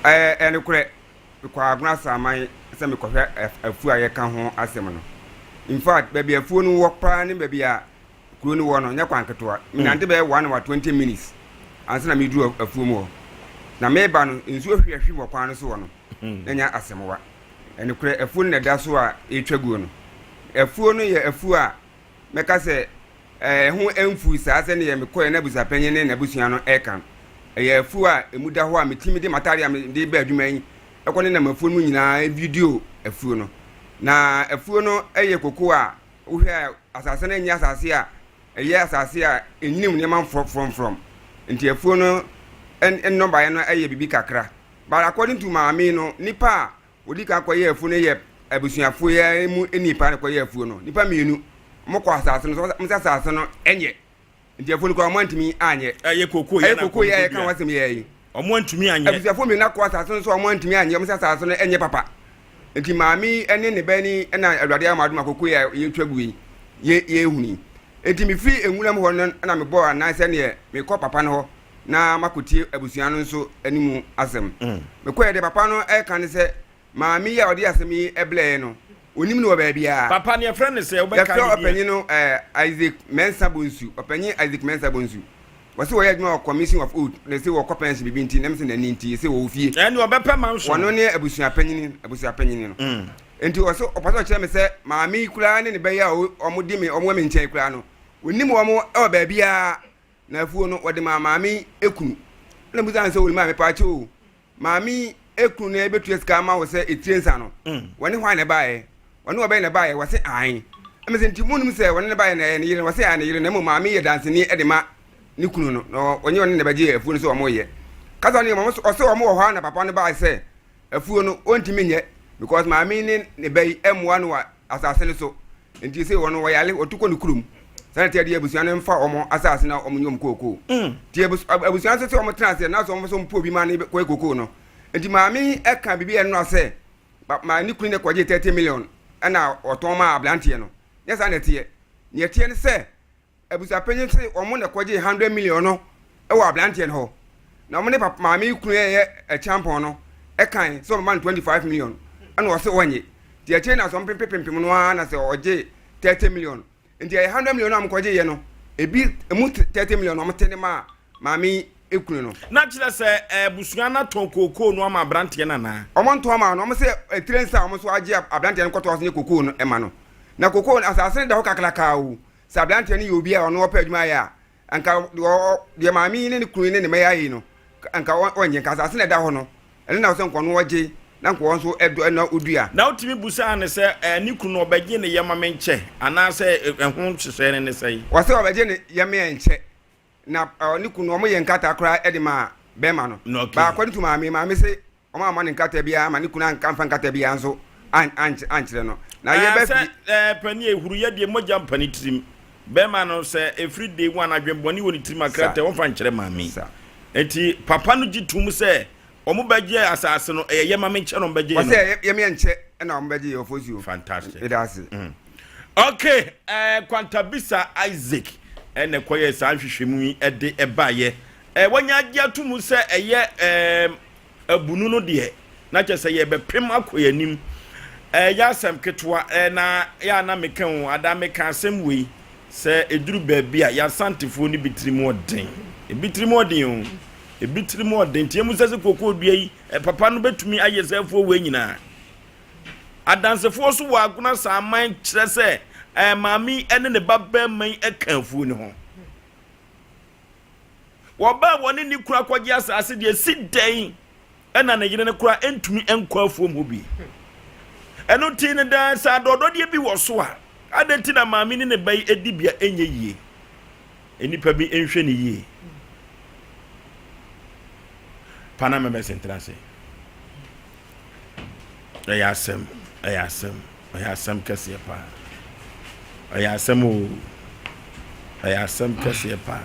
Ɛɛ, ɛyɛ nokorɛ, mekɔɔ Agona Asaman sɛ mekɔhwɛ afuo a yɛka ho asɛm no. In fact, baabi a afuo no wɔ paa ne baabi a kuro no wɔ no nyɛ kwan ketewa. Menante bɛyɛ 1 hour 20 minutes ansa na meduru afuom hɔ. Na meba no, nsuo hwiahwi wɔ kwan no so hɔ no. na nya asɛmwa. Nokorɛ, afuo no na ɛda so a ɛretwa guo no. Afuo no yɛ afuo a mɛka sɛ ɛho mfuu saa sɛdeɛ mekɔeɛ na abusuapanyin ne n'abusua no reka no. Ɛyɛ afuo a ɛmu da hɔ a metumi de m'atadeɛ a mede ba adwuma yi kɔ nenam afuo no mu nyinaa video afuo no. Na afuo no yɛ koko a wohwɛ a asase no nyɛ asase a ɛyɛ asase a ɛnyinim nneɛma frɔmfrɔm nti afuo no nnɔbaeɛ no yɛ biribi kakra. But according to maame no, nipa a odi kan kɔyɛ afuo no yɛ abusuafo yi mu nipa na kɔyɛ afuo no. Nipa mmienu, wɔn kɔ asase no so, wɔn sɛ asase no ɛnyɛ. Nti afuo no koraa wɔn antumi anyɛ. Ɛyɛ koko yɛ na koko yɛ ɛka wɔn asɛm yɛ yi. Wɔn antumi anyɛ. Abusuafo mmienu akɔ asase no so wɔn antumi anyɛ, wɔn sɛ asase no ɛnyɛ papa. Nti maame yi ne ne ba ni ɛna awurade ama adum akoko yɛ yɛtwa gu yi yɛ yɛhuni. Nti mefiri nwuram hɔ no na mebɔɔ anan sɛdeɛ mekɔ papa no hɔ. na makɔtie abusua no nso anim asɛm. Mekɔɛ deɛ papa no ɛka ne sɛ maame yi a ɔde asɛm yi blɛɛ no, ɔnim no wɔ baabiara. Papa no yɛfrɛ no sɛ wobɛka ne din a? Yɛfrɛ ɔpanyin no Isaac Mensah Bonsu, ɔpanyin Isaac Mensah Bonsu. Wɔse wɔyɛ adwuma wɔ Commission of Oath na ɛse wɔkɔ pension biribi nti na ɛmsɛ n'ani nti ɛse wɔwɔ fie. Ɛne ɔbɛpɛ mansion. Wɔno ne abusua panyin, abusua panyin no. Nti ɔse ɔpɛ sɛ ɔkyerɛ me sɛ maame yi koraa ne ne ba yi a wɔn di me wɔn wɔ me nkyɛn koraa no, ɔnim wɔn wɔ baabiara. Na afuo no, wɔde maa maame yi kunu. Ɛna mebisa no sɛ, Olimar, mepaakyɛw o, maame yi kunu na ɛbɛtua sika ama wo sɛ etire nsa no, mm. wɔne hwan na ɛbaeɛ? Wɔne ɔbɛn na ɛbaeɛ? Wɔse ae. Ɛmɛ sɛ nti monim sɛ wɔne ne baeɛ na ɛyɛ ne yere no? Wɔse ae ne yere na mmom maame yɛ danseni de ma ne kunu no, na ɔnyɛ ɔne na ɛbɛgye afuo no sɛ wɔn yɛ. Kasa no yɛ ɔse wɔn wɔ hɔ a na papa no bae sɛ afuo no ɔntumi nyɛ because maame ne ne ba yi mmoa no wɔ asase no so nti sɛ wɔn wɔyale wɔtu kɔ ne kurom sani tiɛ deɛ abusua no mfa wɔn asase na wɔn nyɛ wɔn kookoo mm. ti abusua nso sɛ wɔn tena aseɛ na sɛ wɔn nso mpo obi ma ne kɔyɛ kookoo no nti maame ɛka biribi ɛno asɛ maa ne kunu ne kɔgye 30 million ɛna ɔtɔn maa aberanteɛ no nyɛ saa na ɛteɛ nea ɛteɛ ne sɛ Abusuapanyin se wɔn na kɔgyee hundred million no wɔ aberanteɛ no hɔ. Na wɔn ne papa maame yi kunu yɛ ɛkyampɔn no ɛkan sɛ wɔbɛma no 25 million ɛna ɔse ɔnye. Nti akyire na sɛ wɔn pempempem no ara na sɛ ɔgye 30 million. Nti ɛyɛ 100 million no a wɔn kɔgye yɛ no ebi emu 30 million na wɔn te de maa maame yi kunu no. Na kyerɛ sɛ abusua no atɔn kookoo no ama aberanteɛ no anaa? Wɔn ntɔn maa no, wɔn se etire nsa a wɔn nso agye aberanteɛ no kɔtoa so nyɛ kookoo no ma no. Na kookoo no asase no da hɔ kakrakaa o, Sɛ aberanteɛ no yɛ obi a ɔno ɔpɛ adwuma ayɛ a, anka deɛ maame yi ne ne kunu yi ne ne mma yi ayɛ yi no, anka ɔnyɛ. Nka asase na ɛda hɔ no, ɛno na sɛ nka ɔno ɔgye na nka wɔn nso ɛdɔ na ɔdua. Na wotumi busaa no sɛ, Ɛɛ, ne kunu no, ɔbɛgye ne yam amenkyɛ, anaasɛ ɛho nhyehyɛe no ne sɛn? Ɔse ɔbɛgye ne yam ɛnkyɛ, na ne kunu no, wɔyɛ nkrataa koraa de maa bɛrima no. But according to maame, maame se Wɔn amma no nkrataa biara ama ne kunu anka amfa nkrataa biara nso ankyerɛ no. Na yɛbɛ Sɛ ɛɛ panin ehuru yɛ deɛ mogya mpa ne tirim. Bɛrima no sɛ efiri day one adwenbɔne wɔ ne tirim a krataa wɔmfa nkyerɛ maame yi. Nti papa no gye tom sɛ wɔn bɛgye asase no ɛyɛ yɛma me nkyɛ na wɔn bɛgye no. Wɔsɛ yɛma yɛ nkyɛ ɛna wɔn bɛgye yɛ ɔfosuo. Fantastic. Meda ase. Mm. Okay, ɛɛ Kwantabisa Isaac ɛna ɛkɔyɛ saa nhwehwɛmu yi ɛde ɛbaayɛ. Ɛɛ wɔnya agye ato mu sɛ ɛyɛ ɛɛ abunu no deɛ, na kyerɛ sɛ yɛbɛpem akɔ yɛn anim. Ɛyɛ asɛm ketewa, na yɛ a na meka o, ada meka asɛm wei, sɛ ɛduru baabi a, yɛn Asantefoɔ no bi tirim ɔden. Ebi tirim ɔden o, ebi tirim ɔden. Nti emu sɛ sɛ kookoo dua yi, papa no bɛtumi ayɛ saa afuo wei nyinaa. Adansefoɔ nso wɔ Agona Saaman kyerɛ sɛ maame yi ne ne ba barima yi ka afuo no ho. Wɔbaa wɔne ne kunu akɔgye asase deɛ si dɛn ɛna ne yere no koraa ntumi nkɔ afuom hɔ bi. Ɛno nti no daa sɛ adɔdɔdeɛ bi wɔ so a, adɛn nti na maame ne ne ba yi di bia ɛnyɛ yie? Nnipa bi nhwɛ ne yie. Pana mɛmɛsɛ ntena ase. Ɛyɛ asɛm, ɛyɛ asɛm, ɛyɛ asɛm kɛseɛ paa. Ɛyɛ asɛm o, ɛyɛ asɛm kɛseɛ paa.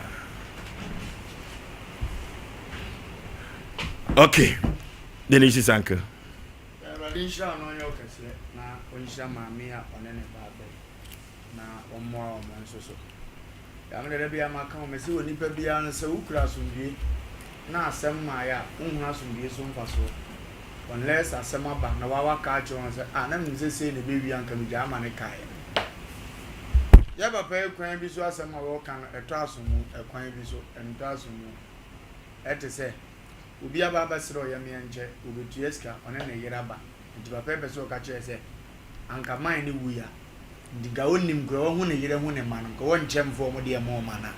Okay, then this is uncle. Awurade nhyira wo na ɔnyɛ wo kɛseɛ na ɔnhyira maame a ɔne ne ba aba yi na ɔmmoa wɔn nso so. Deɛ mede da biara maka wo mese onipa biara no sɛ wokura asomdwie na asɛm mmaeɛ a wonhunu asomdwie so mfasoɔ unless asɛm aba na wa waka akyerɛ wɔn sɛ ah na menim sɛ sei na ɛbɛwie anka megyaa ma ne kaeɛ. Yɛ papa yi kwan bi so asɛm a wɔka no ɛtɔ aso mu ɛkwan bi so ɛntɔ aso mu ɛte sɛ Obi aba abɛsrɛ ɔyɛmyɛ nkyɛ obetua sika, ɔne ne yere aba. Nti papa yi pɛ sɛ ɔka kyerɛ sɛ anka man no wui a, nti nka onnim koraa wahu ne yere ahu ne mma no, nka wɔnkyɛ mfa wɔn deɛ mma wɔn ana?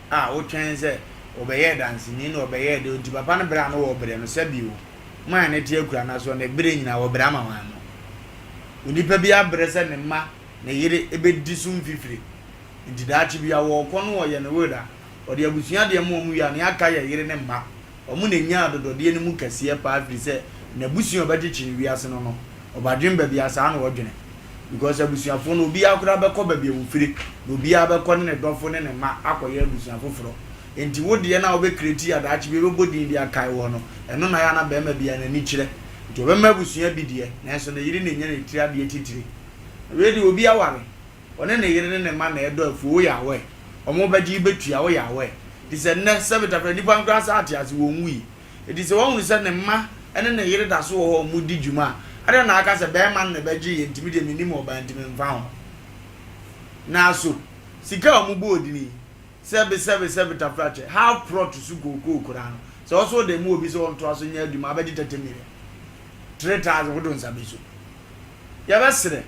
A wotwɛn sɛ ɔbɛyɛɛ danseni na ɔbɛyɛɛ deɛ, nti papa no brɛ a na wɔbrɛ no, sɛbi o, man no te akura no aso ne berɛ nyinaa wɔbrɛ ama wɔn no. Onipa bi abrɛ sɛ ne mma, ne yere bɛdi so mfifire, nti daakye bi a wɔrekɔ no wɔyɛ no will a, Ɔde abusua deɛ ma wɔn wie a, nea aka yɛ yere ne mma. Wɔn na ɛnya adodɔdeɛ no mu kɛseɛ paa firi sɛ n'abusua a ɔbɛkyekye no wiase no no, ɔbadwemba biara saa na ɔdwene. Because abusuafoɔ no obiara koraa bɛkɔ baabi a ɔfire na obiara bɛkɔ ne ne dɔfo ne ne mma akɔyɛ abusua foforɔ. Enti wo deɛ no a wobɛ create a daakye bi ɛbɛbɔ din de akae woɔ no, ɛno na ɛyɛ a na barima biara n'ani kyerɛ. Nti ɔbɛma abusua bi deɛ, nanso ne yere na ɛnya ne tiri adeɛ titire. Na wei deɛ obi aware. Ɔne ne yere ne ne mma na ɛdɔ afuo, woyɛ aware? Ɔmo bɛgye bɛtua, woyɛ aware? Nti sɛ nnɛ, sɛbe tafra nnipa nkoraa saa te ase, wɔn nwui. Nti sɛ wahunu sɛ ne mma ne ne yere da so wɔ hɔ a ɔmo di dwuma a, adɛn na aka sɛ bɛɛma no na ɛbɛgye yɛ nti me deɛ mennim ɔbaa nti memfa ho? Na so sika a ɔmo bɔɔ dini yi, sɛbe sɛbe sɛbe tafra kyɛ, half prɔt so kookoo koraa no, sɛ ɔso wode ma obi sɛ ɔntoa so nyɛ adwuma a, abɛgye 30 million, 3000 wode wo nsa bɛso. Yɛbɛsrɛ.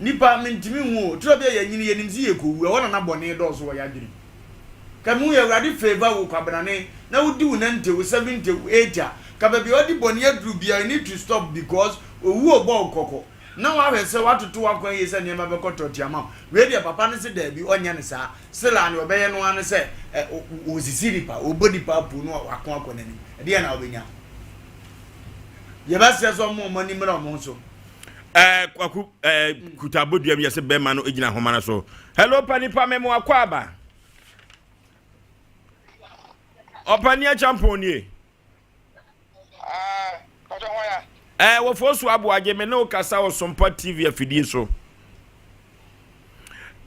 Nnipa, mentumi nhu o. Turo bi a yɛanyini, yɛnim sɛ yɛkɔwu. Ɛhɔ na na bɔne dɔɔso wɔ yɛn adwene mu. Ka mehu yɛ Awurade favour wo kwabenane na wodi wo 90, wo 70, wo 80 a, ka baabi a wadi bɔne aduru biara, you need to stop because owu ɔbɔ wo kɔkɔ. Na wahwɛ sɛ woatoto w'akwan yie sɛ nneɛma bɛkɔ tɔte ama wo. Wei deɛ papa no se daabi, ɔnyɛ no saa. Still a nea ɔbɛyɛ no ara ne sɛ ɛ, ɔsisi nipa, ɔbɔ nipa apu na wako akɔ n'anim. Ɛdeɛn na wobɛnya? Yɛbɛsrɛ sɛ ɔmo ɔmo ani mmra ɔmo ho so. Ɛɛ kwaku ɛɛ kuta abodua bi yɛsɛ bɛrima no gyina ahoma no so. Hello panipa mɛmo akɔ aba. Ɔpani akyampɔn nie. Ɛɛ wɔfo so aboagye me ne wo kasa wɔ Sompa TV afidie so.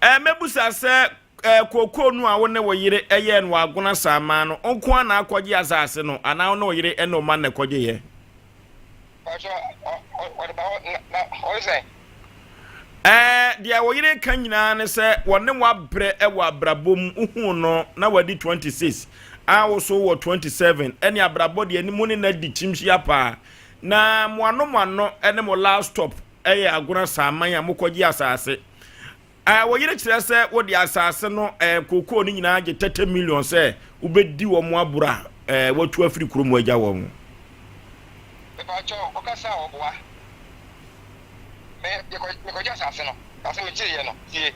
Ɛɛ mɛbusa sɛ ɛɛ kookoo no a wo ne wo yere ɛyɛɛ no wɔ Agona Saaman no nko ara na akɔgye asase no anaa wo ne wo yere ɛne wo mma na ɛkɔgyeeɛ? Ɛɛ deɛ wo yere ka nyinaa ne sɛ wɔne wo abrɛ wɔ abrabɔ mu wohuu no na wadi 26 a wo so wɔ 27 ɛne abrabɔ deɛ ne mu ne no adi kyimhyia paa na mo ano mo ano ɛne mo last stop ɛyɛ Agona Saaman a mokɔgye asase Ɛɛ, wo yere kyerɛ sɛ wode asase no ɛɛ kookoo no nyinaa gye 30 million sɛ wobɛdi wɔn aboro a ɛɛ watu afiri kurom agya wɔn. Mepakyɛw, wokasa a wɔboa. Me, yɛkɔ, mekɔgye asase no, asase megyeeɛ no, tie.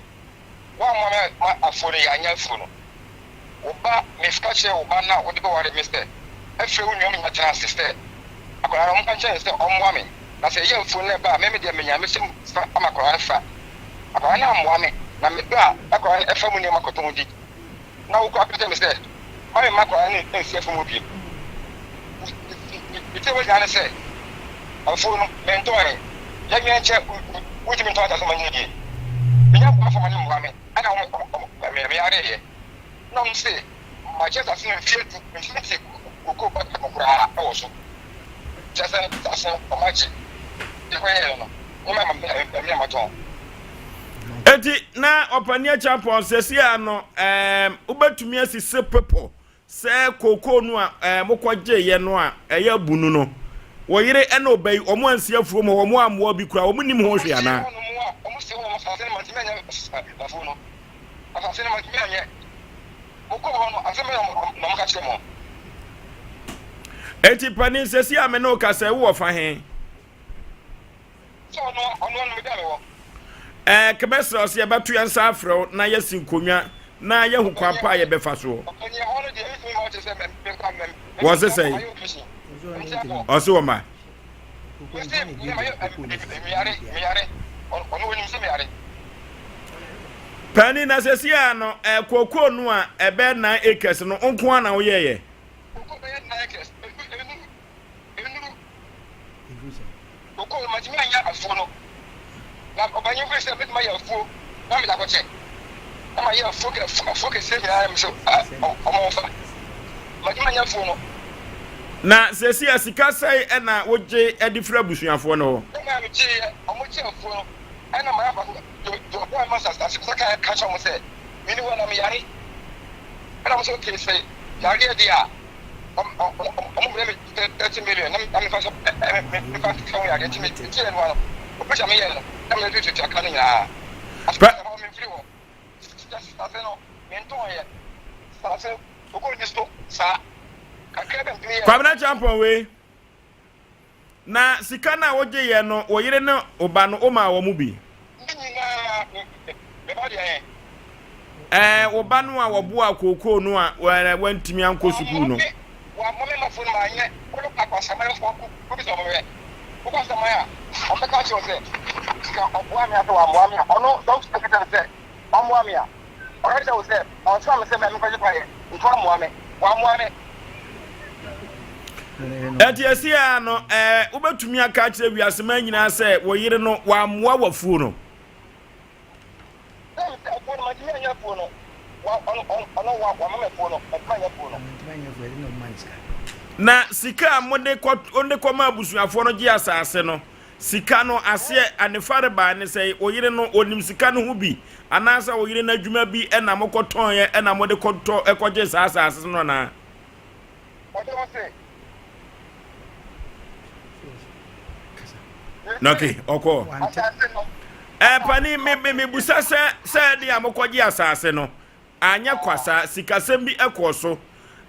Woammoa me ma afuo no, yɛanyɛ afuo no. Wo ba, meka kyerɛɛ wo ba no a wode bɛware me sɛ, 'Afei wo nua menya tena ase sɛ akwadaa no, monka nkyerɛ no sɛ ɔmmoa me, na sɛ yɛyɛ afuo no na ɛba a, me me deɛ menya mɛhyɛ mu fa ama akwadaa no fa. Akwadaa no ammoa me, na medɔ a akwadaa no fa mu nneɛma kɔtɔn di. Na wo koraa ka kyerɛ me sɛ, 'Mma memma akwadaa no nsi afuo mu bio. Me tirim nyinaa ne sɛ, 'Afuo no, mentɔn ɛ. Yɛnwɛn nkyɛ, wontumi ntɔn asase ma nyɛ yie. Menya boafo ma no mmoa me. Ɛna wɔn meyareeɛ. Na wɔn se, Magye asase no mfeɛ du, mentumi nte kokoo ba baako koraa wɔ so. Kyerɛ sɛ, asase no, wɔagye. Deɛ wɔyɛeɛ no, me ma me na matɔn. Enti na Ɔpanin Acheampong seesei ara no, ɛɛm, wobɛtumi asisi bepɔ Sɛ kookoo no a ɛɛ mokɔgyeeɛ no a ɛyɛ abunu no, wo yere ne wo ba yi, wɔn ansi afuom hɔ, wɔn ammoa bi koraa, wɔn nnim ho hwee anaa? Enti panin, seesei a me ne wo kasa yi, wowɔ fa he? Sɛ ɔno ɔno ɔno me da me wɔ. Ɛɛ kɛbɛsrɛ wo sɛ yɛbɛto yɛn nsa afrɛ wo na yɛasi nkonnwa na yɛahu kwan pa a yɛbɛfa soɔ. Wɔ se sɛn? Ɔse wɔ ma. Panin na sɛsi a no ɛɛ kookoo no a ɛbɛyɛ 9 acres no nko ara na woyɛɛyɛ? Kookoo bɛyɛ 9 acres, ɛnuru, ɛnuru. Kokoo no, mantumi anyɛ afuo no. Na ɔpanyin firi sɛ mɛtumi ayɛ afuo na mede akɔkyɛ. Na mayɛ afuo kɛ afuo kɛseɛ nyinaa na mesɛ ɔmo mfa. Mantumi anyɛ afuo no. Na seesei a sika sɛn na wogye de firi abusuafoɔ no hɔ? Na maa megyeeɛ, ɔmo gyee afuo no ɛna mayɛ afa so deɛ ɔboa me ma asase so ka ka kyerɛ ɔmo sɛ menni hɔ na meyare. Ɛna ɔmo sɛ okay sɛ yareɛ deɛ a ɔmo brɛ me 30 million na mefa so mefa sɛ ho yadeɛ nti metiɛ no ano operation meyɛ no na mede tuatua ka no nyinaa asase hɔ memfiri hɔ sase no mentɔnyɛ sase okɔ ni so saa kakra bɛ ntumi yɛ. Kwabena Champon wei na sika no a wogye yɛ no wo yere ne wo ba no womaa wɔn mu bi? Ne nyinaa me ba deɛ ɛ. Ɛɛ, wo ba no a wɔboaa kookoo no a wantumi ankɔ sukuu no. Wammɔ me mmɔfo no manyɛ wode kɔ akwasamanfoɔ ko kɔbisa wɔn hwɛ. Wokɔ asaman a, wɔbɛka akyerɛ wo sɛ, sɛ ɔboa me a sɛ wammoa me a, ɔno sɛ wotumi ka kyerɛ no sɛ ɔmmoa me a, ɔka kyerɛ wo sɛ ɔnsoma me sɛ menkɔgye kwaeɛ nti wammoa me. Wammoa me. Ɛnti ɛsi a no, ɛɛ, wobɛtumi aka akyerɛ wiaseman nyinaa sɛ wo yere no wammoa w'afuo no. Na sika a mode kɔ wode kɔma abusuafoɔ no gye asase no, sika no aseɛ anefare baa ne sɛ wo yere no ɔnim sika no ho bi anaasɛ wo yere no adwuma bi na mokɔtɔnɛ na mode kɔtɔ kɔgye saa asase no anaa? Okay, ɔkɔ. Ɛɛ pani me me me busa sɛ sɛ ɛde a mokɔgye asase no anyɛ kwa saa sikasɛm bi ɛkɔɔ so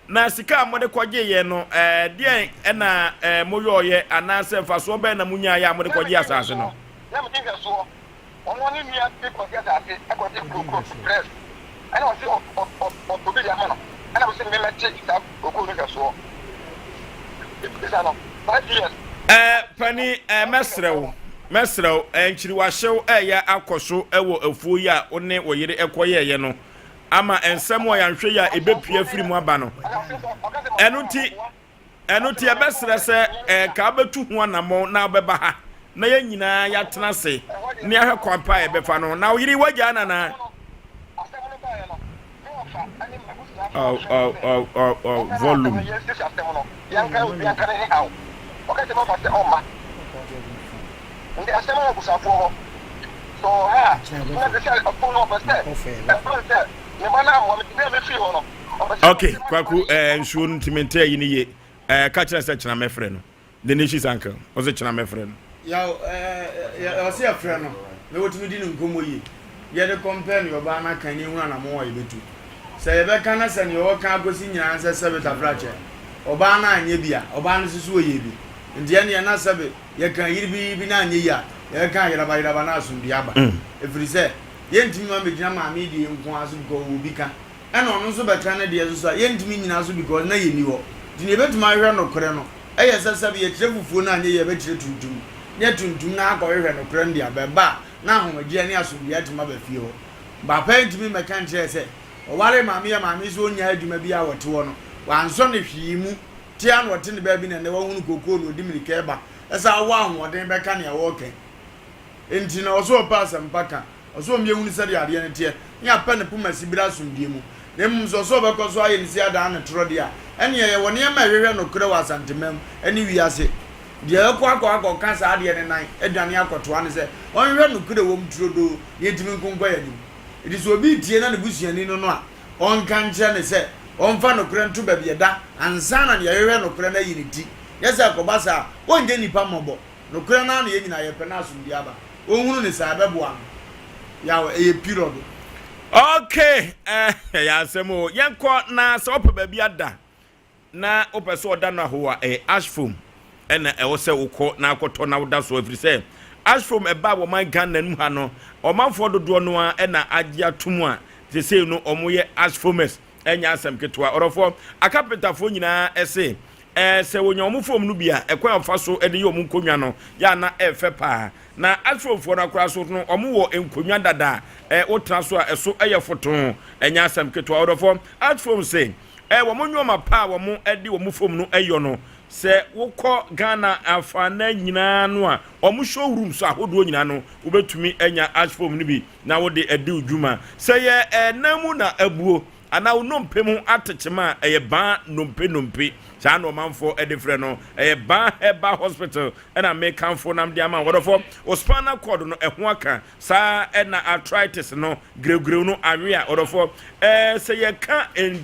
na sika a mode kɔgye yɛ no ɛɛ deɛn ɛna ɛɛ moyɔɔyɛ anaasɛ mfasoɔ bɛn na monyaeɛ a mode kɔgye asase no. Na mede nhwɛsoɔ Ɔno ne nua bi kɔgye asase kɔgye kurokuro press ɛna ɔse ɔtɔ bi de ama no ɛna mese me mɛte saa kurokuro no hwɛsoɔ bisa no 5 years. Ɛɛ panin ɛɛ mɛsrɛ wo mɛsrɛ wo ɛɛ nkyiriwahyew ɛɛyɛ akɔ so ɛwɔ afuo yi a wo ne wo yere ɛkɔ yɛɛyɛ no ama nsɛm a yɛanhwɛ yi a ɛbɛpue afiri mu aba no ɛno nti Ɛno nti yɛbɛsrɛ sɛ ɛɛ ka wobɛtu ho anammɔn na wobɛba ha na yɛn nyinaa yɛatena ase na yɛahwɛ kwan pa a yɛbɛfa no. Na wo yere wagyaa no anaa? Oh, oh, oh, oh, oh, volume. Ok kwaku eh, nsuo no ntumi nte ayi no ye eh, ka kyerɛ sɛ kyena mɛfrɛ no the nation's uncle ɔsɛ kyena mɛfrɛ no. Yaw eh, ɔsɛ yɛfrɛ no na wɔtumi di no nkɔmmɔ yie yɛde kɔmpɛɛ nea ɔbaa no aka ne ehunu anamɔn a yɛbɛtu sɛ yɛbɛka na sɛ nea ɔka akɔsi nyinaa sɛ sɛbe tafrakyɛ ɔbaa no anyɛ bi a ɔbaa no nso so ɔyɛ bi nti ɛneɛ na sɛbe yɛka yiribi yiribi na anyɛ yie a yɛbɛka yeraba yeraba na asomdue aba ɛfiri sɛ Yɛntumi mma mmɛgyina maame yi deɛ nko ara so because ɔwɔ bi ka. Ɛna ɔno nso bɛka ne deɛ nso so a, yɛntumi nnyina so because na yɛnni hɔ. Nti deɛ yɛbɛtumi ahwehwɛ nokorɛ no yɛ sɛ sɛbe yɛkyerɛ fufuo no anyɛ yie a yɛbɛkyerɛ tuntum. Na tuntum no akɔhwehwɛ nokorɛ no de aba. Ɛba a, na ahomegyeɛ ne asomdwoeɛ atumi aba fie hɔ. Papa yi ntumi mmɛka nkyerɛɛ sɛ ɔwaree maame yi a maame yi sɛ ɔnnyae adwuma biara a ɔte hɔ no, wansɔ no hwee mu. Te ara na ɔte ne baabi na nnɛ wahunu kokoo na ɔdi mmirika reba. Ɛsɛ awɔ ahoɔden bɛka nea wɔreka yi. Enti na ɔsɛ ɔpɛ asɛmpa ka, ɔsɛ ɔma yɛhunu sɛdeɛ adeɛ no teɛ, na yɛapɛ ne poma sibire asomdwoeɛ mu. Na mmom sɛ ɔsɛ ɔbɛkɔ so ayɛ ne sei adan ne torɔ deɛ a, ɛnneɛ yɛwɔ nneɛma a ɛhwehwɛ nokorɛ wɔ Asanteman mu ne wiase. Deɛ ɛkɔ akɔ akɔka saa adeɛ no nan adwane akɔtoa ne sɛ ɔnhwehwɛ nokorɛ wɔ mu turodoo na yɛntumi nko nkɔ yɛn anim. Enti sɛ obi retie na ne busuani no no a, ɔnka nkyerɛ no sɛ ɔmfa nokorɛ nto baabi ɛda ansa na deɛ ɛhwehwɛ nokorɛ no ayi ne ti. Nyɛ sɛ ɛkɔba saa a, ɔnyɛ nnipa mmɔbɔ. Nokorɛ no ara na yɛn nyinaa yɛpɛ na asomdwoeɛ aba. Ɔnhunu no saa, ɛbɛboa no. Yaw, ɛyɛ pirɔdo. Okay, eh, ɛyɛ asɛm o. Yɛnkɔ na sɛ wopɛ baabi ada na wopɛ sɛ ɔda no ahow a, ɛyɛ Ashfoam ɛna ɛwɔ sɛ wokɔ na akɔtɔ na woda so ɛfiri sɛ Ashfoam ɛbaa wɔ man Ghana mu ha no, ɔmanfoɔ dodoɔ no ara ɛna agye atom a sesei no wɔyɛ Ashfoamers. Ɛnyɛ asɛm ketewa. Ɔdɔfoɔ, akapentafoɔ nyinaa ɛse Ɛɛ, sɛ wɔnya wɔn fam no bi a, ɛkwan a wɔfa so de yɛ wɔn nkonnwa no yɛ a na ɛyɛ fɛ paa. Na Assurfoɔ no koraa so no, wɔwɔ nkonnwa dada a ɛɛ, wotena so a ɛso yɛ fotoo. Ɛnyɛ asɛm ketewa. Ɔdɔfoɔ, Assurfoɔ se, ɛɛ, wɔn nneɛma pa a wɔde wɔn fam no yɔ no, Sɛ wokɔ Ghana afanan nyinaa no a, wɔn showrooms ahodoɔ nyinaa no, wobɛtumi anya ash foam no bi na wode adi wo dwuma. Sɛ yɛ ɛnan mu na abuo anaa wo nnompe mu atekyema a, ɛyɛ Baa Nnompe Nnompe. Saa na ɔmanfoɔ de frɛ no. Ɛyɛ Baa Herbal Hospital na mekamfo nam de ama wo. Ɔdɔfoɔ, wo spinal cord no, ɛho aka. Saa na arthritis no, grewgrew no awe a, ɔdɔfoɔ, ɛɛ, sɛ yɛka ɛɛ,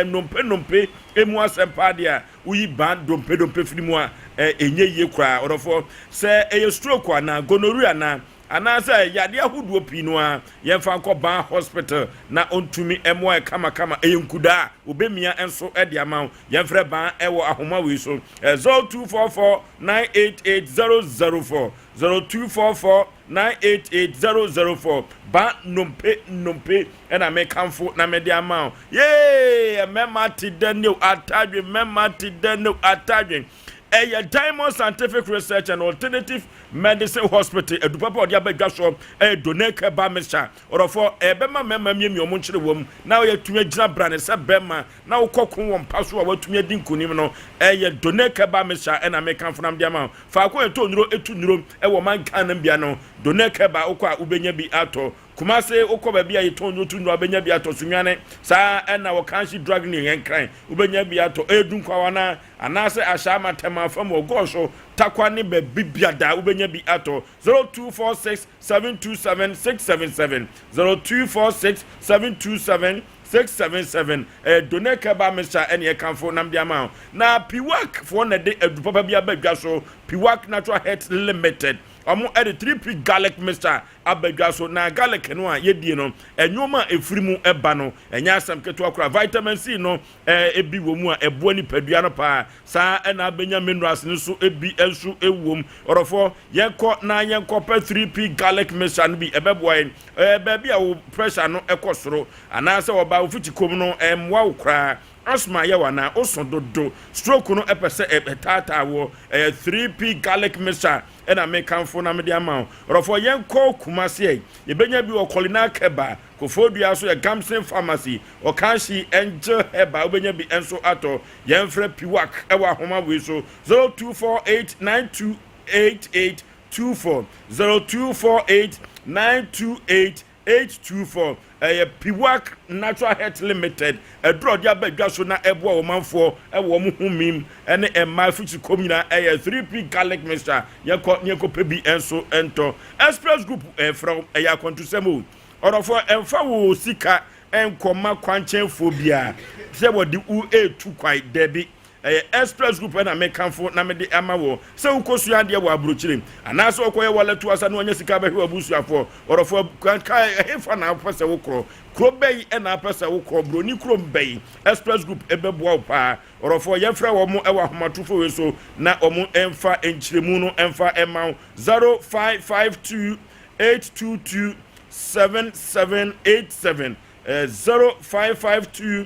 nnompe nnompe mu asɛm paa deɛ a, woyi baa dompe dompe firi mu a, ɛɛ, ɛnyɛ yie koraa, ɔdɔfoɔ. Sɛ ɛyɛ stroke anaa gonorrhea anaa, anaasɛ yadeɛ ahodoɔ pii no ara, yɛmfa nkɔ baa hospital na ɔntumi mmoa yɛ kamakama. Ɛyɛ nkudaa a, wɔbɛmia nso de ama wo. Yɛmfrɛ baa ɛwɔ ahoma wei so, 0244 988 004. 0244 988 004 Ba nnompe nnompe ɛna mekamfo na mede ama wo. Yee! Mmarima te dɛ ne o, atadwe, mmarima te dɛ ne o, atadwe. Ɛyɛ Diamond Scientific Research and Alternative Medicine Hospital adupapa a ɔde aba dwa soɔ ɛyɛ Donec Herbal Mixture. Ɔdɔfoɔ, ɛbɛma mmarima miamia wɔn nkyere wɔm na wɔatumi agyina brane sɛ bɛrima na wokɔ ko wɔ mpa so a woatumi adi nkonim no, ɛyɛ Donec Herbal Mixture ɛna mekamfo na mede ama wo. Faako a yɛtɔ nnuro tu nnuro wɔ ɔman Ghana mu bia no, Donec Herbal wokɔ a wobɛnya bi atɔ. Kumase wokɔ baabi a yɛtɔn nnuro tu nnuro a wobɛnya bi atɔ. Sunyani saa ara ɛna wɔ Kanshi Drug ne Nkran wobɛnya bi atɔ. Ɛyɛ Dunkwaw anaasɛ Ashaiman, Tema fam wɔ Gɔɔso, Tarkwa ne baabi biada wobɛnya bi atɔ. 0246 727 677, 0246 727 677 ɛyɛ Donor Herbal Mixture ɛne ɛkamfo nam de ama wo. Na Piwak foɔ na ɛde aduru papa bi aba dwa so, Piwak Natural Health Limited. Wɔn ɛde 3P Garlic Mixture aba dwa so. Na garlic no a yɛdie no, nnoɔma a ɛfiri mu ɛba no, ɛnyɛ asɛm ketewa koraa. Vitamin C no ɛbi wɔ mu a ɛboa nipadua no paa. Saa ɛna abɛnya minerals no nso ebi nso ɛwom. Ɔdɔfoɔ, yɛnkɔ na yɛnkɔpɛ 3P Garlic Mixture no bi, ɛbɛboa yɛn. Ɛɛ baabi a wo pressure no ɛkɔ soro, Anaasɛ ɔbaa wo fitikɔm no ɛmmoa wo koraa, asthma yɛ wo anaa woso dodo, stroke no ɛpɛ sɛ ɛtaataa woɔ, ɛyɛ 3P garlic mixture ɛna mekamfo na mede ama wo. Ɔdɔfoɔ yɛnkɔ Kumasi ɛ, yɛbɛnya bi wɔ Kɔlina Kɛba, Koforidua nso yɛ Gamson Pharmacy, Ɔkanhyi Angel Herbal wobɛnya bi nso atɔ. Yɛmfrɛ Piwak ɛwɔ ahoma wei so 0248928824, 02489288 824, Ɛyɛ Piwak Natural Health Limited aduru a ɔde aba dwa so na ɛboa ɔmanfoɔ wɔ wɔn homem ne mmaa afikyiri nyinaa. Ɛyɛ 3P Garlic Mixture. Yɛnkɔ na yɛnkɔpɛ bi nso ntɔ. Express Group ɛrefrɛ wo. Ɛyɛ akwantusɛm o. Ɔdɔfoɔ, ɛmfa wo sika nkɔma kwankyɛnfoɔ biara sɛ wɔde wo retu kwan. Dabi. Ɛyɛ Express Group na mekamfo na mede ama wo sɛ wokɔsua adeɛ wɔ aburokyire anaasɛ wokɔyɛ walɛto asa na wanya sika bɛhwɛ w'abusuafoɔ. Ɔdɔfoɔ, ka ɛhefa na wopɛ sɛ wokorɔ? Kuro bɛn na wopɛ sɛ wokorɔ? Buroni kurom bɛn? Express Group bɛboa wo paa. Ɔdɔfoɔ, yɛmfrɛ wɔn wɔ ahomatrofoɔ wei so na wɔn mfa nkyerɛmu no mfa mma wo, 0552 822 7787, 0552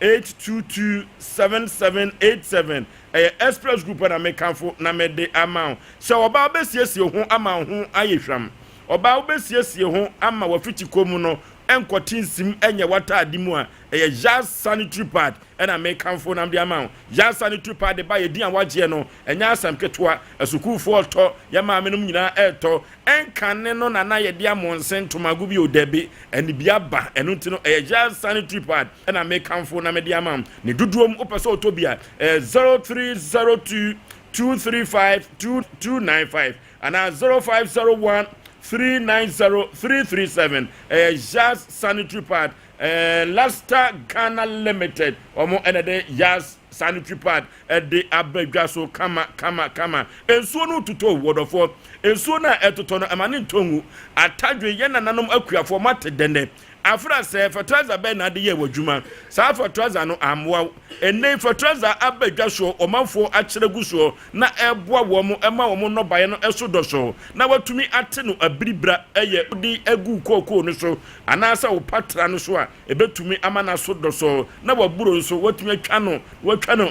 822 7787 Ɛyɛ Express Group na mekamfo na mede ama wo. Sɛ ɔbaa wobɛsiesie ho ama wo ho ayɛ hwam. Ɔbaa wobɛsiesie ho ama w'afitikɔ mu no nkɔte nsim nyɛ w'ataade mu a, ɛyɛ Yas Sanitary Pad na mekamfo na mede ama wo. Yas Sanitary Pad ba yɛ din a wagyeɛ no, ɛnyɛ asɛm ketewa. Asukuufoɔ retɔ, yɛn maamenom nyinaa retɔ. Ɛnkane no na na yɛde amonse ntomago bi o, dabi, ɛne bi aba, ɛno nti no ɛyɛ Gel Sanitary Pad ɛna mekamfo na mede ama wo. Ne dodoɔ mu wopɛ sɛ wotɔ bi a, ɛyɛ 0302 235 2295 anaa 0501 390 337. Ɛyɛ Jazz Sanitary Pad, ɛɛ Luster Ghana Limited, wɔn ɛna ɛde Jazz Sanitary Pad de aba dwa so kama kama kama. Nsuo no retotɔ o, wɔdɔfoɔ. Nsuo no a ɛretotɔ no, ɛma no ntɔ ngu. Atadwe, yɛn nananom akuafoɔ, moate dɛn nnɛ? Afra, sɛ fertilizer bɛn na ade yɛɛ w'adwuma? Saa fertilizer no ammoa wo. Ɛnnɛ yi, fertilizer aba dwa soɔ, ɔmanfoɔ akyerɛ gu soɔ, na ɛreboa wɔn ma wɔn nnɔbaeɛ no so dɔsɔɔ, na wɔatumi ate no abiribira yɛ wode agu wo kookoo no so anaasɛ wo patra no so a, Ɛbɛtumi ama no aso dɔsɔɔ na waburo nso watumi atwa no watwa no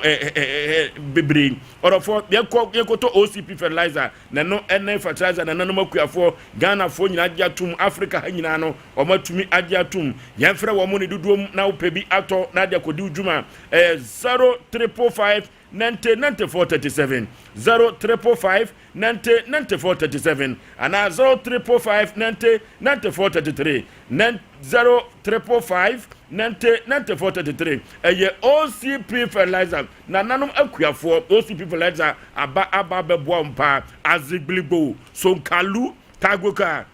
bebree. Ɔdɔfoɔ yɛkɔ yɛkɔtɔ OCP fertilizer na ɛno ɛne fertilizer nananom akuafoɔ Ghanafoɔ nyinaa agye atom Africa ha nyinaa no wɔn atumi agye atom. atom. Yɛmfrɛ wɔn ne dodoɔ mu na wopɛ bi atɔ na ade akɔdi wo dwuma. Ɛyɛ 0 555 90 94 37, 0 555 90 94 37 anaa 0 555 90 94 33, 0 555 90 94 33. Ɛyɛ OCP Fertilizer, nananom akuafoɔ. OCP Fertilizer aba aba bɛboa wɔn paa. Azigbiligbo Sonkalu Tagoka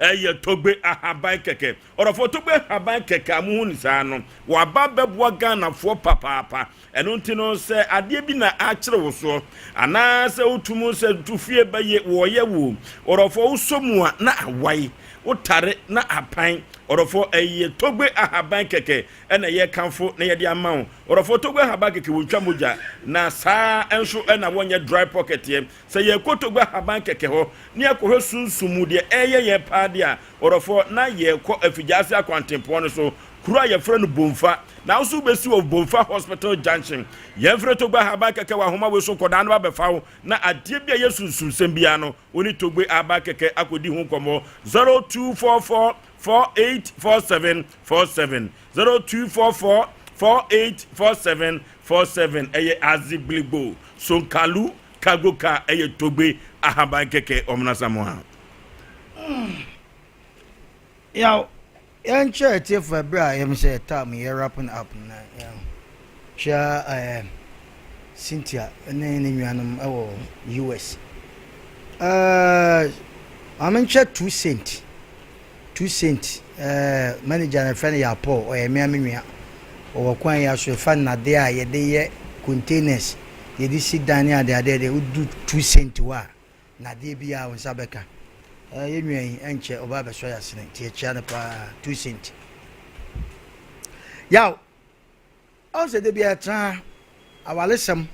ɛyɛ Togbe ahaban kɛkɛ. Ɔdɔfoɔ, Togbe ahaban kɛkɛ a muhu ne saa no, waba bɛboa Ghanafoɔ papaapa. Ɛno nti no, sɛ adeɛ bi na akyerɛ wo soɔ anaasɛ wotum sɛ tu fie bɛyɛ wɔyɛ wo, ɔdɔfoɔ, wosɔ mu a na awae, wotare na apan. Ɔdɔfoɔ, ɛyɛ Togbe ahaban kɛkɛ ɛna ɛyɛ kamfo na yɛde ama wo. Ɔdɔfoɔ, Togbe ahaban kɛkɛ wɔntwa mogya na saa nso ɛna wɔnyɛ dry pocket yɛ. Sɛ yɛkɔ Togbe ahaban kɛkɛ hɔ ne yɛkɔhwɛ sunsum mu deɛ ɛreyɛ yɛn paa deɛ a, ɔdɔfoɔ, na yɛrekɔ Afigyaase akwantempɔn no so, kuro a yɛfrɛ no Bomfa. Na wo nso wobɛsi wɔ Bomfa Hospital Junction. Yɛmfrɛ Togbe Ahaban Kɛkɛ wɔ ahoma wei so, nkɔdaa no ba bɛfa wo, na adeɛ bi a ɛyɛ sunsumsɛm biara no, wo ne Togbe Ahaban Kɛkɛ akɔdi ho nkɔmmɔ. 0244 4847 47, 0244 4847 47. Ɛyɛ Azigbiligbo Sonkalu Cargo car, ɛyɛ Togbe Ahaban Kɛkɛ ɔmena. Yaw, yɛnkyerɛ atiefo ɛberɛ a yɛm sɛ time yɛ wrapping up na kyia Cynthia ne ne nuanom ɛwɔ US. Maame nkyɛ 2 Cent, 2 Cent manager na ɛfrɛ no yɛ Paul, ɔyɛ mmea me nua. Ɔwɔ kwan yi aso ɛfa nnadeɛ a yɛde yɛ containers, yɛde si dan ne adeadeɛ deɛ, wodu 2 Cent hɔ a, nadeɛ bi a wo nsa bɛka. Yɛ nua yi ɛnkyɛ ɔba abɛsɔ yɛ asene, nti yɛkyia no paa, 2 Cent. Yaw, ɔn sɛ de bi ɛtena awaresɛm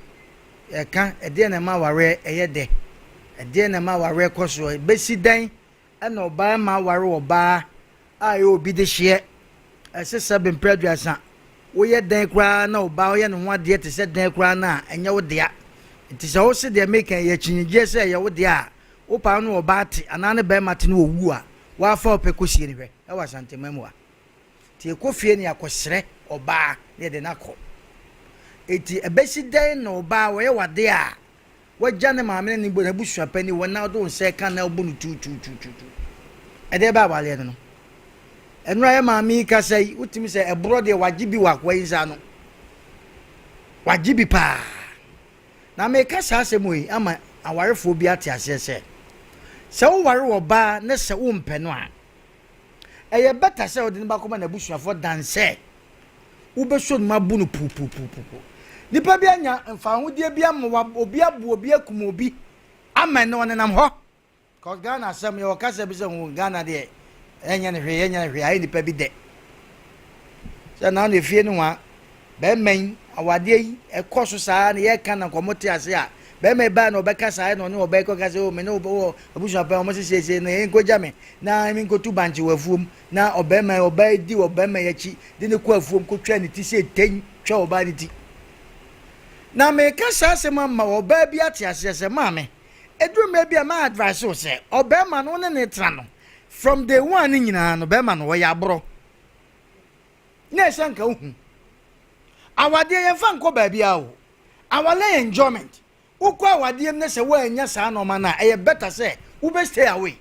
yɛka, ɛdeɛ na ɛma awareɛ ɛyɛ dɛ, ɛdeɛ na ɛma awareɛ kɔ soɔ, bɛsi dɛn ɛna ɔbaa ma aware ɔbaa a ɛyɛ obi de hyeɛ ɛsɛ sɛ bempere 30 woyɛ dɛn koraa na ɔbaa ɔyɛ ne ho adeɛ te sɛ dɛn koraa na ɛnyɛ wo dea. Nti sɛ wose deɛ meka yɛ akyinnyegyeɛ sɛ ɛyɛ wo dea a, wopaa no ɔbaa te anaa ne bɛrima te ne ɔwu a, wafa wo pɛ kɔsie no. Hwɛ, ɛwɔ Asantema mu a, nti yɛkɔ fie ne yɛakɔsrɛ ɔbaa na yɛde no akɔ. Enti ɛbɛsi dɛn na ɔbaa wɔyɛ wade a wagya ne maame ne ne n'abusua panyin wɔ na ɔde wo nsa ka na ɔbɔ no tuutuutuutu? Ɛdeɛ bɛ awareɛ no, ɛnora yɛ maame yi kasa yi, wotumi sɛ ɛborɔ deɛ wagye bi wɔ akoa yi nsa no, wagye bi paa. Na meka saa asɛm yi ama awarefoɔ bi ate aseɛ sɛ sɛ woware ɔbaa ne sɛ wompɛ no a, ɛyɛ better sɛ wode no bakɔma n'abusuafoɔ dan sɛ wobɛsɔ no mu abu no pupupupupu. Nipa bi anya mfahodie bi ama wa, obi abu obi akum obi ama no ɔnenam hɔ. Cause Ghana asɛm yɛwɔ kasa bi sɛ ho Ghana deɛ ɛnyɛ ne hwee, ɛnyɛ ne hwee, ayɛ nipa bi dɛ sɛ na efie no wa bɛrima yi awadeɛ yi ɛkɔ so saa na yɛka na nkɔmɔ te ase a, bɛrima yi baa na ɔbɛka saa na ɔne ɔbaa yi kɔka sɛ o me ne wɔ abusua pɛn ɔmo sesiesie na yɛn nkɔgya me na me nkɔtu bankye wɔ afuom, na ɔbɛrima yi ɔbaa yi di ɔbɛrima yi akyi de ne kɔ afuom kɔtwa ne ti sɛ tɛn twa ɔbaa ne ti. Na meka saa asɛm ama ɔbaa bi ate aseɛ sɛ maame, ɛduru mmerɛ bi a ma advice wo sɛ ɔbɛrima no wo ne ne tena no from day one ne nyinaa no, bɛrima no ɔyɛ aborɔ na ɛsɛ nka wohu awadeɛ yɛmfa nkɔ baabi a o awale yɛ enjoyment. Wokɔ awadeɛ mu na sɛ woanya saa nɔɔma no a, ɛyɛ better sɛ wobɛ stay away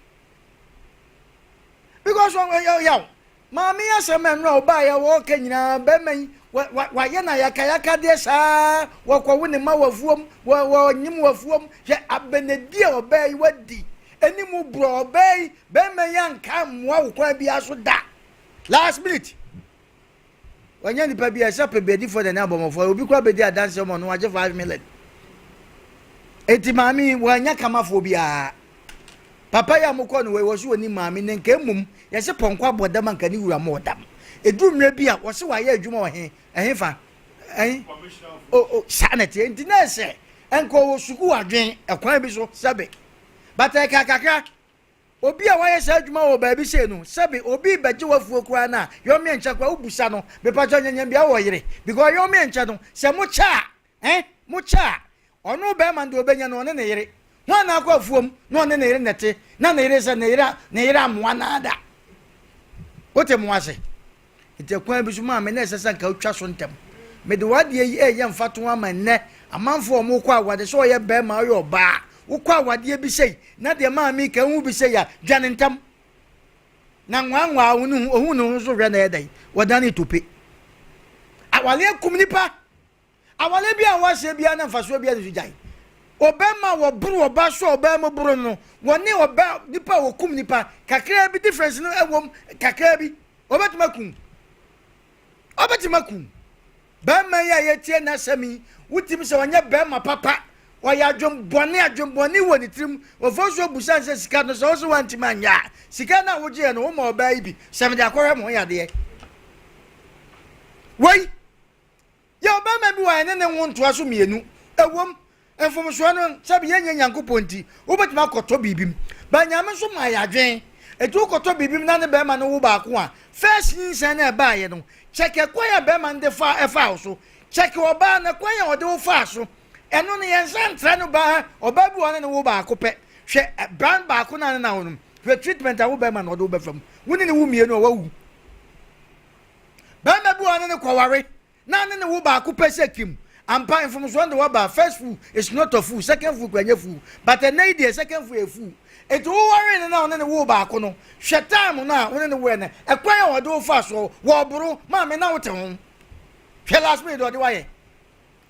because yaw maame yi asɛm ɛno a ɔbaa yɛ wɔɔka nyinaa, bɛrima yi wayɛ na yakayaka deɛ saa, wɔkɔwo ne ma wafuom, wɔnyim wafuom. Hwɛ abɛnadi a ɔbaa yi wadi anim borɔ. Ɔbaa yi bɛrima yi anka mmoa wo kwan biara so da. Last minute wɔnyɛ nipa bi a ɛsɛ pɛ bɛdifoɔ de ne abɔmmɔfoɔ obi kora bɛdi adanseɛ ma ɔno wagye 5 million. Eti maame yi wɔanya kamafoɔ biara. Papa yi a mokɔ no wei wɔ so wɔni maame ne nka mmom yɛsɛ pɔnkɔ abɔ dam anka ne wura mo ɔdam. Ɛduru mmerɛ bi a wɔsɛ wɔayɛ adwuma wɔ he ɛhe fa ɛhe o o saa na ɛteɛ. Nti na ɛsɛ nka ɔwɔ sukuu adwen ɛkwan bi so sɛbe bata ɛka kakra. Obi a wayɛ saa adwuma wɔ baabi sei no, sɛbe obi bɛgye wafuo koraa no a, yɔmmeɛ nkyɛ koraa wobusa no, mepakyɛ nyanyam bia wɔ yere because yɔmmeɛ nkyɛ no sɛ mokyɛ a mokyɛ a, ɔno bɛrima no deɛ ɔbɛnya no ɔne ne yere ho ana akɔ afuom na ɔne ne yere nɛte na ne yere sɛ ne yere amoa nada. Wote mo ase? Nti ɛkwan bi so maame na ɛsɛ sɛ nka wotwa so ntɛm. Mede w'adeɛ yi ɛyɛ mfatoho ama nnɛ amanfoɔ a wɔkɔ awadeɛ sɛ ɔyɛ bɛrima ɔyɛ ɔbaa wokɔ awadeɛ bi sei na deɛ maame yi ka wohu bi sei a dwane ntɛm. Na nwaanwaa wo ne ho ohun ne ho so hwɛ na ɛyɛ dɛn wɔdane tope. Awadeɛ kum nipa. Aware bi a wɔahyɛ biara na mfasoɔ biara nni so gyae. Ɔbarima a wɔboro ɔbaa so a ɔbaa mu boro no, wɔne ɔbaa nipa a wɔkum nipa kakraa bi difference no ɛwɔ mu kakraa bi. Ɔbɛtumi akum. Ɔbɛtumi akum. Barima yi a yɛtie n'asɛm yi, wotumi sɛ ɔnyɛ barima papa. Ɔyɛ adwembɔne, adwembɔne wɔ ne tirim. Ofosuo busa sɛ sika no sɛ wo sɛ woantumi anyɛ a, sika no a wogyeeɛ no woma ɔbaa yi bi sɛ mede akɔhwɛ mo ho yadeɛ. Wei Yɛ ɔbarima bi wɔ a yɛne no nwo ntoa so mmienu. Ɛwom, mfomsoɔ no, sɛbe yɛnyɛ Nyankopɔn nti, wobɛtumi akɔtɔ biribi mu. But Nyame nso maa yɛ adwene. Enti wokɔtɔ biribi mu na ne barima no wo baako a, first nyinsɛn no a ɛbaeɛ no, check ɛkwan a barima no de fa ɛfaa wo so. Check ɔbaa no ɛkwan a ɔde wo faa so. Ɛno no yɛnsa ntra no baa ha, ɔbaa bi wɔ hɔ ne no wo baako pɛ. Hwɛ brand baako no a ne na wo no, hwɛ treatment a wo barima no ɔde wo bɛfa mu. Wo ne no wo mmienu a, wawu. Barima bi wɔ hɔ a ne no kɔware na ne ne wo baako pɛ sɛ kim. Ampa mfomsoɔ no de waba first fool is not a fool, second fool kura nyɛ fool but ɛnɛ yi deɛ second fool yɛ fool. Enti wo waree no na wo ne no woo baako no hwɛ time no a wo ne no woɛ no ɛkwan a ɔde wo faa soɔ wɔ ɔboro maame na wote ho hwɛ last minute deɛ ɔde wayɛ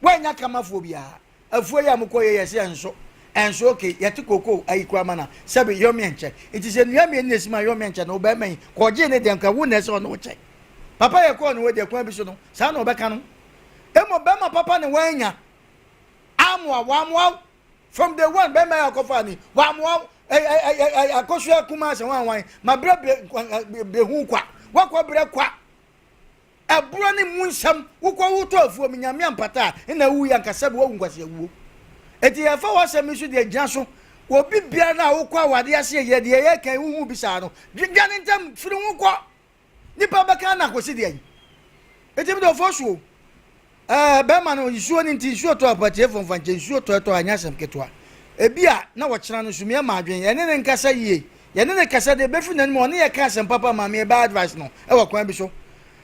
woannya kamafoɔ biara. Afuo yi a mokɔ yɛ yɛse ɛnso ɛnso ok yɛte koko ayi koraa ma na sɛbe yɔmeɛ nkyɛ nti sɛ nnua mmienu na esi ma yɔmeɛ nkyɛ no ɔbɛrima yi kɔ ɔgyee ne deɛ nka wo na ɛsɛ ɔne wo kyɛ papa yɛ kɔɔ ne hɔ deɛ kwan bi so no saa na ɔbɛka no mmom bɛrima papa ne wanya amoa wamoa from day one bɛrima yi akɔfa ni wamoa akɔsua kuma sɛ wan wan ma brɛ brɛ brɛ hu kwa wakɔ brɛ kwa Ɛborɔ ne mu nsɛm wokɔ wotɔ afuo mu nyame ampata a nna wuyi anka sɛbi wawu nkwaseawuo. Enti yɛfa w'asɛm yi so deɛ gyina so obi biara no a wokɔ awadeɛ ase yɛ deɛ yɛka yi wohu bi saa no dwane ntɛm firi ho kɔ nipa bɛka na akɔsi deɛ yi enti mede ɔfɔ suo ɛɛ bɛrima no nsuo no nti nsuo tɔ apatiefo mfa nkyɛ nsuo tɔ ɛtɔ anyɛ asɛm ketewa ebi a na wɔkyena no sumiɛ ma adwene yɛne ne nkasa yie Yɛne no kasa deɛ ɛbɛfiri n'anom a, ɔne yɛ ka asɛm papa maame yɛbɛ advice no wɔ kwan bi so.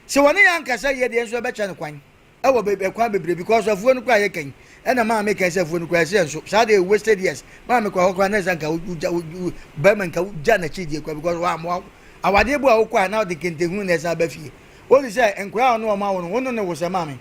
Sɛ wɔne yɛn ankasa yie deɛ nso ɛbɛkyɛ no kwan wɔ be kwan bebree because afuo no koraa yɛka yi ɛna maame kan sɛ afuo no koraa ɛsɛ yɛn so saa deɛ wasted years maame kɔ hɔ koraa na ɛsɛ nka wogya bɛrima nka wogya n'akyi deɛ koraa because wɔamoa awadeɛ bu a wokɔ a na ɔde kentehunu na ɛsan aba fie wodi sɛ nkwadaa a ɔne wɔn awo no wo ne ne wo sɛ maame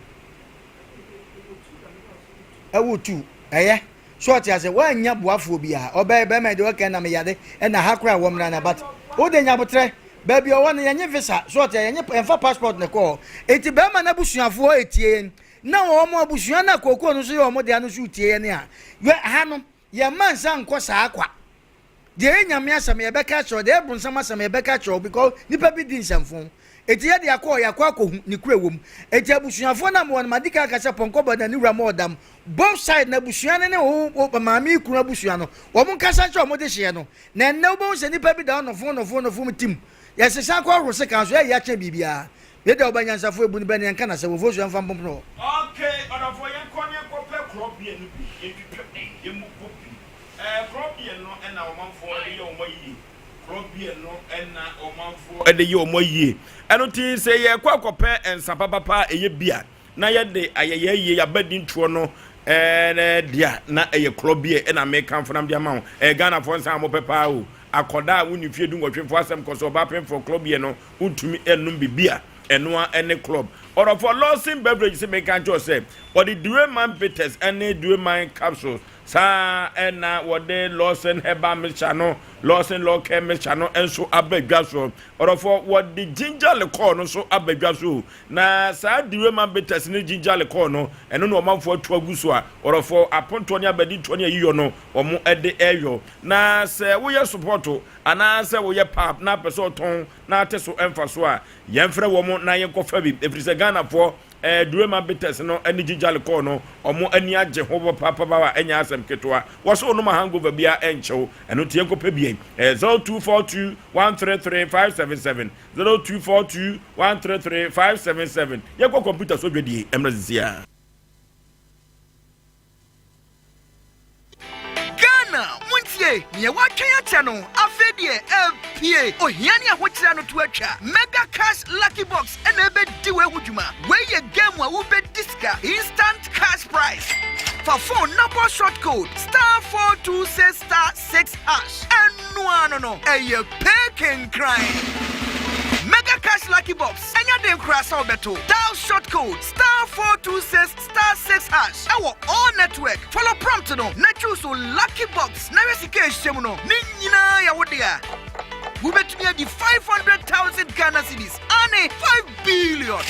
ɛwo tu ɛyɛ So ɔte ase? Wannya boafoɔ biara. Ɔbɛyɛ bɛrima yi deɛ ɔka na meyade ɛna ha koraa wɔ mmra na but wode nya abotrɛ. Baabi ɔwɔ no yɛnye visa. So ɔte yɛnye yɛmfa passport na ɛkɔ hɔ. Enti bɛrima no abusuafoɔ etie yɛn na wɔn abusua no a kookoo no nso yɛ wɔn dea no nso tie yɛn a yɛ ha no yɛmma nsa nkɔ saa kwa. Deɛ ɛyɛ Nyame asɛm yɛbɛka akyerɛ wo, deɛ ɛyɛ bronsam asɛm yɛbɛka akyerɛ wo because nipa bi di nsɛmfo. Enti yɛde akɔ hɔ, yɛakɔ akɔhu ne kura ɛwɔ mu. Enti abusuafoɔ no a mewɔ no madi kan aka sɛ pɔnkɔ bɔ na ne wura ma ɔdam. Both side no abusua no ne wo wo maame yi kunu abusua no wɔn nkasa nkyerɛ wɔn dehyeɛ no. Na ɛnnɛ wobɛhu sɛ nipa bi da hɔ nofo nofo nofo mu tim. Yɛsesa kɔ horo sekan so ɛyɛ akyɛn biribiara. Wei deɛ ɔba nyansafoɔ ebu no bɛ ne yɛnka n'asɛm wɔfoɔ sua mfa mpompene hɔ. Okay ɔdɔfoɔ yɛnkɔ ne yɛnkɔ pɛ korɔbea no bi yɛntwitwa bi yɛmmobɔ bi. Ɛɛ korɔbea no na ɔmanfoɔ de yɛ wɔn ayie. Korɔbea no na ɔmanfoɔ de yɛ wɔn ayie. Ɛno nti sɛ yɛrekɔ akɔpɛ nsa papapa a ɛyɛ bi a, na yɛde ayɛ yɛn ayie, yɛn abadintoɔ no ɛɛ deɛ a, na ɛyɛ korɔbea ɛna mekamfo nam de ama wo. Ɛyɛ Ghanafoɔ nsa a wɔpɛ paa o. Akɔdaa a wonni mfeɛ dunwɔtwe mfoɔ asɛm kɔ so, ɔbaa pemfoɔ korɔbea no wontumi nnom biribi a ɛno ara ne club. Ɔdɔfoɔ Lawson Beverage se menka nkyerɛ wo sɛ ɔde Dueman Bitters ne Dueman Capsules Saa ara na wɔde Lawson Herbal Mixture no, Lawson Law Care Mixture no nso aba dwa so. Ɔdɔfoɔ, wɔde ginger liqueur no nso aba dwa so. Na saa Direma Bitters ne ginger liqueur no, ɛno na ɔmanfoɔ atu agu so a, ɔdɔfoɔ, apontoɔ ne abadintoɔ ne ayiyɔ no, wɔde reyɔ. Na sɛ woyɛ sopɔɔto anaasɛ woyɛ pub na apɛ sɛ ɔtɔn na ate so mfasoɔ a, yɛmfrɛ wɔn na yɛnkɔfa bi, ɛfiri sɛ Ghanafoɔ Eh, Durema Bitters no ne Ginger Liqueur no, ɔmo ani agye ho papaapa a ɛnyɛ asɛm ketewa. Wɔse wonom a hangover biara ɛnkye wo, ɛno nti yɛnkɔpɛ bi ɛ. Ɛyɛ 0242 133 577, 0242 133 577. Yɛnkɔ kɔmputa so dwadie mmra sisi ara. Ghana, montie! Tie, nea woatwɛn akyɛ no, afei deɛ apue! Ohia ne ahokyere ano to atwa. Mega Cash Lucky Box na ɛbɛdi wei ho dwuma. Wei yɛ game a wobɛdi sika, instant cash prize. Fa phone na bɔ short code star 426 star 6 hash. Ɛno ara no no, ɛyɛ pay kenkran. Mega Cash Lucky Box, ɛnyɛ den koraa sɛ wobɛto. Dial short code star 426 star 6 hash ɛwɔ all network. Follow prompt no na choose Lucky Box na hwɛ sika a ɛhyɛ mu no, ne nyinaa yɛ wo dea. Wobɛtumi adi 500,000 Ghana cedis, aane, 5 billion!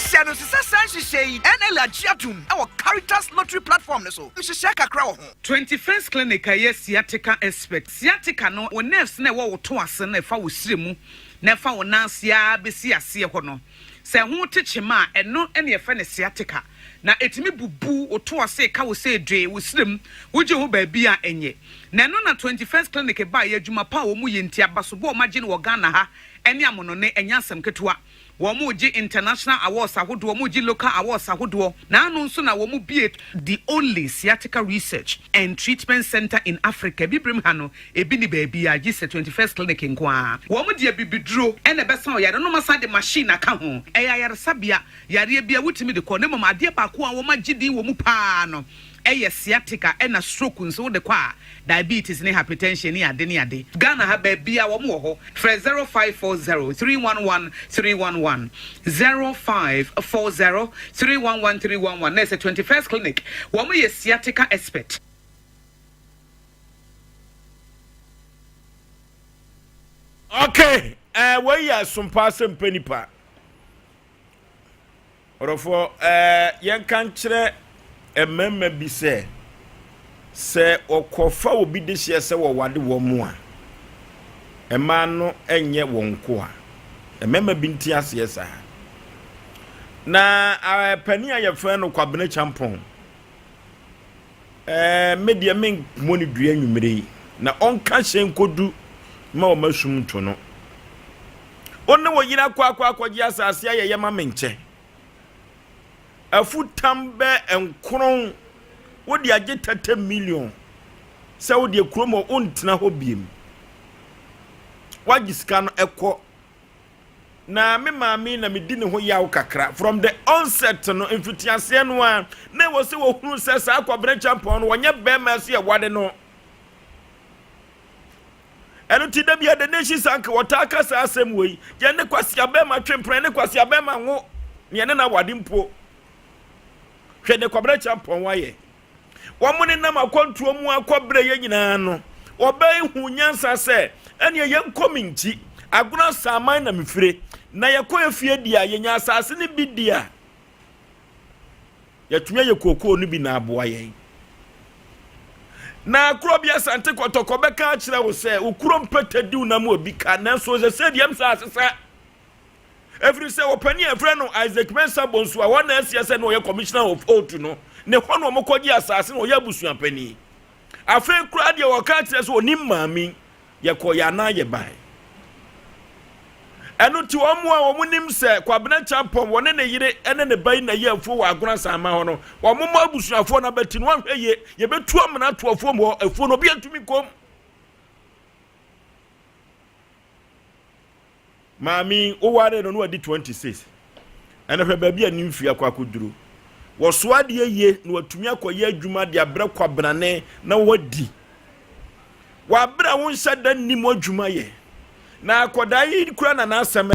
Hyɛ no nso sɛ saa nhyehyɛe yi NLA agye atom wɔ Caritas Lottery Platform no so. Nhyehyɛe kakra wɔ ho. 21st Clinic a ɛyɛ sciatica expert. Sciatica no, wo nerves no a ɛwɔ wo to ase no a ɛfa wo srɛ mu na ɛfa wo nan ase ara bɛsi aseɛ hɔ no, sɛ ɛho te kyema a, ɛno na yɛfrɛ no sciatica. Na ɛtumi bubu wo to ase, ka wo sɛ dwee, wo srɛ mu, wogye ho baabi a ɛnyɛ. Na ɛno na 21st Clinic baeɛ, adwuma pa a wɔyɛ nti, abasobɔ a wɔagye no wɔ Ghana ha ne amonone, ɛnyɛ asɛm ketewa. Wɔregye international awards ahodoɔ, wɔregye local awards ahodoɔ. Naano nso na wɔbue the only sciatica research and treatment centre in Africa. Abibirem ha no, ebi nni baabiara gye sɛ 21st Clinic nko ara. Wɔde abibiduro na ɛbɛsa ɔyare no na wɔasan de machine aka ho. Ɛyɛ ayaresabea, yareɛ biara wotumi de kɔ na mmom adeɛ baako a wɔagye din wɔ mu pa ara no yɛ sciatica ɛna stroke nso wode kɔ a diabetes ne hypertension ne ade ne ade. Ghana ha baabia wɔn wɔ hɔ frɛ 0540 311 311 0540 311 311 na ɛsɛ 21st clinic wɔn yɛ sciatica expert. Okay, eh, wei yɛ sompa asɛm pɛ nipa. Ɔdɔfoɔ, ɛɛ, yɛnka nkyerɛ mmarima bi sɛ, sɛ wɔkɔfa obi dehyeɛ sɛ wɔwade wɔn a, mmaa no nyɛ wɔn nkoa. Mmarima bi nte aseɛ saa. Na ɛɛ, panin a yɛfrɛ no Kwabena Kyampɔn, ɛɛ, me deɛ memmɔ no dua anwummerɛ yi, na ɔnka hyɛn nkɔdu ma wɔn asum nto no. Wo ne wo yere akɔ akɔ akɔgye asase ayɛyɛ ma me nkyɛ. Afutam bɛ nkron wode agye 30 million sɛ wo deɛ kurom hɔ wontena hɔ biem. Woagye sika no ɛkɔ. Na me maame na medi ne ho yaw kakra. From the onset no, mfitiaseɛ no a, na ɛwɔ sɛ wɔhunu sɛ saa Kwabena Kyampɔn no wɔnyɛ bɛrima ɛso yɛ wade no. Ɛno nti da bia The Nation Sank wɔtaa ka saa asɛm wei, yɛn ne kwasea bɛrima twe mpena, yɛne kwasea bɛrima nwo, ne yɛne no awade mpo. Hwɛ deɛ Kwabena Kyampɔn wayɛ. Wɔn ne nam akwantuo mu akɔ berɛ yɛ nyinaa no, ɔbaa yi hu nyansa sɛ ɛneɛ yɛnkɔ me nkyi, Agona Saaman na mefire, na yɛkɔ efie deɛ a yɛnya asase no bi di a, Yɛatumi ayɛ kookoo no bi na aboa yɛn. Na kuro bi Asante Kɔtɔkɔ bɛka akyerɛ wo sɛ wo kuro mpɛtɛ diw na mu obi ka nanso sɛ sɛ deɛ msa asesa. Ɛfiri sɛ ɔpanin a ɛfrɛ no Isaac Mensah Bonsu a wɔn na asia sɛ na ɔyɛ Commissioner of Oath no ne hɔ na wɔkɔgye asase na ɔyɛ abusuapanin. Afei koraa deɛ wɔka akyerɛ sɛ ɔnim maame Yɛkɔeɛ anaa yɛbaeɛ? Ɛno nti wɔn a wɔnim sɛ Kwabena Kyampɔn wɔne ne yere ne ne ba yi na ɛyɛ afuo wɔ Agona Asanman hɔ no, wɔmmɔ abusuafoɔ no abati no, wɔnhwɛ yie, yɛbɛtu amena ato afuom hɔ, afuo no obi antumi nkɔm. Maame yi, wowaree no na wadi 26. Ɛnna hwɛ baabi a ne mfie akɔ akɔduru. Wɔsoa adeɛ yie na watumi akɔyɛ adwuma de abrɛ kwabrane na wadi. Wabrɛ a wonhyɛ da nnim adwuma yɛ. Na akwadaa yi kura na n'asɛm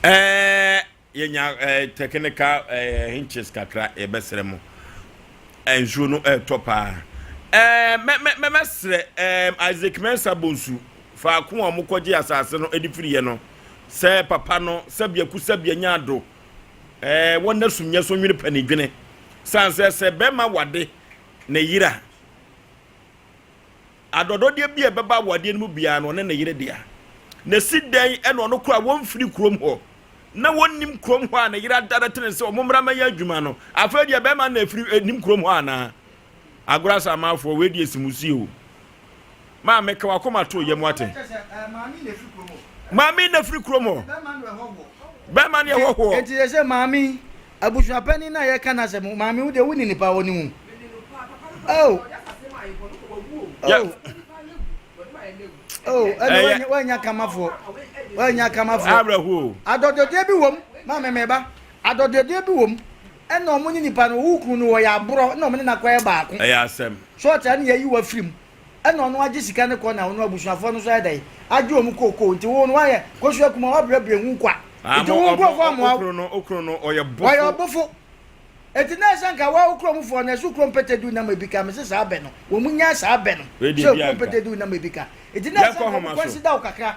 Ɛɛ yɛnya ɛɛ technical ɛɛ hinches kakra yɛbɛsrɛ mo nsuo no ɛɛtɔ paa ɛɛ mɛ mɛ mɛsrɛ ɛɛ Isaac Mensah Bonsu faako a wɔkɔgye asase no de firiiɛ no, sɛ papa no, sɛbea ku sɛbea nya ado, ɛɛ, wɔnna sumyɛ so nwene panidwene, sane sɛ sɛ bɛrima wade ne yere a, adɔdɔdeɛ bi a ɛbɛba awadeɛ no mu biara no, ɔne ne yere dea. Na si dɛn ɛna ɔno koraa wɔmfiri kurom hɔ. na wɔnnim kurom hɔ a ne yere ada no tene sɛ wɔn mmra mmɛyɛ adwuma no, afei deɛ bɛrima no na ɛfiri nim kurom hɔ anaa? Agorɔ Asamanfoɔ, wei deɛ simusie o. Maame, ka w'akoma to yam wate. Maame na firi kurom hɔ. Bɛrima no yɛ hɔhoɔ. Enti sɛ sɛ maame yi, abusuapanin no a yɛka n'asɛm, maame wo deɛ wonni nipa wɔ ne mu. Oh. Oh. Oh, ɛna wanya kamafoɔ. Wanya kamafoɔ. Awerɛhoɔ. Adɔdɔdeɛ bi wom, maame meba. Adɔdɔdeɛ bi wom. Ɛna ɔmo ne nipa no, wo kunu no wɔyɛ aborɔ, ɛna ɔmo ne no akɔyɛ baako. Ɛyɛ asɛm. So ɔte ɛna yɛyi wo afiri mu. Ɛna ɔno agye sika no kɔ na ɔno abusuafoɔ no nso ayɛ dɛn? Agye wɔn kookoo. Nti wo no woayɛ kosua kumaa woabrɛbrɛ hu kwa. Ah, Nti mo, wo ɔmo, nkurɔfoɔ amoa wo. okunu no, okunu no, ɔyɛ bofo. Ɔyɛ ɔbofo. Nti na ɛsɛ nka wo kurom foɔ no, ɛso kurom pete du nam ebi ka, mese saa bɛ no, wɔn nyaa saa bɛ no, Wei deɛ sɛ bi kurom anka. pete du nam ebi ka. Nti na ɛsɛ Yɛnkɔ nka wɔn nhoma so. consider wo kakra.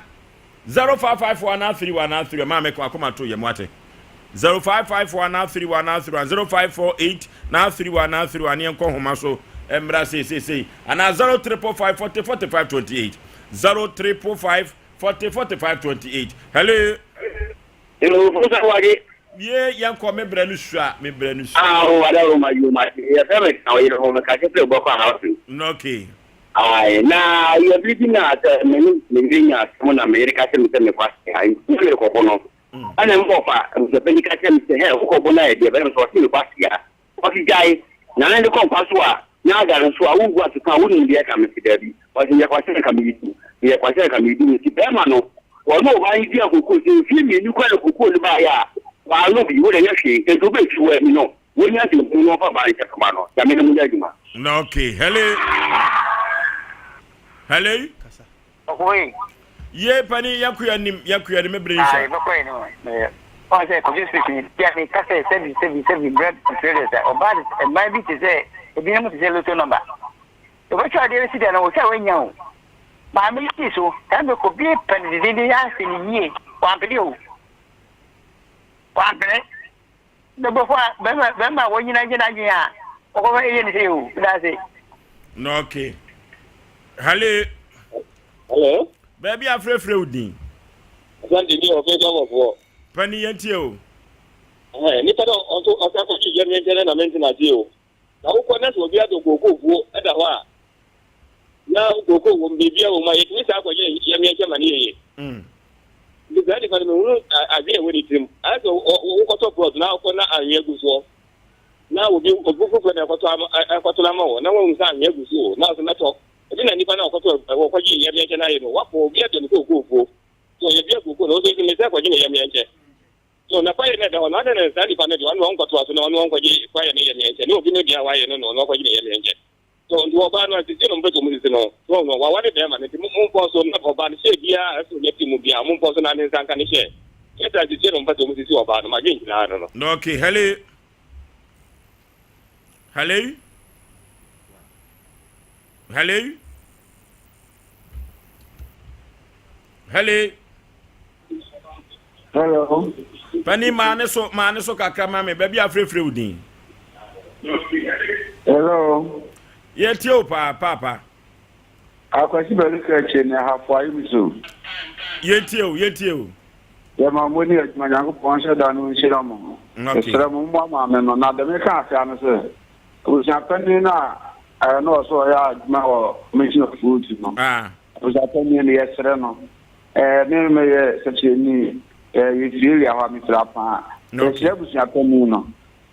0554 anaa 31 anaa 31 maame kɔ akoma to yɛ mo ate 0554 anaa 31 anaa 31 0548 na 31 anaa 31 ne yɛnkɔ nhoma so mmra seeseesei anaa 0345 40 45 28 0345 40 45 28 hello. Hello, Musa Wage. Ye yɛnkɔ me brɛ no sua me brɛ no sua. Ah, o ada o ma yo ma yɛ fɛ me ka o yere ho me ka kyɛ sɛ bɔkɔ ha o. Okay. Ae, na yɛ bere bi na sɛ me ne me yere nya asɛm na me yere ka kyerɛ me sɛ mekɔ ase ha, nti na merekɔbɔ no. Ɛna me wɔfa abusuapanyin ka kyerɛ me sɛ, hɛ, wokɔbɔ no ayɛ deɛ bɛn? Sɛ ɔse mekɔ ase ha. Ɔse gyae, na ne de kɔ mpa so a, na ada no so a, wongu aso ka a, wonim deɛ ɛka? Mese daabi. Ɔse meyɛ kwasea nka meyɛ du, meyɛ kwasea nka meyɛ du. Nti bɛrima no, ɔne ɔbaa no dua kokoo, sɛ mfie mmienu koraa na kokoo no baeɛ a, waano bi, wo deɛ nyɛ hwee, nti wobɛfi hɔ ani no. Wonya sɛ hunu no ɔfa baa nkyɛfama no, Nyame ne mo nyɛ adwuma. Na okay, hello. Hello. Ɔkɔe. Ye pani yɛkɔ yɛ nim yɛkɔ yɛ nim ebere nsa. Ayi bɛkɔ yɛ nim mɛ ɔn sɛ kɔjɔ speak ni bia mi ka sɛ sɛbi sɛbi sɛbi bread traders a ɔbaa de mmaa bi te sɛ ebinom te sɛ lotto number ɔbɛtwa adeɛ bɛsi da no wɔtwa wɔanya o maame yi sii so saa bɛ kɔ bi pɛ no dididi ahwɛ ne yie wampene o wampene Bɛbɔfo a bɛrima bɛrima a wɔnyina gye n'adwene a ɔkɔfa ɛyɛ ne sɛ o meda ase. Na okay. Hello. Hello. Baabi afrɛfrɛ wo din. Asante ni ɔfɛ sɔfɔfoɔ. Pani yɛn tie o. Ɛhɛn nipa dɛ ɔnso ɔsan kɔ gye yɛm yɛn nkyɛn na mente n'ase o. Na wokɔ na sɛ obi atɔ kookoo fuo ɛda hɔ a na kookoo wɔ mu biribiara wɔ mu a yɛtumi saa kɔgye yɛm yɛn nkyɛn ma ne yɛyɛ. Nti saa nipa no mehunu adwene a ɛwɔ ne tirim. Ayɛ sɛ wokɔtɔ plɔt na wokɔ na anwea gu soɔ na obi obi foforɔ na ɛkɔtɔ ama ɛkɔtɔ no ama wɔ na wɔn sɛ anwea gu so o na ɔsɛ mɛtɔ ebi na nipa na ɔkɔtɔ wɔkɔgye yɛm yɛn nkyɛn ayɛ no wakɔ obi atɔ ne kookoo fuo so yɛ bia kookoo na ɔsɛ sɛ mesɛ kɔgye ne yɛm yɛn nkyɛn. So na kwaeɛ no ɛda hɔ no, adɛn na saa nipa no deɛ ɔno ɔnkɔtoa so na ɔno ɔnkɔgye kwaeɛ no yɛmeɛ nkyɛ, ne obi no deɛ a wayɛ no na ɔno ɔkɔgye ne yɛmeɛ nkyɛ? So nti ɔbaa no asisi no mpɛ sɛ ɔmo sisi no? So wahu no, waware bɛɛma no nti mo mompɔ so na ɔbaa no hyɛɛ biaa a ɛsɛ ɔnya firi mu biaa mompɔ so na ne nsa nka ne hyɛɛ. Nyɛ sɛ asisi no mpɛ sɛ ɔmo sisi ɔbaa no, madwen nyinaa no no. Okay, hello. Hello. Hello. Hello. Hello. Pani maa ne so maa ne so kakra ma me baabi afrɛfrɛ wo din. Hello. Yɛtie wo paa paapa. Akwasi Baluka akyi ne ahafo ayi mi so. Yɛtie wo yɛtie wo. Yɛma mo ne adwuma Nyankopɔn nhyɛ da no nhyira mo. Mesrɛ mo mmoa maame no na dɛm ka ase ano sɛ abusuapanin no a ɛno ɔsɛ ɔyɛ adwuma wɔ Mission of Fruit no. Ah. Abusuapanin no yɛsrɛ no Eh, me meyɛ sɛkyerɛni, eh, yɛfiri area hɔ a mefiri apaa. Yɛsrɛ abusua panin no,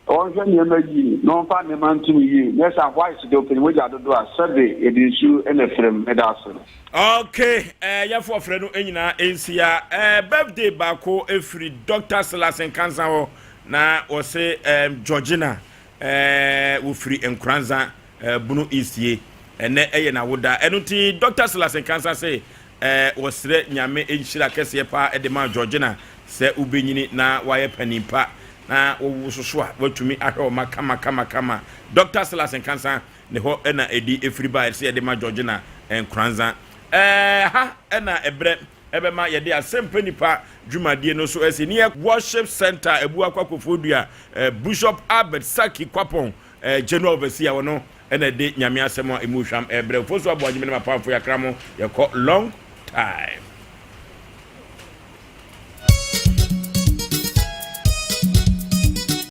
ɔnhwɛ nneɛma yie na ɔmfa nneɛma ntom yie, nyɛ saa white deɛ ɔpɛ ne mogya dodo a, sɛbe yɛde nsuo na ɛfrɛ mu. Meda ase. Ok, eh, yɛfo ɔfrɛ no nyinaa nsia. Eh, birthday baako ɛfiri Dr. Silas Nkansa hɔ na wɔse eh, Georgina eh, wɔfiri Nkoranza eh, Bunu East ye. Ɛnɛ ɛyɛ n'awoda. Ɛno nti Dr. Silas Nkansa se Eh wɔsrɛ Nyame nhyira kɛseɛ paa de ma Georgina sɛ wobɛnyini na wayɛ panin pa na wowo soso a watumi ahwɛ wo ma kama kama kama. Doctor Silas Nkansa ne hɔ na ɛdi ɛfiri baeɛ sɛ yɛde ma Georgina Nkoranza. Eh ha na ɛberɛ ɛbɛma yɛde Asɛmpa Nipa dwumadie no so asi neɛ Worship Center Abuakwa Kofoɔdua eh Bishop Albert Saki Kwapong Eh General Overseer ɔno na ɛde Nyame asɛm a emu hwam ɛbrɛ. Ofosu Aboagye me ne m'apamfo yɛakra mo yɛkɔ long time.